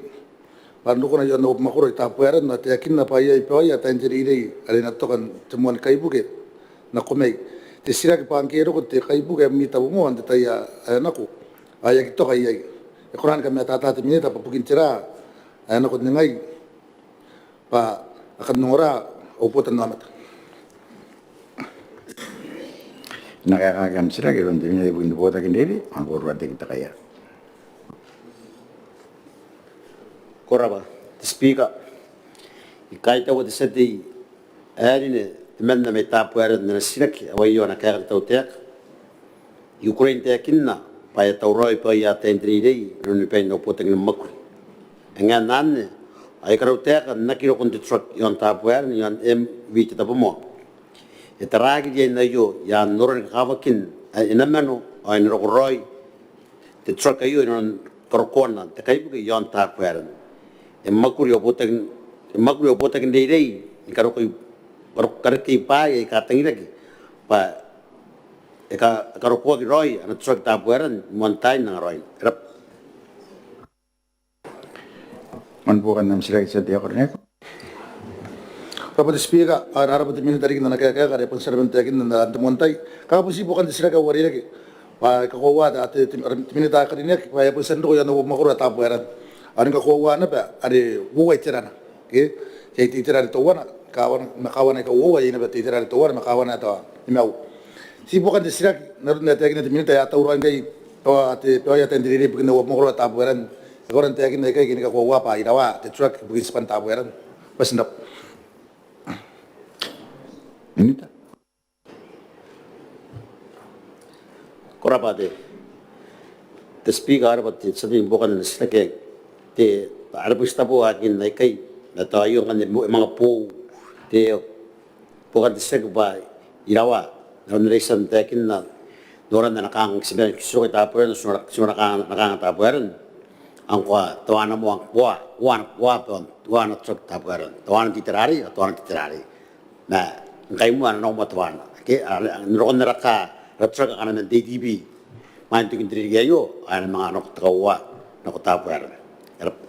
bwa n rokona iaon au abamwakoro i Tabuaeran ao e taekinna bwa iai baoia ataein te reirei are e na toka n te moan kaibuke nako mai. Te titiraki bwa ngke e roko te kaibuke ae mimi tabomoa n te tai ae nako ao e aki toka iai, e kona ni kamatata te Minita bwa bukin tera ae e nako n ningai bwa a kan ongora au botannaomata. N na kaekaaki am titiraki iroun te Minita ibukin te botaki n reirei ao ni koruan te kaiara. Ko rabwa te Speaker. I kaitaua te tia tei ae rine temanna mai Tabuaeran n ana titiraki ao aio ana kaeka te tautaeka. I kukurei n taekinna bwa e a tauraoi baoia ataein te reirei inanon bain au botaki ni mwakuri. E ngae n anne ao I karautaeka n aki rokon te truck iaon Tabuaeran iaon M V te tabomoa. E taraaki riain aio ian noran kakawakin ae e na mano ao e na roko raoi te truck aio inanon karokoana te kaibuke iaon Tabuaeran. E mwakuri au botaki, e mwakuri au botaki n reirei ni karokoi, karo-, karekei bwaai aika tangiraki bwa e ka, e karokoaki raoi ana truck Tabuaeran i moan taai n angaraoina. E rabwa. Ao ni buokan am titiraki te tia tei ae karineaki. Ko rabwa te Speaker, ao e na rabwa te Minita riki n ana kaeka are e bon tia naba n taekinna n te moan tai. Kaanga bon ti buokan te titiraki ae uarereke bwa e kakoaua te, te, te Minita ae karineaki bwa e a bon tia n roko iaon au abamwakoro ae Tabuaeran. Ao ni kakoaua naba are uoua iterana. Ke? Iai te itera are teuana, kawana, ma kawana aika uoua, iai naba te itera are teuana ma kawana ae tao nimaua. Ti buokan te titiraki n aron ae e taekinna te Minita e a tauraoi ngkai baoia ataein te reirei ibukin au abamwakoro ae Tabuaeran. E kona n taekinna ikai ke ni kakoaua bwa iraua te truck ibukin tibwan Tabuaeran? Bati n rabwa. Minita. Ko rabwa te, te Speaker, ao e rabwa te tia tei ni buokan ana titiraki. Te, are bon ti taboa akin aikai ma tao aio ngkanne e manga boou te buokan te titiraki bwa iraua n aron are I tia n taekinna, noran ae na kanga ti bane n titiroko i Tabuaeran, ti nora, ti nora kanga, na kanga Tabuaeran. Ao ngkoa teuana moa, ngkoa, uoua, uoua, uoua ana truck Tabuaeran. Teuana n te itera arei ao teuana n te itera arei. Ma ngkai moa a na nako moa teuana. Ke, a, n rokon ara kaa, ara truck akana man te ADB. Imwain tokin te ririki aio, a na manga nako te kauoua nako Tabuaeran. E rabwa.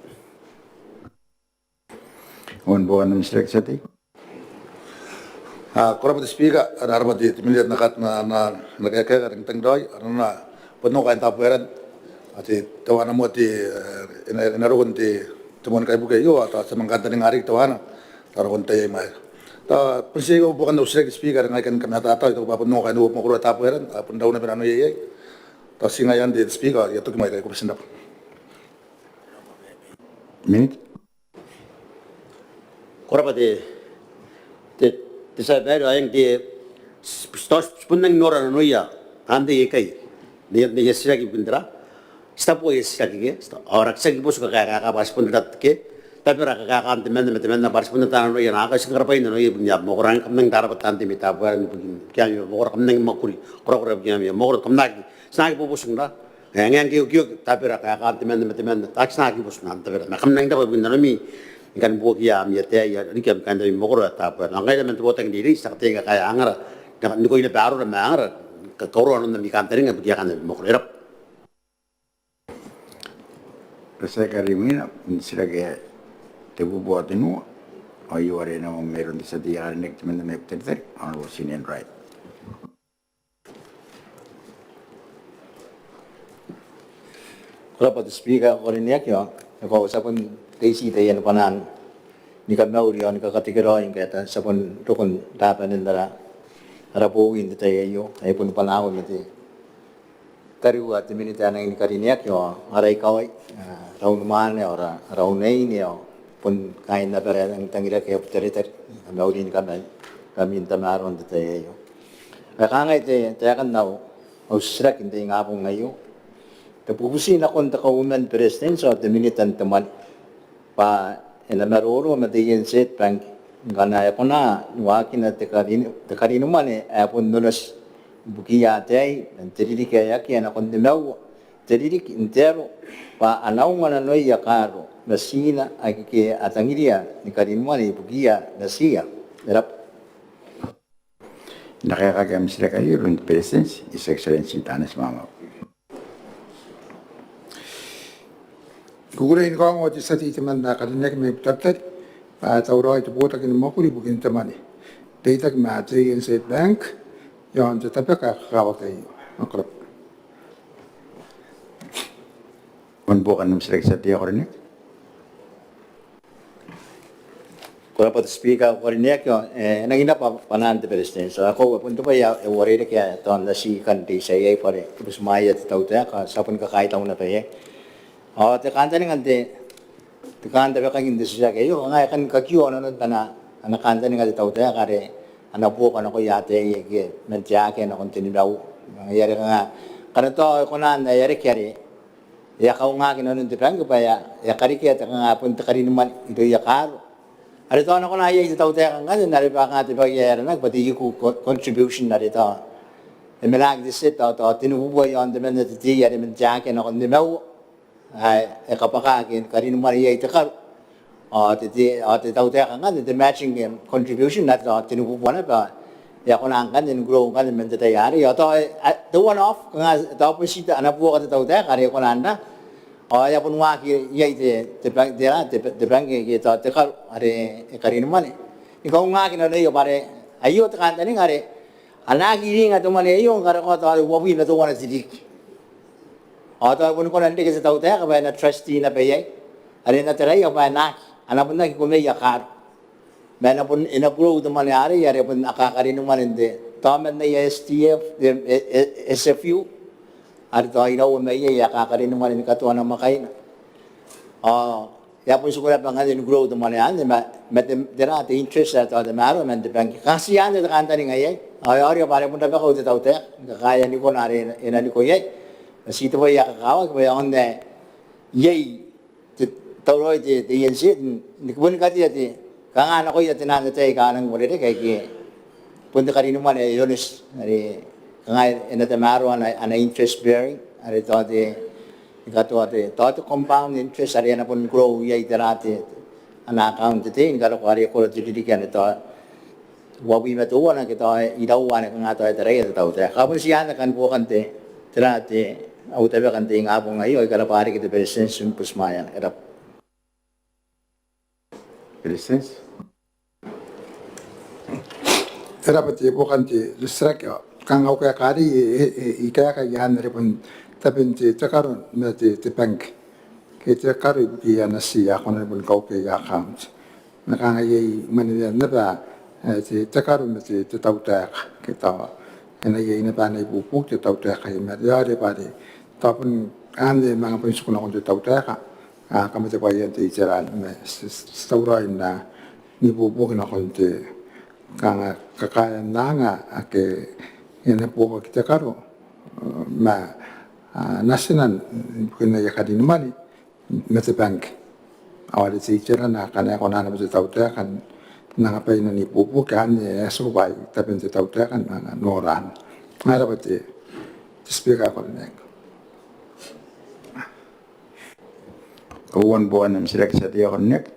Ao ni buokan am titiraki te tia tei. Ao ko rabwa te Speaker, ao e na rabwa te, te Minita n ana, ana, ana kaeka are e tangiraoi, ao e na bon nako kaain Tabuaeran. Ao te, teuana moa te, e, e na, e na roko n te, te moan kaibuke aio, ao tao ti a manga kantaninga riki teuana, tao rokon te tai ae imwaira. Tao bon ti aio buokan au titiraki te Speaker, are ngai I kan kamatata, I taku bwa bon nako kaain au abamwakoro ae Tabuaeran, ao bon rau naba nanoia iai. Tao ti ngaia anne te Speaker, I a toki mai ikai, ko bati n rabwa. Minita. Ko rabwa te, te, te tia babaire, ao eng te, ti, ti, ti bon nang nora nanoia taan tei aikai n aia, n aia titiraki ibukin tera. Ti taboa aia titiraki ke, ti ta, ao ara titiraki bwa ti kakaea, kakaea bwa ti bon tera ke. Tabera kakaean temanna ma temanna bwa ti bon tera nanoia, nako ti karabwaia nanoia ibukin aia mwakoro. Kam nang tarabwa taan tei mai Tabuaeran ibukin aia mwakoro, kam nang mwakuri korakora ibukin aia mwakoro, kam na aki, ti na aki bobotinira. Ngaia ngke, ngke, ngke tabera kakaean temanna ma temanna, ti na aki bobotinira, tabera. Ma kam nang tabe ibukin nanomi ni kan buokiia ami ataei riki ami kaain ami mwakoro ae Tabuaeran. Ao ngaira man te botaki n reirei ti a kataia ni kakaea angara, ni koina bwa arora ma angara, ka, karaoan ami kantaninga ibukiia kaain ami mwakoro. E rabwa. Ko rabwa te Speaker, imwina n titiraki te bubua tenua, ao aio are e na mairoun te tia tei ae karineaki temanna mai Butaritari, Honourable Tinian Wright. Ko rabwa te Speaker ae karineaki, ao e koaua ti a bon reitia taian bwanaan ni kamauri ao ni kakatekeraoi ngkai ti a bon roko n tabanin ara, ara bowi n te tai aio, ae bon bwanaau ma te tariu ae te Minita ae nangi ni karineaki ao ara ikawai, ara unimwaane ao ara, ara unaine ao bon kaain abara ae tangiraki ae Butaritari, kam na mauri ni kamauri, kam na tamaroa n te tai aio. Ao e kangai te, taekan au, au titiraki n te ingabong aio. Te bubuti nakon te Kauoman ni Beretitenti ao te Minita n te mwane bwa e na maroro ma te ANZ Bank ngkana e kona ni waakina te karin, te karin mwane ae bon onoti ibukiia ataei man te ririki ae akea nakon nimaua te ririki n te aro bwa a na unga nanoia kaaro natina aike a tangiria ni karin mwane ibukiia natiia. E rab'a. N na kaekaaki am titiraki aio iroun te Beretitenti, His Excellency Taneti Maamau. I kukurei ni kaongoa te tia tei temanna ae karineaki mai Butaritari bwa e tauraoi te botaki ni mwakuri ibukin te mwane, reitaki ma te A N Z Bank, iaon te tabeka ae kakawaki aio. Ko rab'a. Bon buokan am titiraki tia tei ae karineaki. Ko rab'a te Speaker ae karineaki, e nangi naba bwanaan te Beretitenti. Ao e koaua bon te bwai ae uarereke ae tao N na ti kan reitia iai bwa are e butimwaeia te tautaeka, ti a bon kakaitau naba iai. Ao te kantaninga n te, te kantaninga n te titiraki aio, kanga e kan kakioa nanon ana, ana kantaninga te tautaeka are ana buoka nakoia ataei aike man te akea nakon te nimaua. Ngaia are kanga, ngkana tao e kona n ae e a reke are e a kaungaki nanon te bangke bwa e a, e a karekea te kanga bon te karin mwane irouia kaaro. Are tao e na kona iai te tautaeka ngkanne n arebakanga te bwai ae aranaki bwa te equal co-, contribution are tao e mena n te set tao, tao tenibubua iaon temanna te tei are man te akea nakon nimaua ae e kabwakaki karin mwane iai te karo. Ao te, te, ao te tautaeka ngkanne te matching, em, contribution are tao tenibubua naba, e a kona ngkanne ni grow ngkanne man te tai arei. Ao tao, e, a, te one off, kanga tao bon ti ana buoka te tautaeka are e kona n ra. Ao e a bon waaki iai te, te bang-, te ra, te, te bangke ke tao te karo are e karin mwane ni kaungaki nanoia bwa are aio te kantaninga are a na aki iringa te mwane aio ngkana e kaoa tao uabwi ma teuana te ririki. Ao tao e boni kona n reke te tautaeka bwa e na trustee naba iai are e na taraia bwa e na aki, a na bon aki kumeia kaaro. Ma e na bon, e na grow te mwane arei are bon a kakarin mwane n te, tao man aia S T F, e, e, e, S F U are tao iraua mai iai aika a kakarin mwane ni katoa namwakaina. Ao e a bon tiku naba ngkanne ni grow te mwane anne ma, ma te, te ra, te interest ae tao tamaroa man te bangke. Kanga ti anne te kantaninga iai. Ao e aoria bwa are bon rabakau te tautaeka ni kakaea nikona are e na, e na niko iai. Ma ti te bwai ae kakawaki bwa e aonga n iai te tauraoi te, te A N Z n, ni boni katea te kanga nakoia tenan ataei aika a nangi uarereke aike bon te karin mwane ae onoti are kanga e na tamaroa ana, ana interest bearing are tao te, ni katoa te, tao te compound interest are e na bon grow iai te ra, te, ana account te tei ni karokoa are e koro te ririki anne tao uabwi ma teuana ke tao iraua anne kanga tao e taraia te tautaeka. Ao bon ti anne kanga buokan te, te ra, te, au tabeka n te ingabong aio. Ai ko rabwa riki te Beretitenti ni butimwaeana. E rabwa. Beretitenti. E rabwa te buokan te titiraki. Kanga au kaeka arei, e, e, e, I kaeka iai anne are bon taben te, te karo ma te, te bangke ke te karo ibukiia natiia ae kona ni bon kaukia account. Ma kanga iai mwanewean naba, e, te, te karo ma te, te tautaeka ke tao e na iai naba ana ibuobuoki te tautaeka iai. Ma are, are bwa are tao bon anne manga bon tiku nakon te tautaeka, a, kamatebwaian te itera ma ti, ti, ti tauraoi n na ibuobuoki nakon te kanga kakaean anga ake e na buokaki te karo, e, ma, a, natinan ibukin aia karin mwane ma te bangke. Ao are te iterana akana e kona naba te tautaeka n anga bwaina n ibuobuoki anne ae e a tiku bwa ai taben te tautaeka n anga noran. E rabwa te, te Speaker ae karineaki. Kauoua ni buokan am titiraki te tia tei ae karineaki.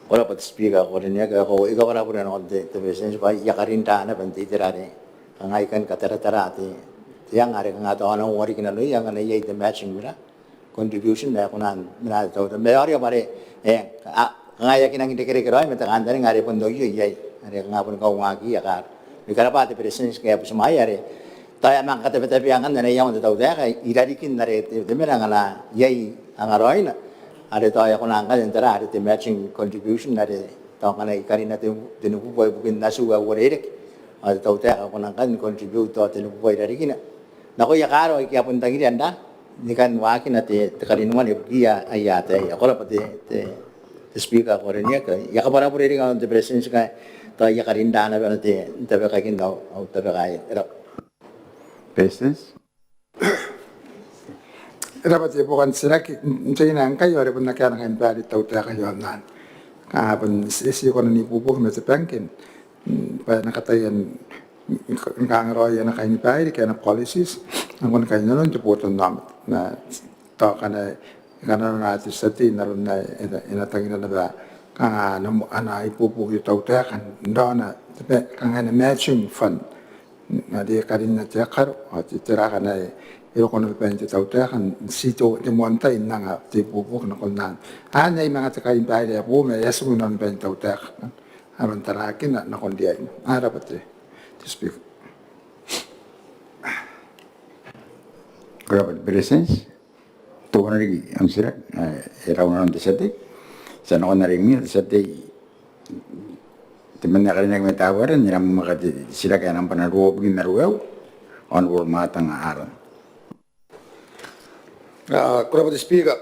Ko rabwa te Speaker ae karineaki, ao I kabwarabwara nakon te, te Beretitenti bwa I a karin ra naba n te itera are kanga I kan kataratara te, te anga are kanga tao a na ua riki nanoia ngkana iai te matching mira contribution ae kona n mena te tautaeka. Ma e aoria bwa are, e, a, kanga e aki nangi rekereke raoi ma te kantaninga are bon oio iai are kanga boni kaungakiia kaaro. I karabwa te Beretitenti ngke e a butimwaea are tao e a manga katabetabea ngkanne ana iango te tautaeka i rarikin are te, te mena ngkana iai angaraoina are tao e a kona ngkanne n tara are te matching contribution are tao ngkana I karina te, tenibubua ibukin natiu ae uarereke ao te tautaeka e kona ngkanne ni contribute tao tenibubua i rarikina nakoia kaaro aike a bon tangiria n ra ni kan waakina te, te karin mwane ibukiia aia ataei. Ko rabwa te, te, te Speaker ae karineaki, I a kabwarabwara riki nakon te Beretitenti ngkai tao I a karin ra naba n te, n tabekakin au, au tabeka aei. E rabwa. Beretitenti. E rabwa te buokan titiraki. N te, n te ina ngkai ao are bon akea ana kainibaire te tautaeka iaon anne. A bon ti, ti kona n ibuobuoki ma te bangke bwa e na kataia ni kangaraoi ana kainibaire ke ana policies nakon kainnanoan te botannaomata. Ma tao ngkana Kanga nanona te tia tei n aron ae e na tangira naba kanga ana ibuobuoki te tautaeka n raona te kanga ana matching fund are e karinna te akaro ao te tera kanga ae e roko naba bain te tautaeka n ti te moan tai n anga te ibuobuoki nakon anne. Anne ai manga te kainibaire ae boou ma e a tiku inanon bain te tautaeka aron taraakina nakon riaina. Ko rabwa te Speaker. Ko rabwa te Beretitenti. Teuana riki am titiraki ae e rau nanon te tia tei. Ti a nakon are imwina, te tia tei, te membwa ae karineaki mai Tabuaeran, e na mwamwaka te titiraki ae nambwa ruaiwa ibukin ruaiwa, Honourable Matang Aaron. Ko rabwa te Speaker.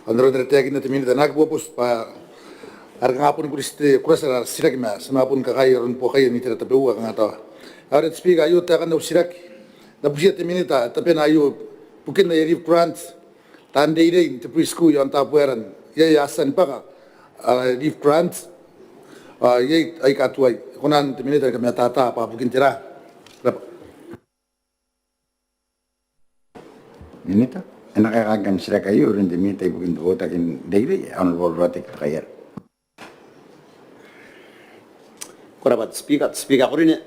Ao n aron are e taekinna te Minita, I na aki boboti bwa are kanga bon kuriste kurasa ara titiraki ma ti na bon kakaei aron buokaia n itera tabeua kanga tao. Ao are te Speaker, aio taekan au titiraki. N na butiia te Minita, tabena aio ibukin aia leave grant, taan reirei n te preschool iaon Tabuaeran, iai a tia ni bwaka ara leave grant? Ao iai aika tuai? E kona te Minita ni kamatata bwa ibukin tera? Ko rabwa. Minita, e na kaekaaki am titiraki aio iroun te Minita ibukin te botaki n reirei, Honourable Rotaki Kaiara. Ko rabwa te Speaker, te Speaker ae karineaki.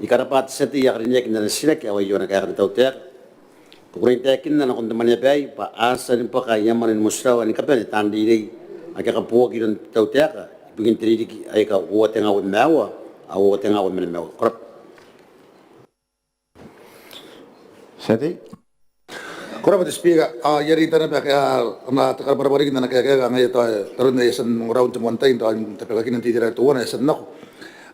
I karabwa te tia tei ae karineaki n ana titiraki ae aio ana kaeka te tautaeka. I kukurei n taekinna nakon te mwaneaba aei bwa a tia ni bwaka aia mwane ni motirawa ni kabane taan reirei ake a kabooaki iroun te tautaeka ibukin te ririki aika uoua tenga uabwi ma aua ao uoua tenga uabwi ma nimaua. Ko rabwa. Tia tei. Ko rabwa te Speaker. Ao I a reita naba ana te karabwarabwa riki n ana kaeka ae kanga e a tao n aron ae e a tia n ongora n te moan tai n tao n tabekakina n te itera teuana ae e a tia n nako.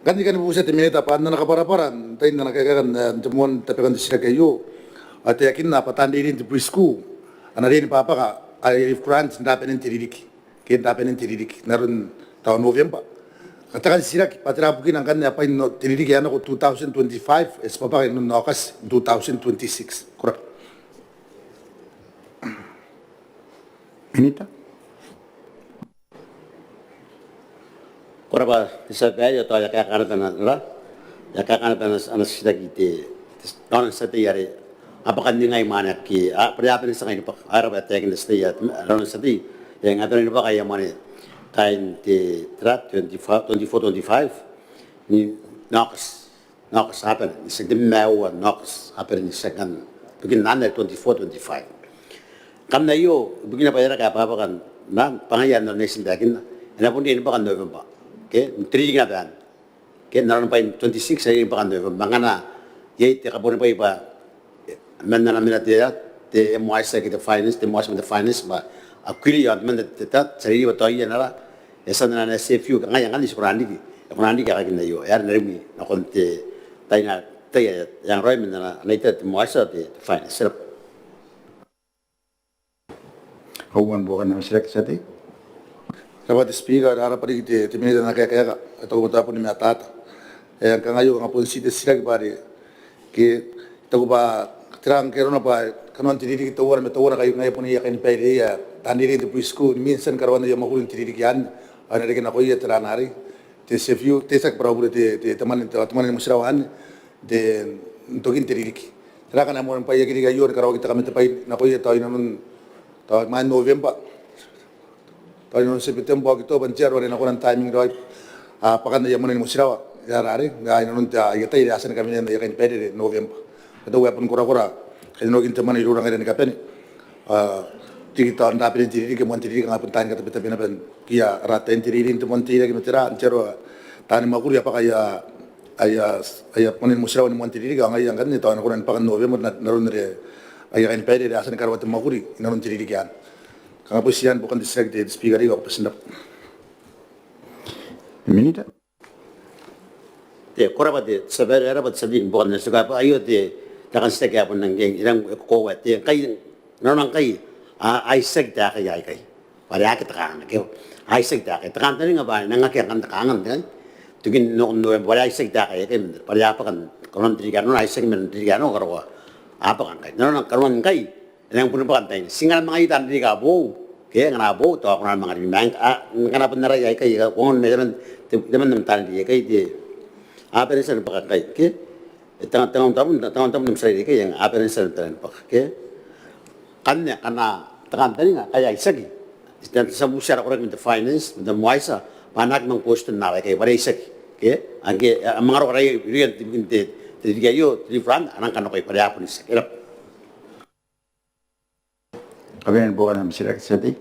Ngkanne I kan bubutia te Minita bwa n ana kabwarabwara n tain ana kaeka n te moan tabekan te titiraki aio, ao e taekinna bwa taan reirei n te preschool a na riai ni bwabwaka aia leave grant n rabanen te ririki ke n rabanen te ririki n aron tao November. Ao te kan titiraki bwa tera bukina ngkanne ae bwain te ririki ae nako two thousand twenty-five e tibwabwaka inanon Aokati two thousand twenty-six. Ko rabwa. Minita. Ko rabwa te tia babaire, ao tao e a kaeka naba ana, e a kaeka naba ana titiraki te, te, tao ana tia tei are a bwakanningai mwane ake a bane n tia ngai ni bwaka. Ao e rabwa, e taekinna te tia tei are ana tia tei e ngae a bane ni bwaka aia mwane kaain te tera twenty-four twenty-five n Aokati. N Aokati a bane, n September ma aua n Aokati a bane n September, ibukin anne twenty-four twenty-five. Kam na io ibukina bwa e raka ae bwabwaka n, bwa ngaia n aron ae I tia n taekinna e na bon riai ni bwaka n November ke n te ririki naba anne ke n aron bwain twenty-six e riai ni bwaka n November. Ma ngkana iai te kabuanibwai bwa man ana mena te, te MOICE ke te finance, te MOICE ma te finance bwa a query iaon te man te, te, te, te, te, te, te, te, te, e a tia n anaa ana S F U, ngaia ngkanne ti kona n riki, e kona n riki aekakin aio, e a rin arimwi nakon te tai n, tai ae e angaraoi man ana, ana itera te MOICE, te, te finance. Ko rabwa. Kauoman buokan am titiraki, tia tei. Ko rabwa te Speaker, e rabwa riki te, te Minita n ana kaeka, e taku bwa tao bon ni matata. E, kanga aio kanga bon ti te titiraki bwa are ke I taku bwa tera ngke arona bwa kanoan te ririki teuana ma teuana ngkai ngaia bon aia kainibaire irouia taan reirei n te preschool ni mena n tia ni karaoan aia mwakuri n te ririki anne, ao e na reke nakoia tera arei, te S F U, te, tiaki bwa ara bure te, te, te mwane, te, te mwane ni motirawa anne, te, n tokin te ririki. Tera ngkana e moan bwaiaki riki aio ni karaoaki te kamatebwai nakoia tao inanon, tao imwain November, tao inanon September, October n te aro are e na kona n timing raoi bwakan aia mwane ni motirawa, e a rarei, a inanon te, aia tai are a tia ni kamanena aia kainibaire are November. Ao tao e a bon korakora kainnanoakin te mwane iroura ngaira ni kabane, a, riki tao n rabanen te ririki, moan te ririki, kanga bon taani katabetabe naba ngkiia ara taan reirei n te moan teirake ma tera n te aro, taani mwakuri a bwaka aia, aia, aia mwane ni motirawa ni moan te ririki, ao ngaia ngkanne tao e na kona ni bwaka n November n aron are aia kainibaire are a tia ni karaoa te mwakuri inanon te ririki anne. Kanga bon tii anne buokan te titiraki te, te Speaker, ao ko bati n rabwa. Minita. Te, ko rabwa te tia babaire, e rabwa te tia tei ni buokan ana titiraki. Aio te, te kan titiraki ae bon nang keng, e nang koaua te, ngkai, nanona ngkai a, a itiaki taekaia aikai bwa are aki takangaanga ke a itiaki taekaia, te kantaninga bwa e nang akea ngkanne takangaanga n te, tokin November bwa are a itiaki taekaia aikai, bwa are a bwaka n kanoan te ririki anne, a itiaki man te ririki anne, karaoa a bwaka ngkai. Nanona kanoan ngkai e nang bon bwaka n taina. Ti ngkana manga ita n ririki ae boou ke ngkana a boou tao a kona ni manga rin ma ngkana bon araia aikai, a, ko ongo ma temanna, te, temanna ma taani reirei aikai, te, a bane n tia ni bwaka ngkai ke, e, tengaun, tengaun tabun, tengaun tabun am tia reirei aikai, a bane n tia ni bwaka ke. Ngkanne ngkana te kantaninga ngkai a itiaki. Ti na butia ara koraki man te finance, man te MWYSSA, bwa a na aki manga question naba aikai bwa are a itiaki. Ke? Ake a manga roko raoi irouia ibukin te ririki aio, te leave grant, a nang kan roko iai bwa are a bon itiaki. E rab'a. Kabanean buokan am titiraki te tia tei.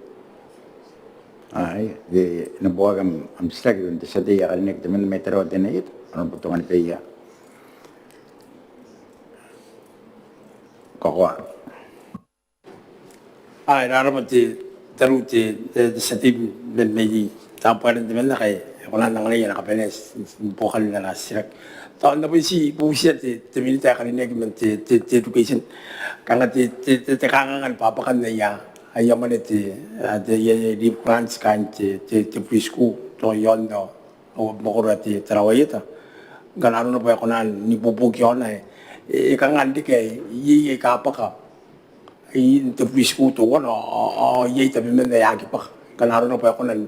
Ai, e na buokan am titiraki iroun te tia tei ae karineaki temanna mai Tarawa Teinainano, ana butonga ni beia. Kakoa. Ai, e rab'a te, tariu te, te, te tia tei mai, mai Tabiteuea temanna ngkai e kona n anganai ana kabanea buokan ana titiraki. Tao N na bon ti bubutia te, te minita ae karineaki man te, te, te education. Kanga te, te, te, te kanganga ni bwabwakan aia, aia mwane te, a, te, aia, aia leave grants kaain te, te, te preschool, tao iaon au, au mwakoro ae te Tarawa Ieta. Ngkana arona bwa e kona n ibuobuoki iaona, e, e kanga n reke iai, iai aika bwaka n te preschool teuana, ao, ao iai tabeman ae aki bwaka. Ngkana arona bwa e kona n,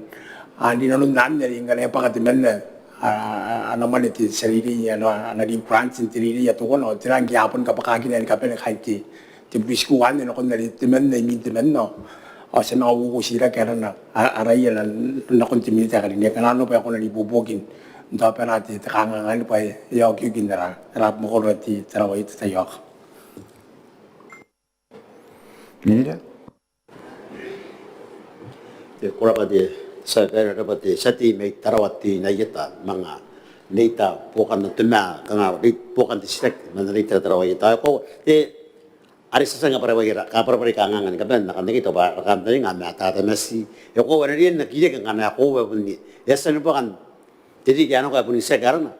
a, rinanon anne are ngkana e bwaka temanna, a, a, ana mwane te tia reirei, ana, ana leave grant n te reirei teuana, ao tera ngke a bon kabwakakina ni kabane kaain te, te preschool anne nakon are temanna imwin temanna. Ao ti a manga uouotirake arana, a, araia nakon te minita ae karineaki ngkana arona bwa e kona n ibuobuoki n taobana te, te kanganga anne bwa e, e a okioki n ara, ara mwakoro ae te Tarawa Ieta. Taiaoka. Minita. Ko rab'a te tia, ko rab'a te tia tei mai Tarawa Teinainano, manga reita buokan ana toma, kanga reita buokan te titiraki man ana reita Tarawa Ieta. Ko, te, are ti a tia ni kabwarabwara, kabwarabwara kanganga ni kabane n aekan te, tao bwa ara kantaninga ma tatamati. E koaua e na riai n aki reke ngkana e koaua bon e a tia ni buokan te ririki ae nako ae bon itiaki arana.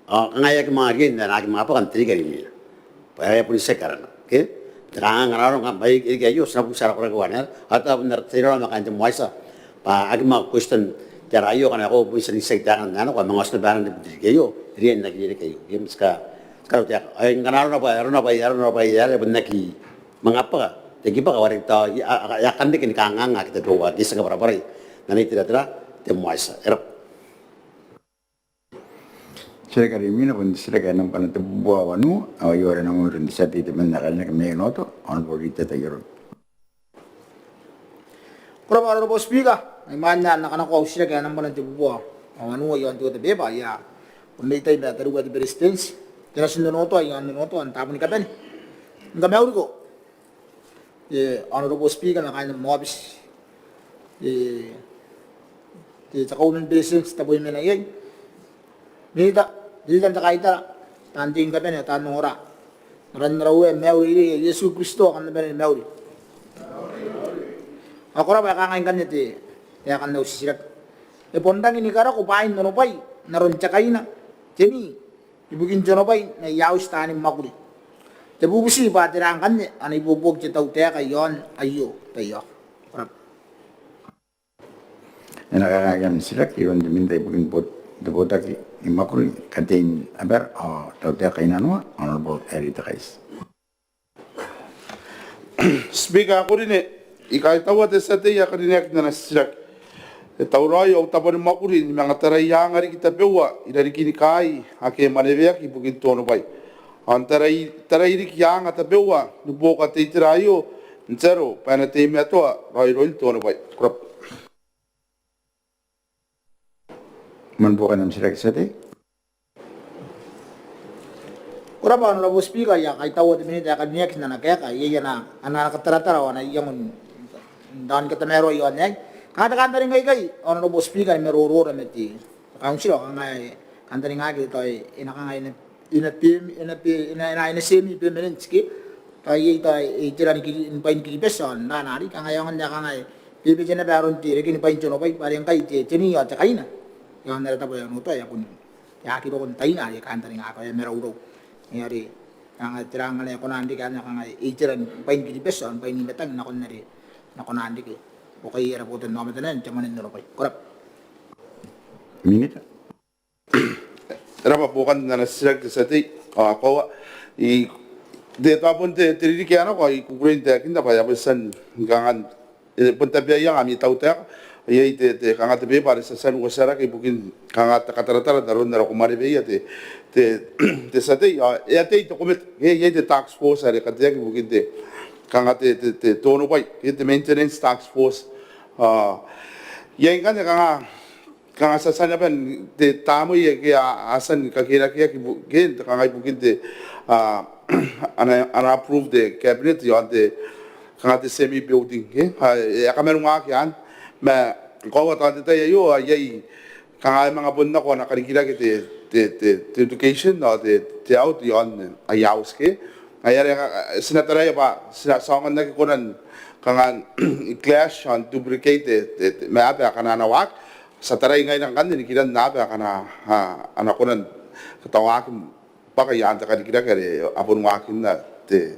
Ao kanga e aki manga riai n aki manga bwaka n te ririki are imwina bwa e a bon itiaki arana. Ke? Te kanganga ngkana arona bwa e riki aio, ti na butia ara koraki uanera. Ao tao bon ara tia tei ma kaain te MWYSSA bwa aki manga question te ara aio, ngkana e koaua bon tia n itiaki taekana ae nako, a manga oti naba arana n te ririki aio, e riai n aki reke aio. Ke, ti ka, ti karautaeka. Ao ngkana arona bwa, arona bwa, arona bwa e a bon aki manga bwaka, te aki bwaka, ao are tao e a, a, e a kan reke ni kanganga ake tabeua ake ti a kabwarabwarai n ana itera te MWYSSA. E rab'a. Titiraki are imwina bon te titiraki ae nambana tebubua wanua, ao aio are e na ongo iroun te tia tei temanna ae karineaki mai Onotoa, Honourable Rita Taiarobi. Ko rab'a Honourable Speaker, imwain ae N na kanakoa au titiraki ae nambana tebubua wanua iaon te order paper, I a bon reitai ma tariu ae te Beretitenti, te natin Onotoa iaon Onotoa n taabo ni kabane. Ni kamauriko te Honourable Speaker ma kaain am aobiti, te, te Kauoman ni Beretitenti, te bwai ae mena iai. Minita, Minita n te kaitara, taan tei ni kabane, taan ongora. N aran ara Uea ae Uea ae Iesu Kristo, kam na bane ni mauri. Ao ko rab'a, e kangai ngkanne te, te aekan au titiraki. E bon rangi ni karako bwain onobwai n aron te kaina, te ni, ibukin te onobwai n aia auti taani mwakuri. Te bubuti bwa tera ngkanne ana ibuobuoki te tautaeka iaon aio? Taiaoka. Ko rab'a. E na kaekaaki am titiraki iroun te Minita ibukin te Botaki ni Mwakuri, Katein Abara ao Tautaeka Inanoa, Honourable Harry Tekaiti. Speaker ae ko rine, I kaitaua te tia tei ae karineaki n ana titiraki. E tauraoi au tabo ni mwakuri ni manga taraia anga riki tabeua irarikin kaai ake maneweaki ibukin te onobwai. Ao n tarai, tarai riki anga tabeua ni buoka te itera aio n te aro bwa e na teimatoa raoiroin te onobwai. Ko rab'a. Man buokan am titiraki te tia tei. Ko rab'a Honourable Speaker, I a kaitaua te Minita ae karineaki n ana kaeka, iai ana, ana kataratara ao ana iango n raon katamaroa iaon aei. Kanga te kantaninga aikai Honourable Speaker, ni maroroora ma te kauntira, kanga e kantaningaaki tao e na kanga e na, e na be, e na be, e na, e na, e na semi permanent ke. Tao iai tao e itera ni Kiri, ni bwain Kiribati ao n aron are kanga e aonga n ae kanga e bebete naba aron te reke ni bwain te onobwai, bwa are ngkai te, te ni ao te kaina iaon ara tabo ae Onotoa e a bon, e aki roko n taina are kantaningaaki ao e a maraurau. Ngaia are kanga tera ngkana e kona n reke anne kanga e itera ni bwain Kiribati ao ni bwain Nimatang nakon are e na kona n reke buokaia ara botannaomata n te mwane n onobwai. Ko rab'a. Minita. E rab'a buokan ana titiraki te tia tei. Ao koaua I, te, tao bon te, te ririki ae nako ao I kukurei n taekinna bwa e a bon tia ni kanga n, e, bon tabeaianga ami tautaeka. Iai te, te kanga te beba are ti a tia n uotia rake ibukin kanga te kataratara n aron are ko maneweia te, te, te tia tei. Ao e a tei te komete, e, iai te task force are kateaki ibukin te kanga te, te, te onobwai ke te maintenance task force. Ao iai ngkanne kanga, kanga ti a tia naba n te tamnei ae a tia ni kakerakeaki ke n te kangai ibukin te, ana, ana approve te cabinet iaon te, kanga te semi building ke, e a kamaunaki anne ma koaua tao n te tai aio ao iai kanga e manga bon nako ana karikirake te, te, te, te education ao te, te health iaon aia auti ke. Ngaia are ti na taraia bwa ti na, ti aonga n aki kona n kanga clash ao duplicate te, te, te, ma aba akana a na waaki. Ti a tarai ngaira ngkanne nikiran aba akana a na kona n katawaaki bwa kaain te karikirake are a bon waakinna te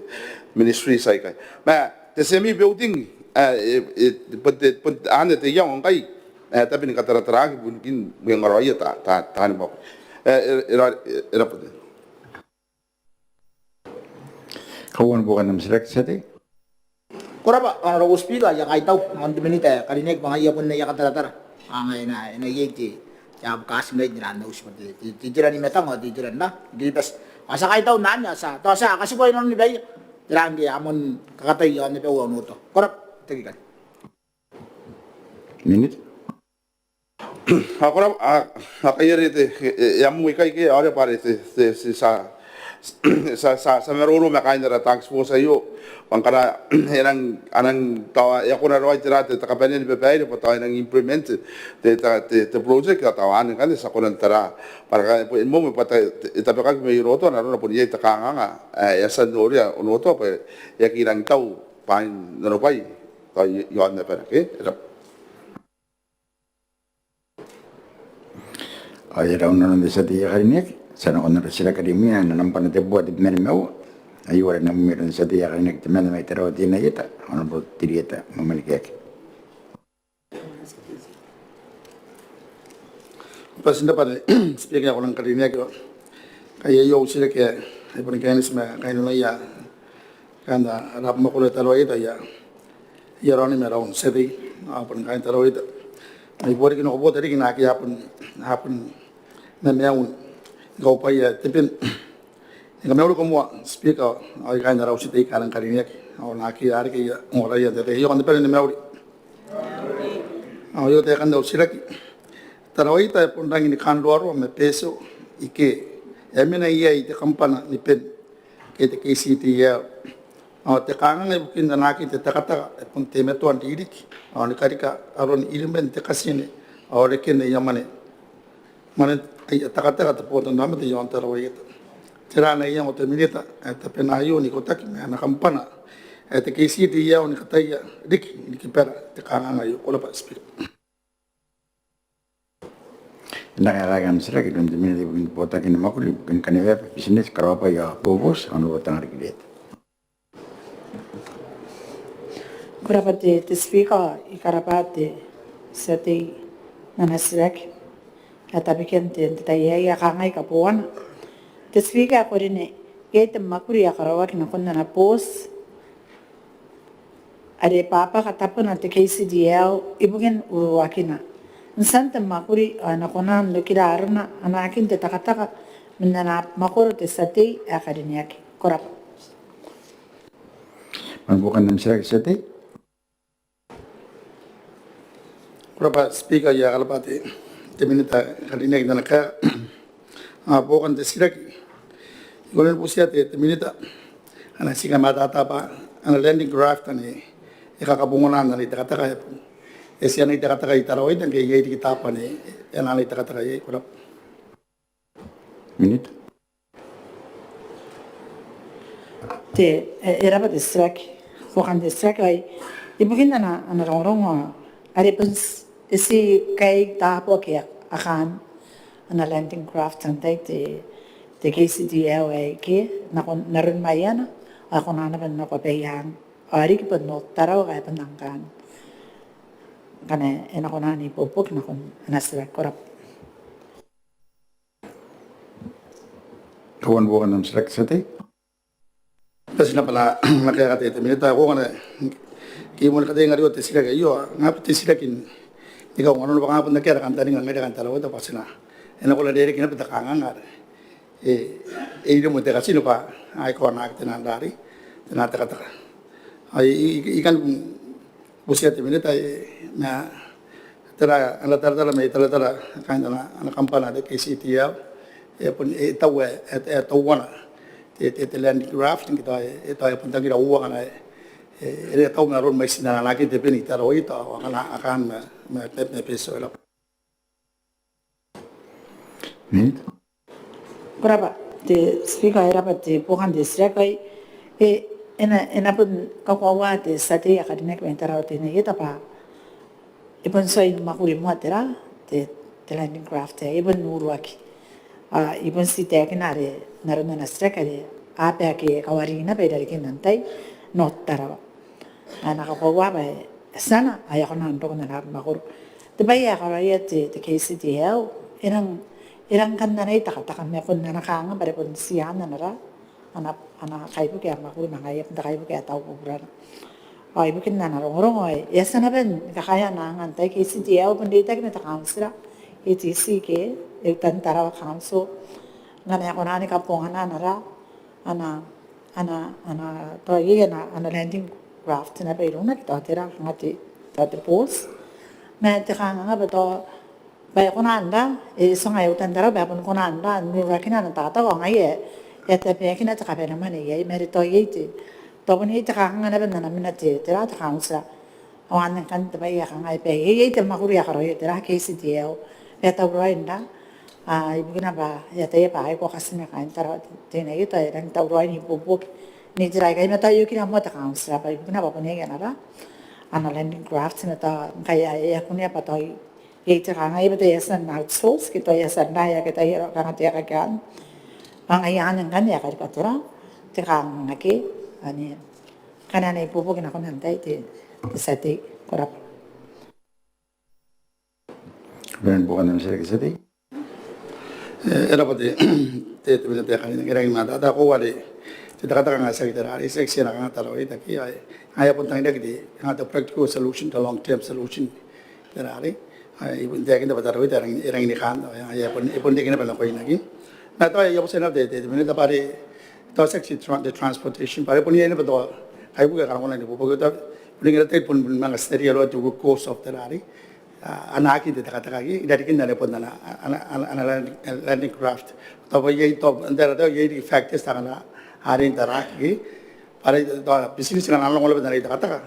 ministry aikai. Ma te semi building, e, e, bon te, bon anne te iango ngkai ae tabe ni katarataraaki ibukin mwengaraoia ta, ta, taani mwakuri. E, e, e, e, e, Kauoua ni buokan am titiraki te tia tei. Ko rabwa Honourable Speaker, I a kaitau nakon te Minita ae karineaki bwa ngaia bon aia kataratara. Ao ngaia e na, e na iai te, te abukatinga n te ran auti bwa te, te, te itera ni matang ao te itera n Kiribati. Ao ti a kaitau n anne, ao ti a, tao ti a katibwa inanon baia. Te ran ke a moan kakatai iaon abau ao Onotoa. Ko rabwa, te Speaker. Minita. A, ko rabwa, a, a, kai are te, e, e, e a mwikai ke, ao are bwa are te, te, te, ti a, ti a, ti a, ti a maroro ma kaain ara task force aio bwa ngkana e nang, a nang tao e a kona raoi tera te, te kabanea ni babaire bwa tao e nang implement te, te, te, te project ao tao anne ngkanne ti a kona n tara bwa are kanga e moan bwa te, te, e tabekaki mai Onotoa n arona bon iai te kanganga ae e a tia n noria Onotoa bwa e aki rangi tau bwain onobwai tao i, iaon abana ke. E rabwa. Ao e a rau nanon te tia tei ae karineaki. Ti a nakon ara titiraki are imwina ae nambwana tebwi ma nimaua. Aio are nambwa tebwi ma nimaua, te membwa mai Tarawa Teinainano, Honourable Tirieta Mwemwenikeaki. Bati n rabwa te Speaker ae ko rang karineaki. Kai aio au titiraki ae bon kaineti ma kainnanoia kaain ara mwakoro ae Tarawa Ieta, aia raoni ma raou n te tia tei ao bon kaain Tarawa Ieta. Ai bwa riki nako bwa te ririki naake a bon, a bon maiu ni kaubwaia te ben. Ni kamauriko moa Speaker ao kaain ara auti aika rang karineaki ao naake a reke aia ongoraia n te tai aio, kam na bane ni mauri. Ao aio taekan au titiraki. Tarawa Ieta e bon rangi ni kaanruaroa ma Betio ike e a mena iai te kambana ni ben ke te KCDL. Ao te kanganga ibukin anaakin te takataka e bon teimatoa n ririki ao ni karika aron iriman te katine ao reken aia mwane, mwanen aia takataka te botannaomata iaon Tarawa Ieta. Tera ana iango te Minita ae tabena aio n ikotaki ma ana kambana ae te KCDL ni kataia riki ni kibara te kanganga aio? Ko rabwa Speaker. E na kaekaaki am titiraki iroun te Minita ibukin te botaki ni mwakuri ibukin kaneweaba, bitineti, karaobwai ao boboti, Honourable Tangariki Reete. Ko rabwa te, te Speaker, I karabwa te tia tei n ana titiraki ae tabekia n te, n te tai aei. Ao kangai kabooana. Te Speaker ae karineaki, iai te mwakuri ae karaoaki nakon ana booti are e bwabwaka tabona te KCDL ibukin uruakina. N tian te mwakuri ao e na kona n rokira arona anaakin te takataka man ana mwakoro te tia tei ae karineaki? Ko rabwa. Manga buokan am titiraki te tia tei. Ko rabwa Speaker, I a karabwa te, te Minita ae karineaki n ana kaeka. Ao buokan te titiraki, I kona ni butiia te, te Minita ana tii kamatata bwa ana landing craft anne e kakabongana anne i takataka, e tii anne i takataka i Tarawa Ieta ngke iai riki taabo anne e na anne i takataka iai? Ko rabwa. Minita. Te, e, e rabwa te titiraki. Buokan te titiraki aei, ibukin ana, ana rongorongo are bon ti, e tii kaai taabo ake a kaan ana landing craft antai te, te KCDL aei ke, nakon, n aron maiana, a kona naba n nako Abaiang ao riki bon North Tarawa ae bon ngkanne, ngkana e na kona n ibuobuoki nakon ana titiraki. Ko rabwa. Kauoua ni buokan am titiraki te tia tei. Bati n rabwa ana kaeka te, te Minita. Ko kona, ke I moan kataia n aron te titiraki aio, ngaia te titiraki ni kaunga nanona bwa ngaia bon akea ara kantaninga ngaira kaain Tarawa Ieta bwa ti na, e na kona n rereke naba te kanganga are e, e iremwe te katine bwa a aki kona n aki tena n rari, tena takataka. Ao I, I, I kan butia te Minita, e, ma tera ana taratara ma I taratara kaain ana, ana kambana te KCTL, e bon, e tau, e, e, e tauana te, te, te landing craft, ke tao, e tao e bon tangira uoua ngkana e, e, e tau ma aron mwaitin ana anaaki te beni Tarawa Ieta, ao ngkana a kaan ma, ma, ma, ma Betio. E raba. Minita. Ko raba te Speaker, e raba te buokan te titiraki. E, e na, e na bon kakoaua te tia tei ae karineaki mai Tarawa Teinainano bwa e bon tuai ni mwakuri moa tera, te, te landing craft aei, e bon uruaki. Ao I bon ti taekina are n aron ana titiraki are a baki e kawari naba i rarikin antai, North Tarawa. Ao e na kakoaua bwa e tiana, ao e a kona n roko n ana mwakoro. Te bwai ae e karaoia te, te KCTL, e rang, e rang kan anai takataka ma bon ana kanganga bwa are bon ti ana, ana, ana kaibuke ae mwakuri ma ngaia bon te kaibuke ae tau buburana. Ao ibukin ana rongorongo aei, e a tia naba ni kakaea ana anga antai, KCTL bon reitaki ma te kauntira, ATC ke Eastern Tarawa Council, ngkana e kona ni kabongana ana, ana, ana, ana, tao iai ana, ana landing craft naba irouna ke tao tera, kanga te, tao te boat. Ma te kanganga bwa tao, bwa e kona n ra, e, ti ngaia Eastern Tarawa bwa e bon kona n ra n uruakina ana takataka, ao ngaia e, e a tabeakina te kabanemwane iai, ma are tao iai te, tao bon iai te kanganga naba n ana mena te, tera, te kauntira. Ao anne ngkanne te bwai ae kangai bwa iai, iai te mwakuri ae karaoia tera, KCTL, bwa e tauraoi n ra, a, ibukina bwa e ataia bwa aika a katinea kaain Tarawa Teinainano, e rang tauraoi n ibuobuoki n itera aikai ma tao e okira moa te kauntira bwa ibukina bwa bon iai ana ra, ana landing craft ma tao ngkai e a kunea bwa tao iai te kanganga bwa tao e a tia n outsource ke tao e a tia n ra, e aki ataia aron kanga te aeka akanne. Ao ngaia anne ngkanne e a karika tera, te kanganga ke, anne. Kanga anne ibuobuoki nakon antai te, te tia tei. Ko raba. Bwa e na buokan ana titiraki te tia tei. E, e raba te, te, te, te, e rang ni matata, tao ko ware te takataka ngkai tiaki tera arei, tiaki tii ana kanga Tarawa Ieta ke, ao e, ao e a bon tangiraki te, kanga te practical solution, te long term solution tera arei. Ao e bon taekinna bwa Tarawa Ieta e rang, e rang ni kaan, ao e, e bon, e bon reke naba nakoina ke. Ma tao e a butia naba te, te, te Minita bwa are tao tiaki te tran-, te transportation, bwa are bon iai naba tao kaibuke aika a kona n ibuobuoki, tao bon iai naba te, bon, bon manga study-ia raoi te root cause of tera arei, a, anaakin te takataka ke i rarikin are bon ana, ana, ana, ana land-, landing craft. Tao bwa iai tao, n tera tao iai riki factors aika a na, a rang n taraaki ke. Bwa are tao business ngkana a nang rongo naba n anai takataka,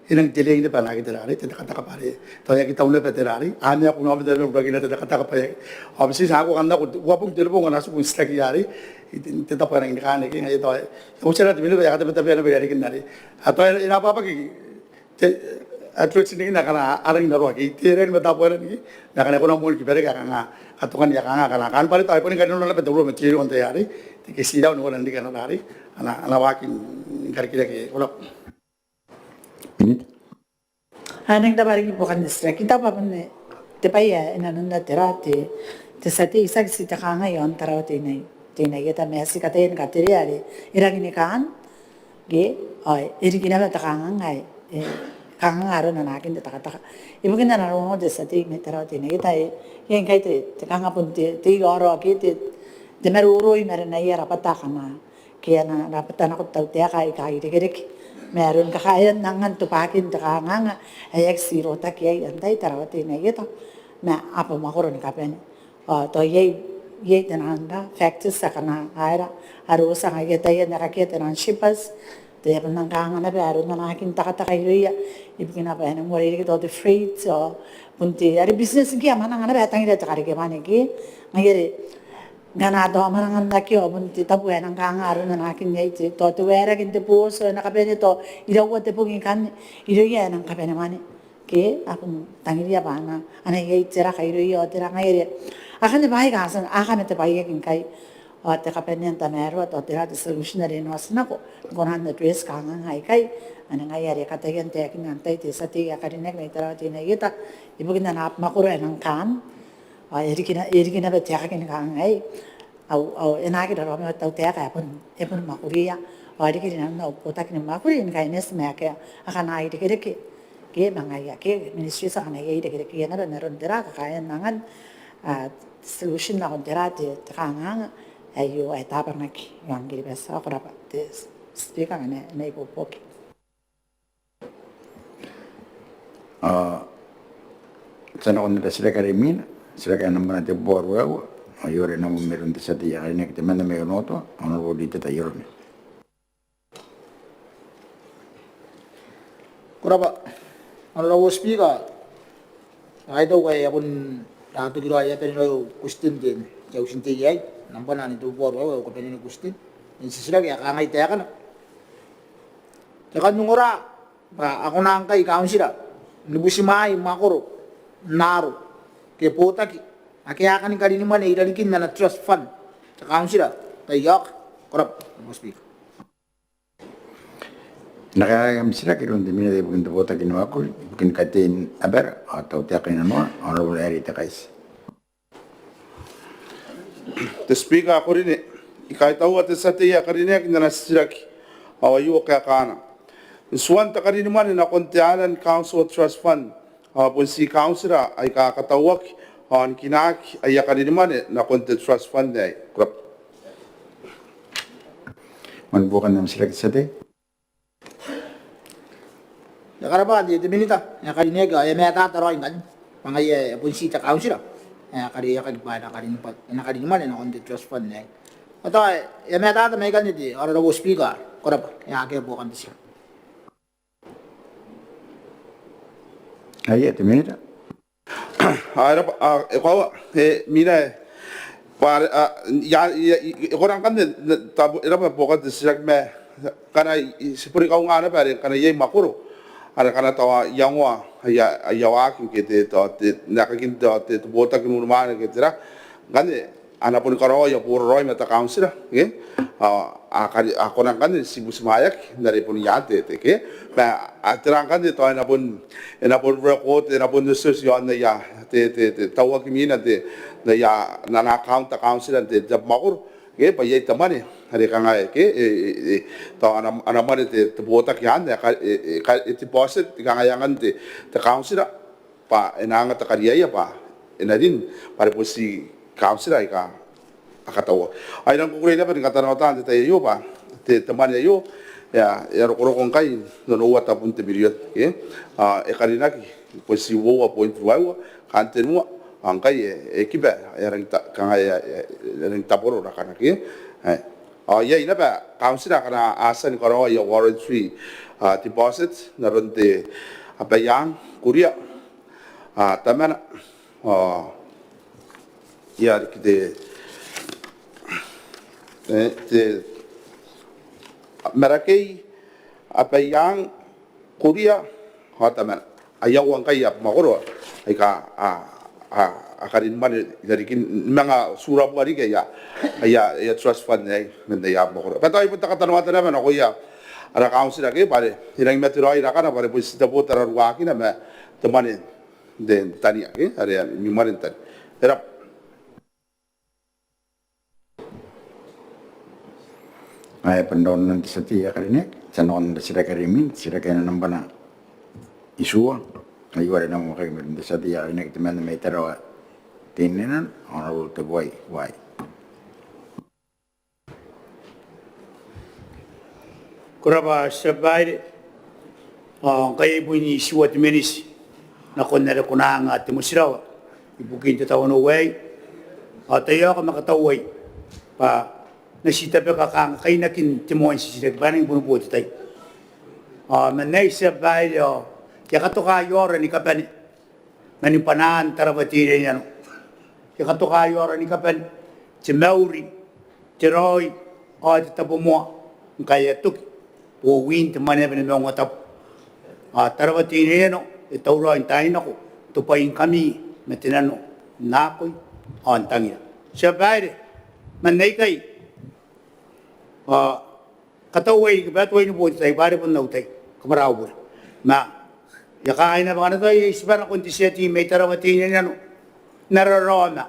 e nang delay naba anaakin tera arei, te takataka bwa are tao e aki tau naba tera arei, a mea kunea naba tera arei, uruakina te takataka bwa e, ao business a kona n nako uabong tenibong ngkana a tiku n titiraki arei, te, te tabo ae rang ni kaan ke, ngaia tao e, e a butia naba te Minita bwa e a katabetabea naba i rarikin arei. A tao e na, e na ababaki te, a threatening ngkana a rang n aroia ke, te rang ma tabo ae rang ke, ma ngkana e kona moa ni kibaraki ae kanga, a tokani ae kanga, kanga, kanga bwa are tao e kona ni kainnanoa naba te raw material n te arei, te ke siraun ni kona n riki ana arei, ana, ana waaki ni karikirake. Ko raba. Minita. A, I nang tabe riki ibukin te titiraki, I taku bwa bon te bwai ae e nanonna tera te, te tia tei, tiaki tii te kangai iaon Tarawa Teinainano, Teinainano Ieta, ma e tii kataia ni katerea are e rangi ni kaan ke, ao e riki naba te kanganga ae, e, kanganga aron anaakin te takataka. Ibukin ana rongorongo te tia tei mai Tarawa Teinainano Ieta, e, e ngkai te, te kanga bon te, te iraorao ke te, te maroro i marenaia rabwata akana ke ana rabwata nako te tautaeka aika irekereke ma aron kakaean angan tobwaakin te kanganga ae e aki tii rotaki iai antai, Tarawa Teinainano Ieta, ma abamwakoro ni kabane. Ao tao iai, iai te nang ra factors akana aera, a rotaki ngaia taian aika akea te nang shippers, te a bon nang kanganga naba aron anaakin takataka irouia, ibukina bwa e nang uarereke tao te freight, ao bon te, are business ngke a mwananga naba e tangiria te karekemwane ke, ngaia are ngkana tao a mwananga n aki, ao bon te tabo ae nang kanga aron anaakin iai te, tao te waerake n te booti, ao e na kabane tao iraua te bong ikanne, irouia ae nang kabane mwane ke, a bon tangiria bwa a na, a na iai te raka irouia, ao te raka ngaia are akanne bwaai aika a tia, a kanga te bwai ae ngkai, ao te kabanean tamaroa, tao tera te solution are e na otinako ni kona n address kanganga aikai, anne ngaia are e kataia n taekinna antai, te tia tei ae karineaki mai Tarawa Teinainano Ieta, ibukin ana abamwakoro ae nang kaan, ao e riki na, e riki naba te aeka ni kangai. Ao, ao e na aki raraoma te tautaeka ae bon, e bon mwakuria. Ao e riki rinanon au botaki ni mwakuri ni kaineti ma akea akana irekereke ke ma ngaia ke ministries akana iai irekerekeia naba n aron tera kakaean angan, a, solution nakon tera te, te kanganga aio ae tabangaki i aon Kiribati. Ao ko raba te Speaker, ngkana e na ibuobuoki. Ao ti a nakon ara titiraki are imwina, titiraki ae nambana tebwi ao ruaiwa, ao e ora nako mairoun te tia tei ae karineaki temanna mai Onotoa, Honourable Riteta Iorome. Ko rabwa Honourable Speaker. Ao I taku ae e a bon toki raoi, e a bane raoi au question te tia auti n tei aei, nambana ae tebwi ao ruaiwa, au kabanea ni question. N titiraki ae kangai taekana. Te kan ongora bwa a kona ngkai kauntira ni butimwaai mwakoro n aro ke botaki ake a kani karinimwane i rarikin ana trust fund te kauntira ngkai e oki? Ko rabwa Honourable Speaker. E na kaekaaki am titiraki iroun te Minita ibukin te Botaki ni Mwakuri ibukin Katein Abara ao Tautaeka Inanoa, Honourable Harry Tekaiti. Te Speaker ae ko rine, I kaitaua te tia tei ae karineaki n ana titiraki. Ao aio kaekaana: N tuan te karinimwane nakon te Island Council Trust Fund, ao bon ti kauntira aika a katauaki ao ni kinaaki aia karinimwane nakon te trust fund aei? Ko rabwa. Moan buokan am titiraki te tia tei. E a karabwa te Minita ae karineaki, ao e a matata raoi ngkanne bwa ngaia ae bon ti te kauntira ae e a kariaiakaki bwa e na karinimwane, e na karinimwane nakon te trust fund aei. Ao tao e a matata mai ikanne te Honourable Speaker. Ko rabwa, e a akea buokan te titiraki. Aia, te Minita. Ao e rabwa, ao e koaua, e, Minita, e, bwa are, a, ia, ia, e kona ngkanne, n, tabo, e rabwa buokan te titiraki ma ngkana I, I, ti boni kaunga naba are ngkana iai mwakoro are ngkana tao a iangoa aia, aia waaki ke te, tao te, n aekakin tao te, te botaki n unimwaane ke tera, ngkanne a na boni karaoa aia boraraoi ma te kauntira, ke? A, a kari, a kona ngkanne ti butimwaeaki n are boni iaan te, te, ke? Ma a tera ngkanne tao e na bon, e na bon record, e na bon otioti iaon aia, te, te, te, tauaki mwina te, n aia, n ana account te kauntira n te, te mwakoro, ke? Bwa iai te mwane are kanga, ke? E, e, e, tao ana, ana mwane te, te botaki anne, e ka, e, e ka, e deposit, kanga e angan te, te kauntira bwa e na anga te kariaia bwa e na rin, bwa are bon ti kauntira aika a katauaki. Ao I rang kukurei naba ni katanoata n te tai aio bwa te, te mwane aio e a, e a rokoroko ngkai n onoua tabun te mirion, ke? Ao e karinaki bon ti uoua point ruaiwa, kaan tenua, ao ngkai e, e kiba, e a rangi ta, kanga e a, e a rangi taboro rakana, ke? Ae. Ao iai naba kauntira akana a tia ni karaoa aia voluntary, a, deposit n aron te Abaiang, Kuria, a, Tamana, ao ia riki te, e, te Marakei, Abaiang, Kuria ao Tamana. Aia uoua ngkai abamwakoro aika a, a, a karinimwane i rarikin, ni manga turabua riki aia, aia, aia trust fund aei man aia abamwakoro. Bwa tao I bon katanoata naba nakoia ara kauntira, ke? Bwa are e rangi mate raoi rakana bwa are bon ti te bo tararuakina ma te mwane n te, n tania, ke? Are a, ni mwane n tania. E rabwa. Ae bon raunan te tia tei ae karineaki, ti a nakon ara titiraki are imwina, titiraki ae nambana itiua, ae e uara nako mairoun te tia tei ae karineaki temanna mai Tarawa Teinainano, Honourable Tebuai Uai. Ko rabwa te tia babaire. Ao ngkai I bon itiua te miniti nakon are ko na anga te motirawa ibukin te tawanou aei, ao taiaoka ma katauai bwa N na ti tabeka kanga kainakin te moan titiraki bwa e nangi boni bo te tai. Ao man aei te tia babaire, ao I a katoka aia ora ni kabane mani bwanaan Tarawa Teinainano. I a katoka aia ora ni kabane, te mauri, te raoi ao te tabomoa ngkai e a toki bowin te Mwaneaba ni Maungatabu. Ao Tarawa Teinainano e tauraoi n taai nako n tobwaingkami ma te nano n akoi ao n tangira. Te tia babaire, man aikai ao katauai riki bwa e tuai ni bo te tai bwa are bon au tai, kamwarauure. Ma I a kangai naba ngkana tao iai tibwa nakon te tia tei mai Tarawa Teinainano n ara raraoma,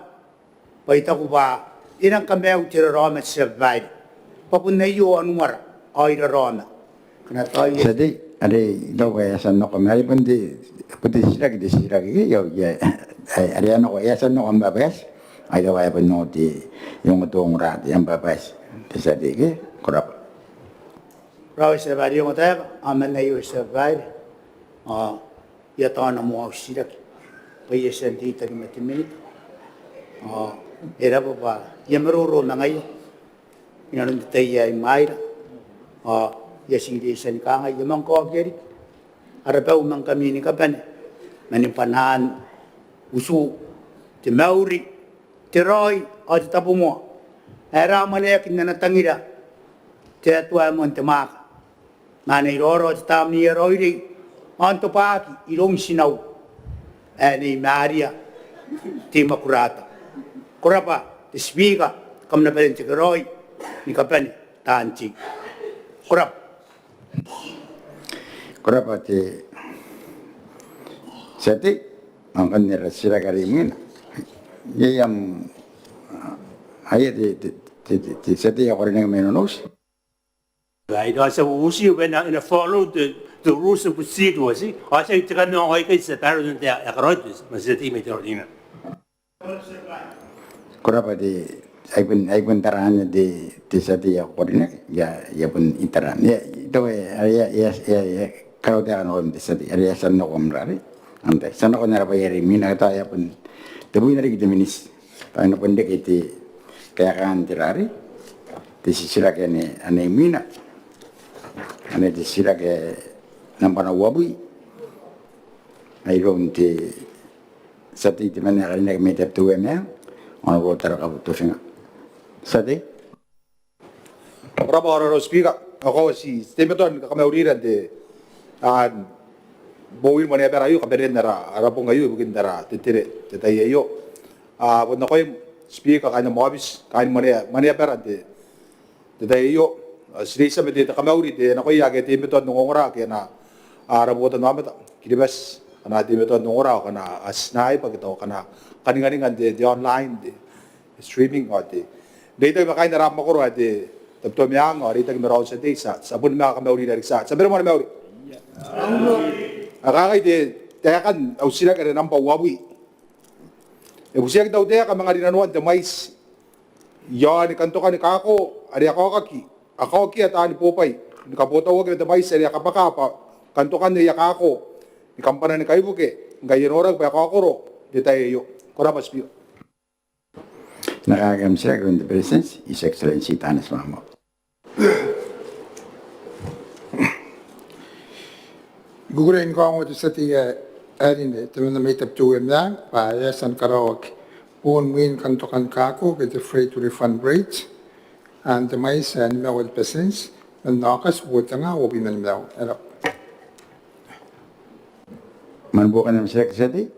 bwa I taku bwa e nang kamaiu te raraoma, te tia babaire, bwa bon aio anuara ao I raraoma. Ngkana tao iai. Tia tei, are I taku bwa e a tia n nako, ma are bon te, bon te titiraki, te titiraki ke, iai, iai, are e a nako, e a tia n nako am bwabwati. Ao I taku bwa e bon ongo te, e ongo te ongora te am bwabwati, te tia tei ke. Ko rabwa. Ko rabwa te tia babaire, I ongo taeka, ao man aio te tia babaire. Ao I a taona moa au titiraki bwa I a tia n reitaki ma te Minita ao e raba bwa I a maroro ma ngaia inanon te tai ae imwaira ao I a tii reitia ni kangai, I a manga okia riki ara bau ma ngkami ni kabane man bwanaan utu, te mauri, te raoi ao te tabomoa ae e ramwaneaki n ana tangira te Atua ae moan te mwaaka ma ana iraorao te Tamnei ae Raoiroi ao n tobwaaki iroun tinau ae Nei Maria te Imakurata. Ko rabwa te Speaker, kam na bane n tekeraoi ni kabane taan tei. Ko rabwa. Ko rabwa te tia tei. Ao ngkanne ara titiraki are imwina, iai am aia te tia tei ae ko rineaki mai Nonouti. Right, ao ti a uti bwa e na follow the rules and procedures, ao ti a tia n tia kanoa ngkai ti a baro n te ae karaoaki ma te tia tei mai Tarawa Teinainano. Ko rabwa te, ai bon, ai bon tara anne te tia tei ae ko rineaki, I a bon itara anne. Tao e a karaoa taekan nakoim te tia tei are e a tia n nako am rare. Antai, ti a nako n ara bwai are imwina, tao e a bon tebwina riki te miniti bwa e na bon reke te kaekaan te rare. Te titiraki anne imwina, anne te titiraki nambwa uabwi mairoun te tia tei temanna ae karineaki mai Tabiteuea Meang, Honourable Tarakabu Tofinga. Tia tei. Ko rabwa Honourable Speaker, ao ti teimatoa ni kakamaurira n te, a, bowin mwaneabara aio, kabanean ara, ara bong aio ibukin ara tetere n te tai aio. A, bon nakoim Speaker, kaain am aobiti, kaain mwanea, mwaneabara n te te tai aio. Ti reitia ma te kamauri nakoia ake a teimatoa n ongongora ake a na, a, ara botannaomata Kiribati, a na teimatoa n ongora ao a na, a, subscribe ake tao a na kaninganinga n te, te online, te streaming ao te, n reitaki ma kaain ara mwakoro ae te Tabiteuea Meang ao n reitaki ma raou tia tei, ti a, ti a boni manga kamaurira riki, ti a, ti a bane moa ni mauri. Ao kangai te, taekan au titiraki are nambwa uabwi. E butiaki tautaeka manga rinanoan te mwaiti iaoni kantokani kako are a kaokaki, a kaokia taani bobwai ni kabotauaki ma te mwaiti are a kabwaka bwa kantokan aia kako ni kambana ni kaibuke ngkai e noraki bwa e kaokoro n te tai aio. Ko rabwa Speaker. E na kaekaaki am titiraki iroun te Beretitenti, His Excellency Taneti Maamau. I kukurei ni kaongoa te tia tei ae karineaki temanna mai Tabiteuea Meang bwa e a tia ni karaoaki boon mwin kantokan kako ke te freight refund rate n te mwaiti ae nimaua te percent man Aokati uoua tenga uabwi ma nimaua. E raba. Man buokan am titiraki tia tei.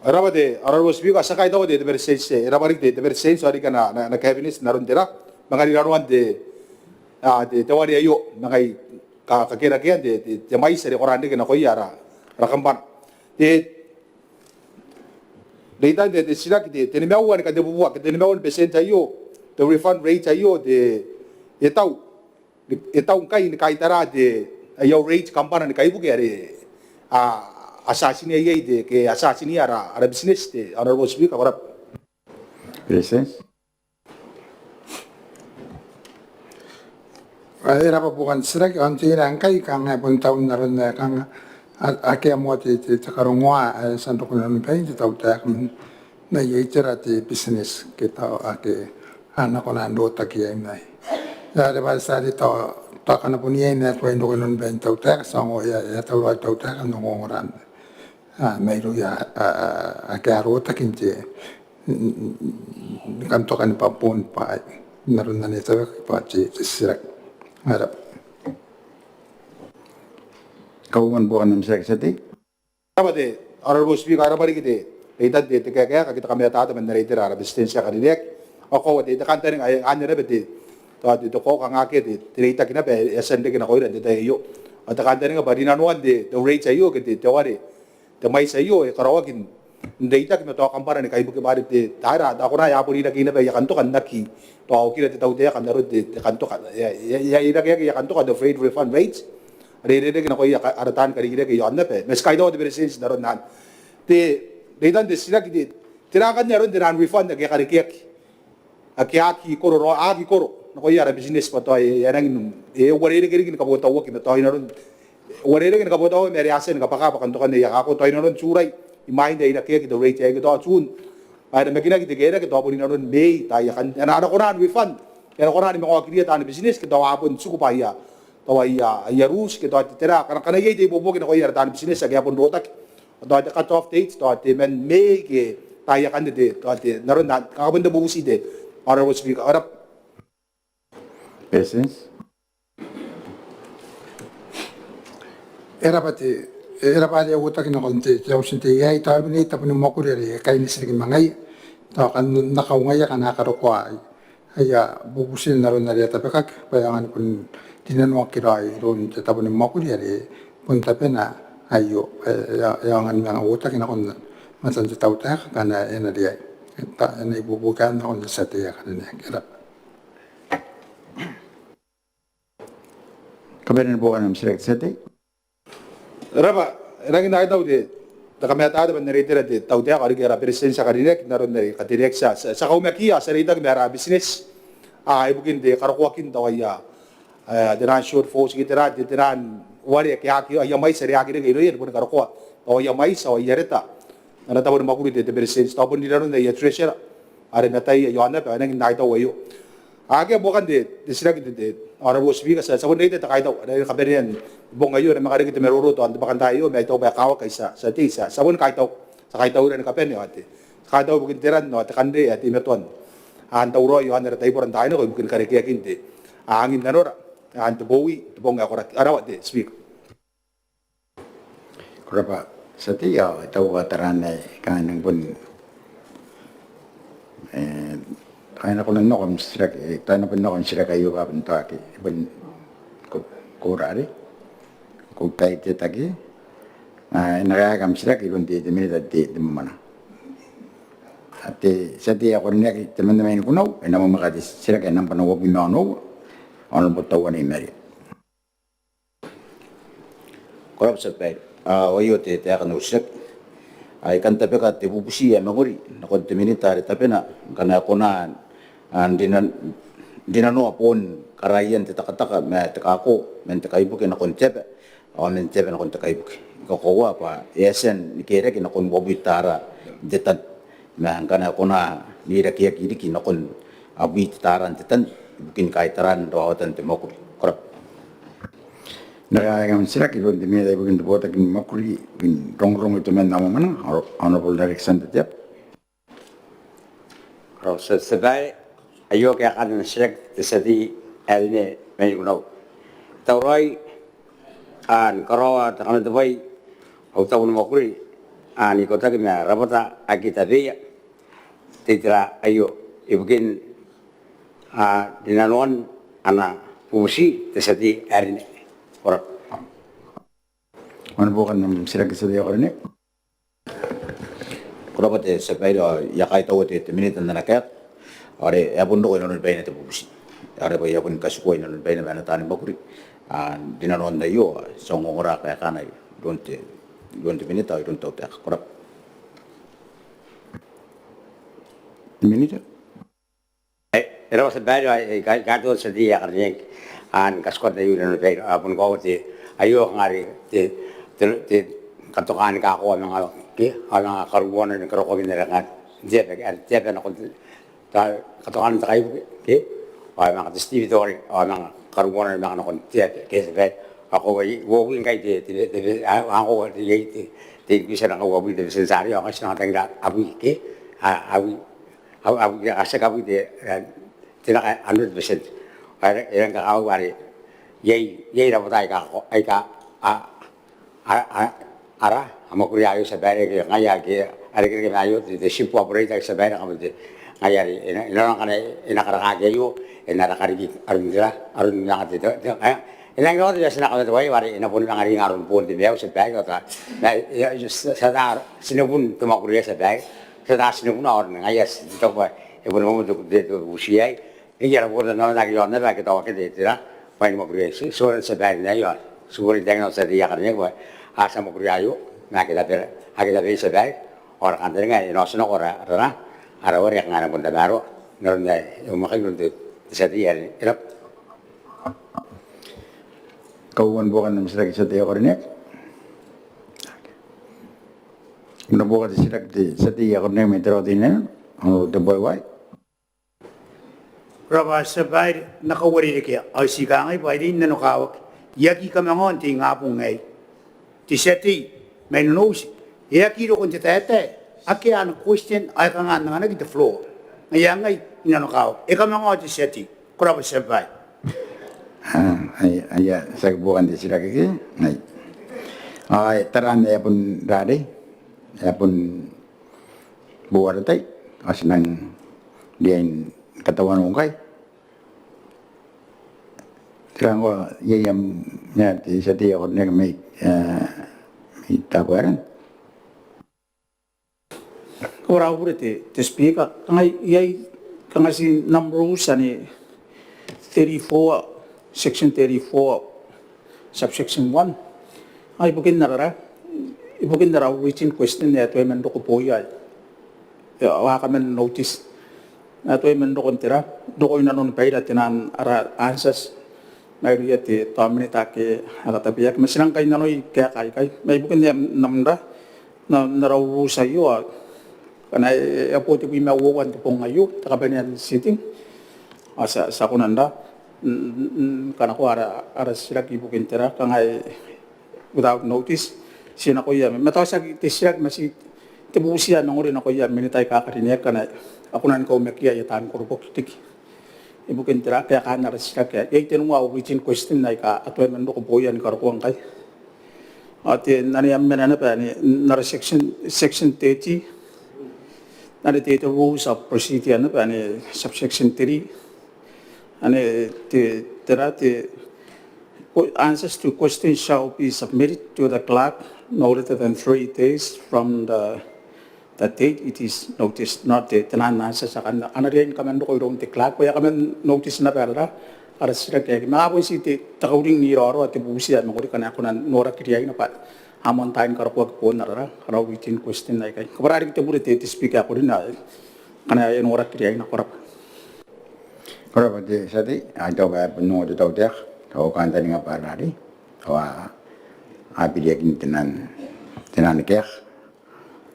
E raba te Honourable Speaker, ao ti a kaitaua te, te Beretitenti, e raba riki te, te Beretitenti ao riki ana, ana, ana Cabinet n aron tera, manga rinanoan te, a, te, te ware aio, manga i, ka, kakerakean te, te, te mwaiti are koro n reke nakoia ara, ara kambana. Te, reitan te, te titiraki te, te nimaua ni katebubua, te nimaua ni percent aio, te refund rate aio, te, e tau e tau ngkai ni kaitara te, aia rate kambana ni kaibuke are a, a charge-nia iai te, ke a charge-nia ara, ara business te Honourable Speaker, ko rabwa. Beretitenti. E raba buokan titiraki, ao n teina ngkai kanga e bon tau n aron ae kanga a, akea moa te, te, te karongoa ae e a tia n roko inanon bain te tautaeka man aia itera te business ke tao ake a na kona n rotaki iai mai. Are bwa ti a tia tao, tao akana bon iai ma e tuai n roko inanon bain te tautaeka, ti a ongo e a, e a tauraoi te tautaeka n ongongora mairouia, a, a, ake a rotaki n te, ni kantoka ni bwa bon bwaai n aron ane e tauaki bwa te, te titiraki. Ko rabwa. Kauoman buokan am titiraki tia tei. Ko rabwa te Honourable Speaker, e raba riki te, reitan te, te kaekaeka ke te kamatata man ara itera ara Beretitenti ae karineaki. Ao koaua te, te kantaninga ae anne naba te, tao te, te koaua kanga akea te, te reitaki naba ae e a tia n reke nakoira n te tai aio. Ao te kantaninga bwa rinanoan te, te rate aio ke te, te ware, te mwaiti aio e karaoaki n reitaki ma tao kambana ni kaibuke bwa are te, tao a kona ae a bon rinanon naba aia kantoka n aki tao okira te tautaeka n aron te, te kantoka, e a, e a, e a irakeaki aia kantoka te freight refund rate are e rereke nakoia ara taani karikirake iaon aba. Ma ti kaitaua te Beretitenti n aron anne. Te, reitan te titiraki te, tera ngkanne aron te naan refund ake a karekeaki ake a aki koro, a aki koro nakoia ara business bwa tao e a nangi n, e uarereke riki ni kabotauaki ma tao inanon, uarereke ni kabotaua ma are a tia ni kabwaka bwakantokan aia kako tao inanon Turai imwain ae e na karekea te rate aei ke tao Tun. Ao e na namakinaki te kerake tao bon inanon Mei, tao aia kan, a na kona n refund, a na kona ni manga okiria taani business ke tao a bon tiku bwa aia, tao aia, aia rules ke tao te tera, ngkana, ngkana iai te ibuobuoki nakoia ara taani business ake a bon rotaki, tao te cut off date tao te man Mei ke tao aia kan te, tao te, n aron ae kakabon te bubuti te Honourable Speaker. Ko rabwa. Beretitenti. E rab'a te, e rab'a te uotaki nakon te, te auti n tei aei. Tao e bon iai taboni mwakuri are kaineti riki ma ngaia. Tao kanga N na kaungaia kanga a karokoa aia bubuti n aron are a tabekaki bwa e aonga ni bon rinanoaki raoi iroun te taboni mwakuri are bon tabena aio. E, e, e aonga ni manga uotaki nakon matan te tautaeka ngkana e na riai. E na ibuobuoki nakon te tia tei ae karineaki. E rab'a. Kabanean buokan am titiraki te tia tei. E rab'a, e rangi n aitau te, te kamatata bwa N na reitera te tautaeka ao riki ara Beretitenti ae karineaki n aron are e katereaki, ti a, ti a, ti a kaumakiia, ti a reitaki ma ara business ibukin te karokoakin tao aia, e, te ran shortfalls ke tera, te, te ran ware ake a aki, aia mwaiti are a aki reke irouia, ni boni karokoa tao aia mwaiti ao aia reta n ana taboni mwakuri te, te Beretitenti, tao bon rinanon aia treasurer are mataia i aon aba. E rangi n aitau aio. Akea buokan te, te titiraki te, te Honourable Speaker, ti a, ti a bon reita te kaitau are kabanean bong aio, e na manga reke te maroro tao n te bwakantaai aio, ma I taku bwa e kakawaki ae ti a, ti a tei, ti a, ti a bon kaitau, ti a kaitaua ni kabane ao te, ti a kaitau ibukin te ran ao te kan rei ae teimatoa n tauraoi i aon ara taibora n taai nako ibukin karekeakin te, a, angin nanora, a, n te bowi, te bong ae koraki. Ko rabwa te Speaker. Ko rabwa te tia tei, ao I taku bwa taraana ae kanga bon, e, tao e na kona n nako am titiraki, e, tao e na bon nako am titiraki aio bwa bon tao ake e bon ko, ko rare, ko tai te taki. A, e na kaekaaki am titiraki iroun te, te Minita te, te mwamwananga. A, te tia tei ae karineaki temanna mai Nikunau, e na mwamwaka te titiraki ae nambwa uabwi ma onoua, Honourable Tauanei Maria. Ko rabwa te tia babaire. Ao aio te, te taeka n au titiraki. Ao I kan tabeka te bubuti ae mangori nakon te Minita are tabena ngkana e kona n, a, n rina, n rinanoa boon karaian te takataka ma te kako man te kaibuke nakon te aba ao man te aba nakon te kaibuke. I kakoaua bwa e a tia ni kerake nakon uabwi te tara n te tan. Ma ngkana e kona n irakeaki riki nakon abwi te tara n te tan ibukin kaitaraan rawawatan te mwakuri. Ko rabwa. E na kaekaaki am titiraki iroun te Minita ibukin te botaki ni mwakuri ibukin rongorongo, itoman ao mwamwananga, Honourable Alexander Teabo. Ko rabwa te tia babaire. Aio kaekaan am titiraki te tia tei ae rine mai Nikunau. Tauraoi n karaoa te kamatebwai au tabo ni mwakuri n ikotaki ma rabwata ake I tabeia te itera aio ibukin, a, rinanoan ana bubuti te tia tei ae rine. Ko rabwa. Ao ni buokan am titiraki te tia tei ae karineaki. Ko rabwa te tia babaire, ao I a kaitaua te, te Minita n ana kaeka are e a bon roko inanoni baina te bubuti are bwa e a bon katikua inanoni baina ma ana taani mwakuri, a, n rinanoan aio. Ao ti a ongongora kaekana iroun te, iroun te Minita ao iroun te tautaeka. Ko rabwa. Minita. E, e rabwa te tia babaire, ao I, I, I kaitaua te tia tei ae karineaki n katikuan aio inanoni baina. A bon koaua te, aio kanga are te, te, te katokaan kako ao manga, ke, ao manga karuoana ni karokoakin are kanga te aba, are te aba nakon te, tao katokaan te kaibuke, ke, ao manga te stevedore, ao manga karuoana ni manga nakon te aba, ke tia babaire. Ao koaua uabwi ngkai te, te, te, a, a, koaua te, te, te increase ae nako uabwi te percent are, ao ngkai ti nang tangira abwi, ke, a, abwi. Au, au, a tiaki abwi te, e, te naka hundred percent. Ao e rang kakawaki are iai, iai rabwata aika, aika, a, a, a, ara, a mwakuri aio tia babaire, ke ngaia ake a irekereke ma aio, te, te ship operator tia babaire, kanga te, ngaia are e na, e na, ngkana e na karakaaki aio, e na raka riki aron tera, aron manga te, te, te, e, e nang iraua te, te, te, te, te, te, are e na boni manga ringa aron boon te maiu tia babaire, ao tao, na, e, e, ti, ti, ti, tinibun te mwakuri aei tia babaire. Ti a tia n tinibuna ao ngaia ti taku bwa e boni moan te, te, te bubuti aei. Ngaia ara botannaomata ake i aonnaba ake tao akea te, te tera, bwaai ni mwakuri aei. Ti, ti, ti a tia n taekinna tia tei ae karineaki bwa a tia mwakuri aio ma ake tabe, ake tabe tia babaire. Ao ara kantaninga e na otinako ara, ara, ara ware ake kanga e na bon tamaroa n aron ae e mwamwakaki iroun te, te tia tei ae karineaki. E rabwa. Kauoua ni buokan am titiraki te tia tei ae karineaki. Ko na buoka te titiraki te tia tei ae karineaki mai Tarawa Teinainano, Honourable Teboiwai. Ko rabwa te tia babaire, N na kauarerekea, ao ti kangai bwa e riai n nanokawaki, I aki kamangao n te ingabong aei. Te tia tei mai Nonouti e aki roko n te taetae, akea ana question, ao e kanga n anganaki te floor. Ngaia ngai I nanokawaki, e kamangao te tia tei. Ko rabwa te tia babaire. Aia, aia, tiaki buokan te titiraki ke? Aia. Ao taraan ae bon rarei, ae bon bua ara tai, ao ti nang riai ni katawanou ngkai. Tera ngkoa, iai am, iai te tia tei ae karineaki mai, mai Tabuaeran. Ko rabwa te, te Speaker, kanga iai, kanga ti n am rules anne thirty-four, section thirty-four, subsection one. Ai ibukin ara, ibukin ara written question ae tuai man roko booia, ao a kaman notice. A tuai man roko n tera, roko inanon baira tenan ara answers mairouia te tao minita ake a katabeaki. Ma ti nang kainnanoi kaeka aikai. Ma ibukin ae n am ra, n ara, n ara rules aio, ao kanga e, e a bo tebwi ma uoua n te bong aio te kabanean sitting. Ao ti a, ti a kona n ra, n, n, n kanakoa ara, ara titiraki ibukin tera, kanga e without notice. Ti nakoia, ma tao tiaki te titiraki, ma ti te bubuti ae mangori nakoia minita aika karineaki ngkana a kona ni kaumakiia aia taan koroboki riki ibukin tera, kaekaan ara titiraki aei. Iai tenua au written question aika a tuai man roko booia ni karokoa ngkai. Ao te, n ane a mena naba anne, n ara section, section thirty, n ane te, te rules of procedure naba anne, subsection three, anne te, tera te, answers to questions shall be submitted to the clerk no later than three days from the the date it is noticed, not the, tenan answers akanne a na riai ni kaman roko iroun te clerk bwa e a kaman notice naba ara, ara titiraki aei. Ma a bon ti te, te kauring n iraorao te bubuti ae mangori ngkana e kona n noraki riaina bwa a moan tai ni karokoaki boon ara, ara written question aikai. Kabwara riki te bure te, te Speaker ae ko rina, ngkana e noraki riaina. Ko rabwa. Ko rabwa te tia tei, ao I taku bwa e bon ongo te tautaeka, tao kantaninga bwa a rarei, tao a biriakin tenan, tenan kaeka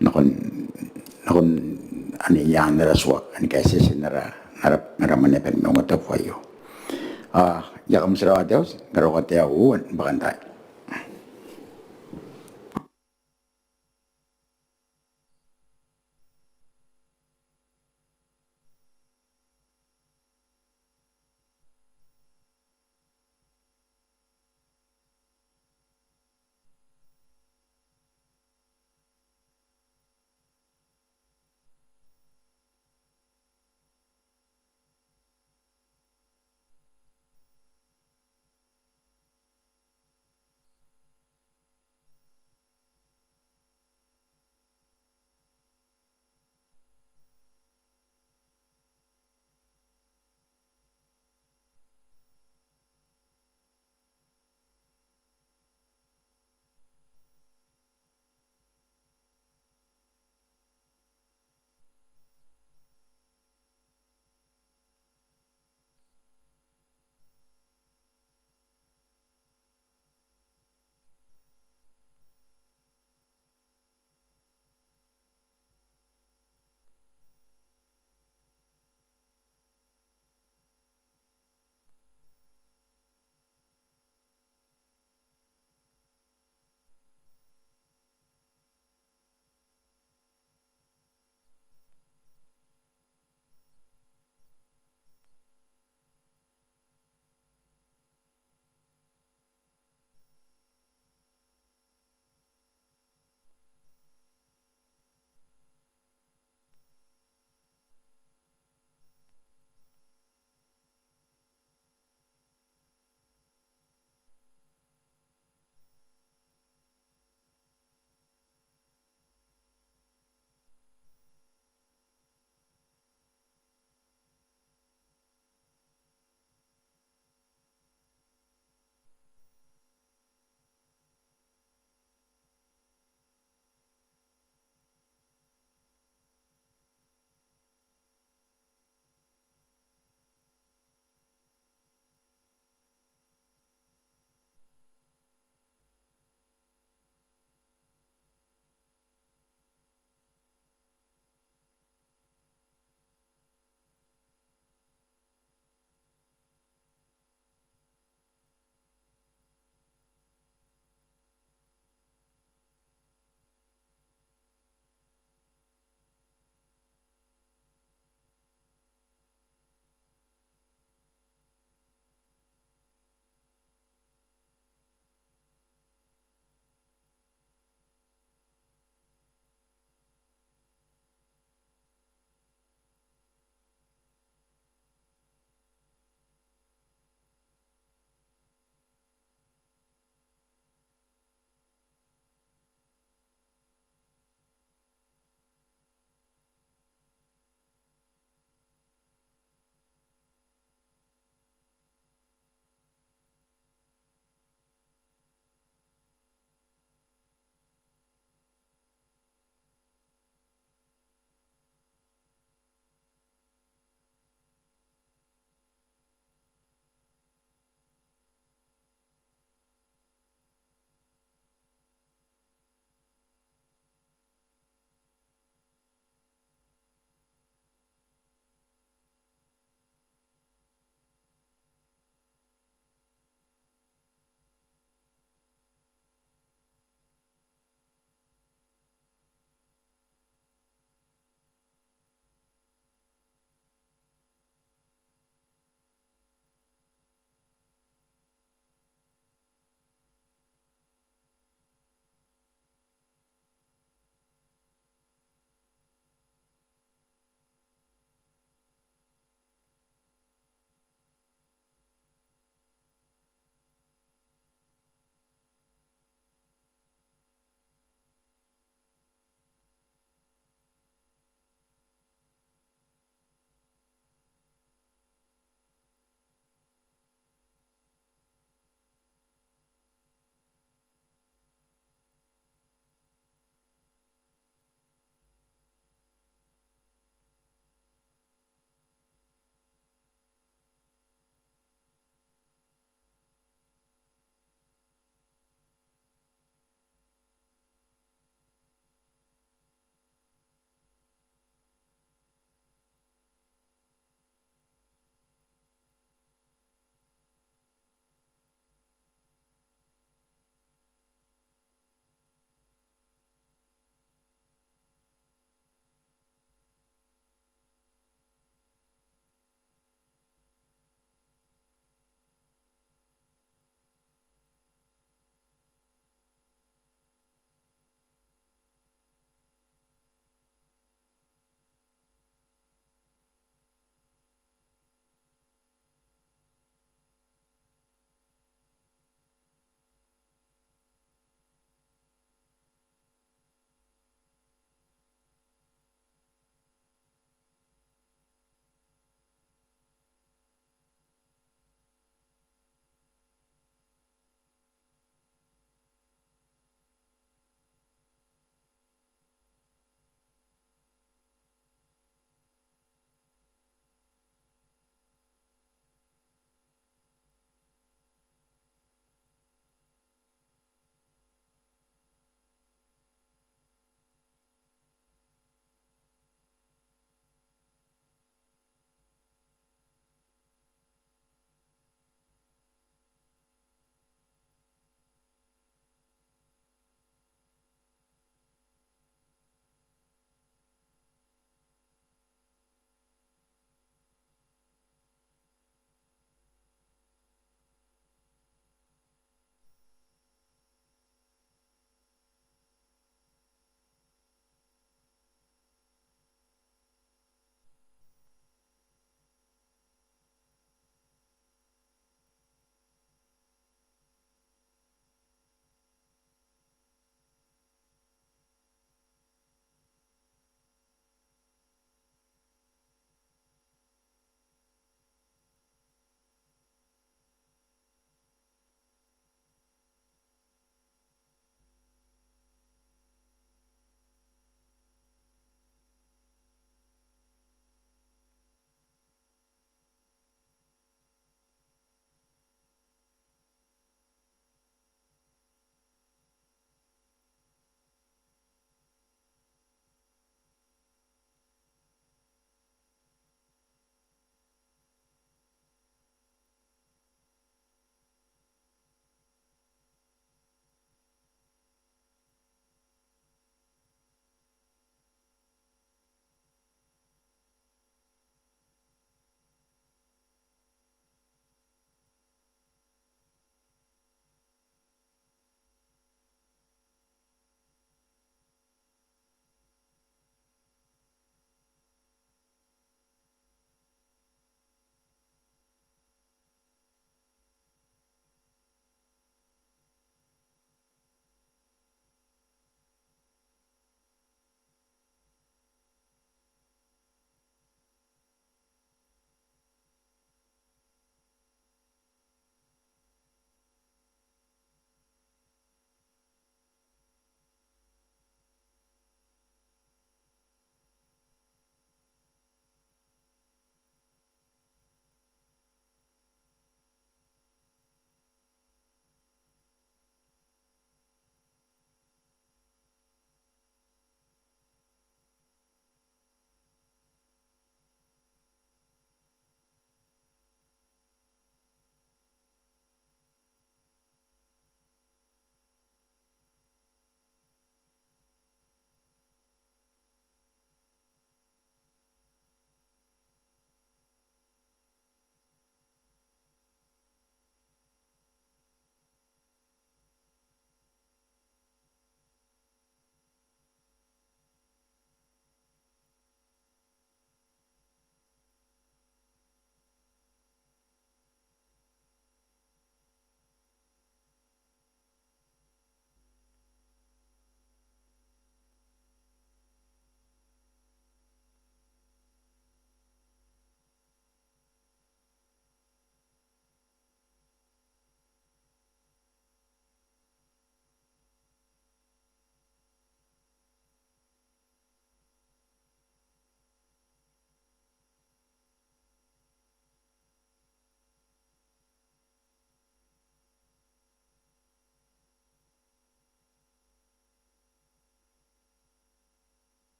nakon, nakon anne i aan ara tua, anne kaetieti n ara, n ara, n ara mwaneaba ni maungatabu aio. Ao I a kamotirawa te auti, n karokoa te aoa uoua ni bakantaai.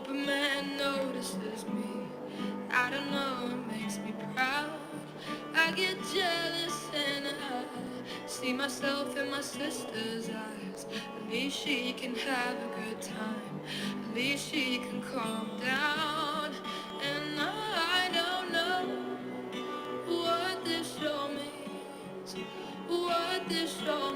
A man notices me, I don't know, it makes me proud. I get jealous and I see myself in my sister's eyes. At least she can have a good time, at least she can calm down. And I don't know what this all means, what this all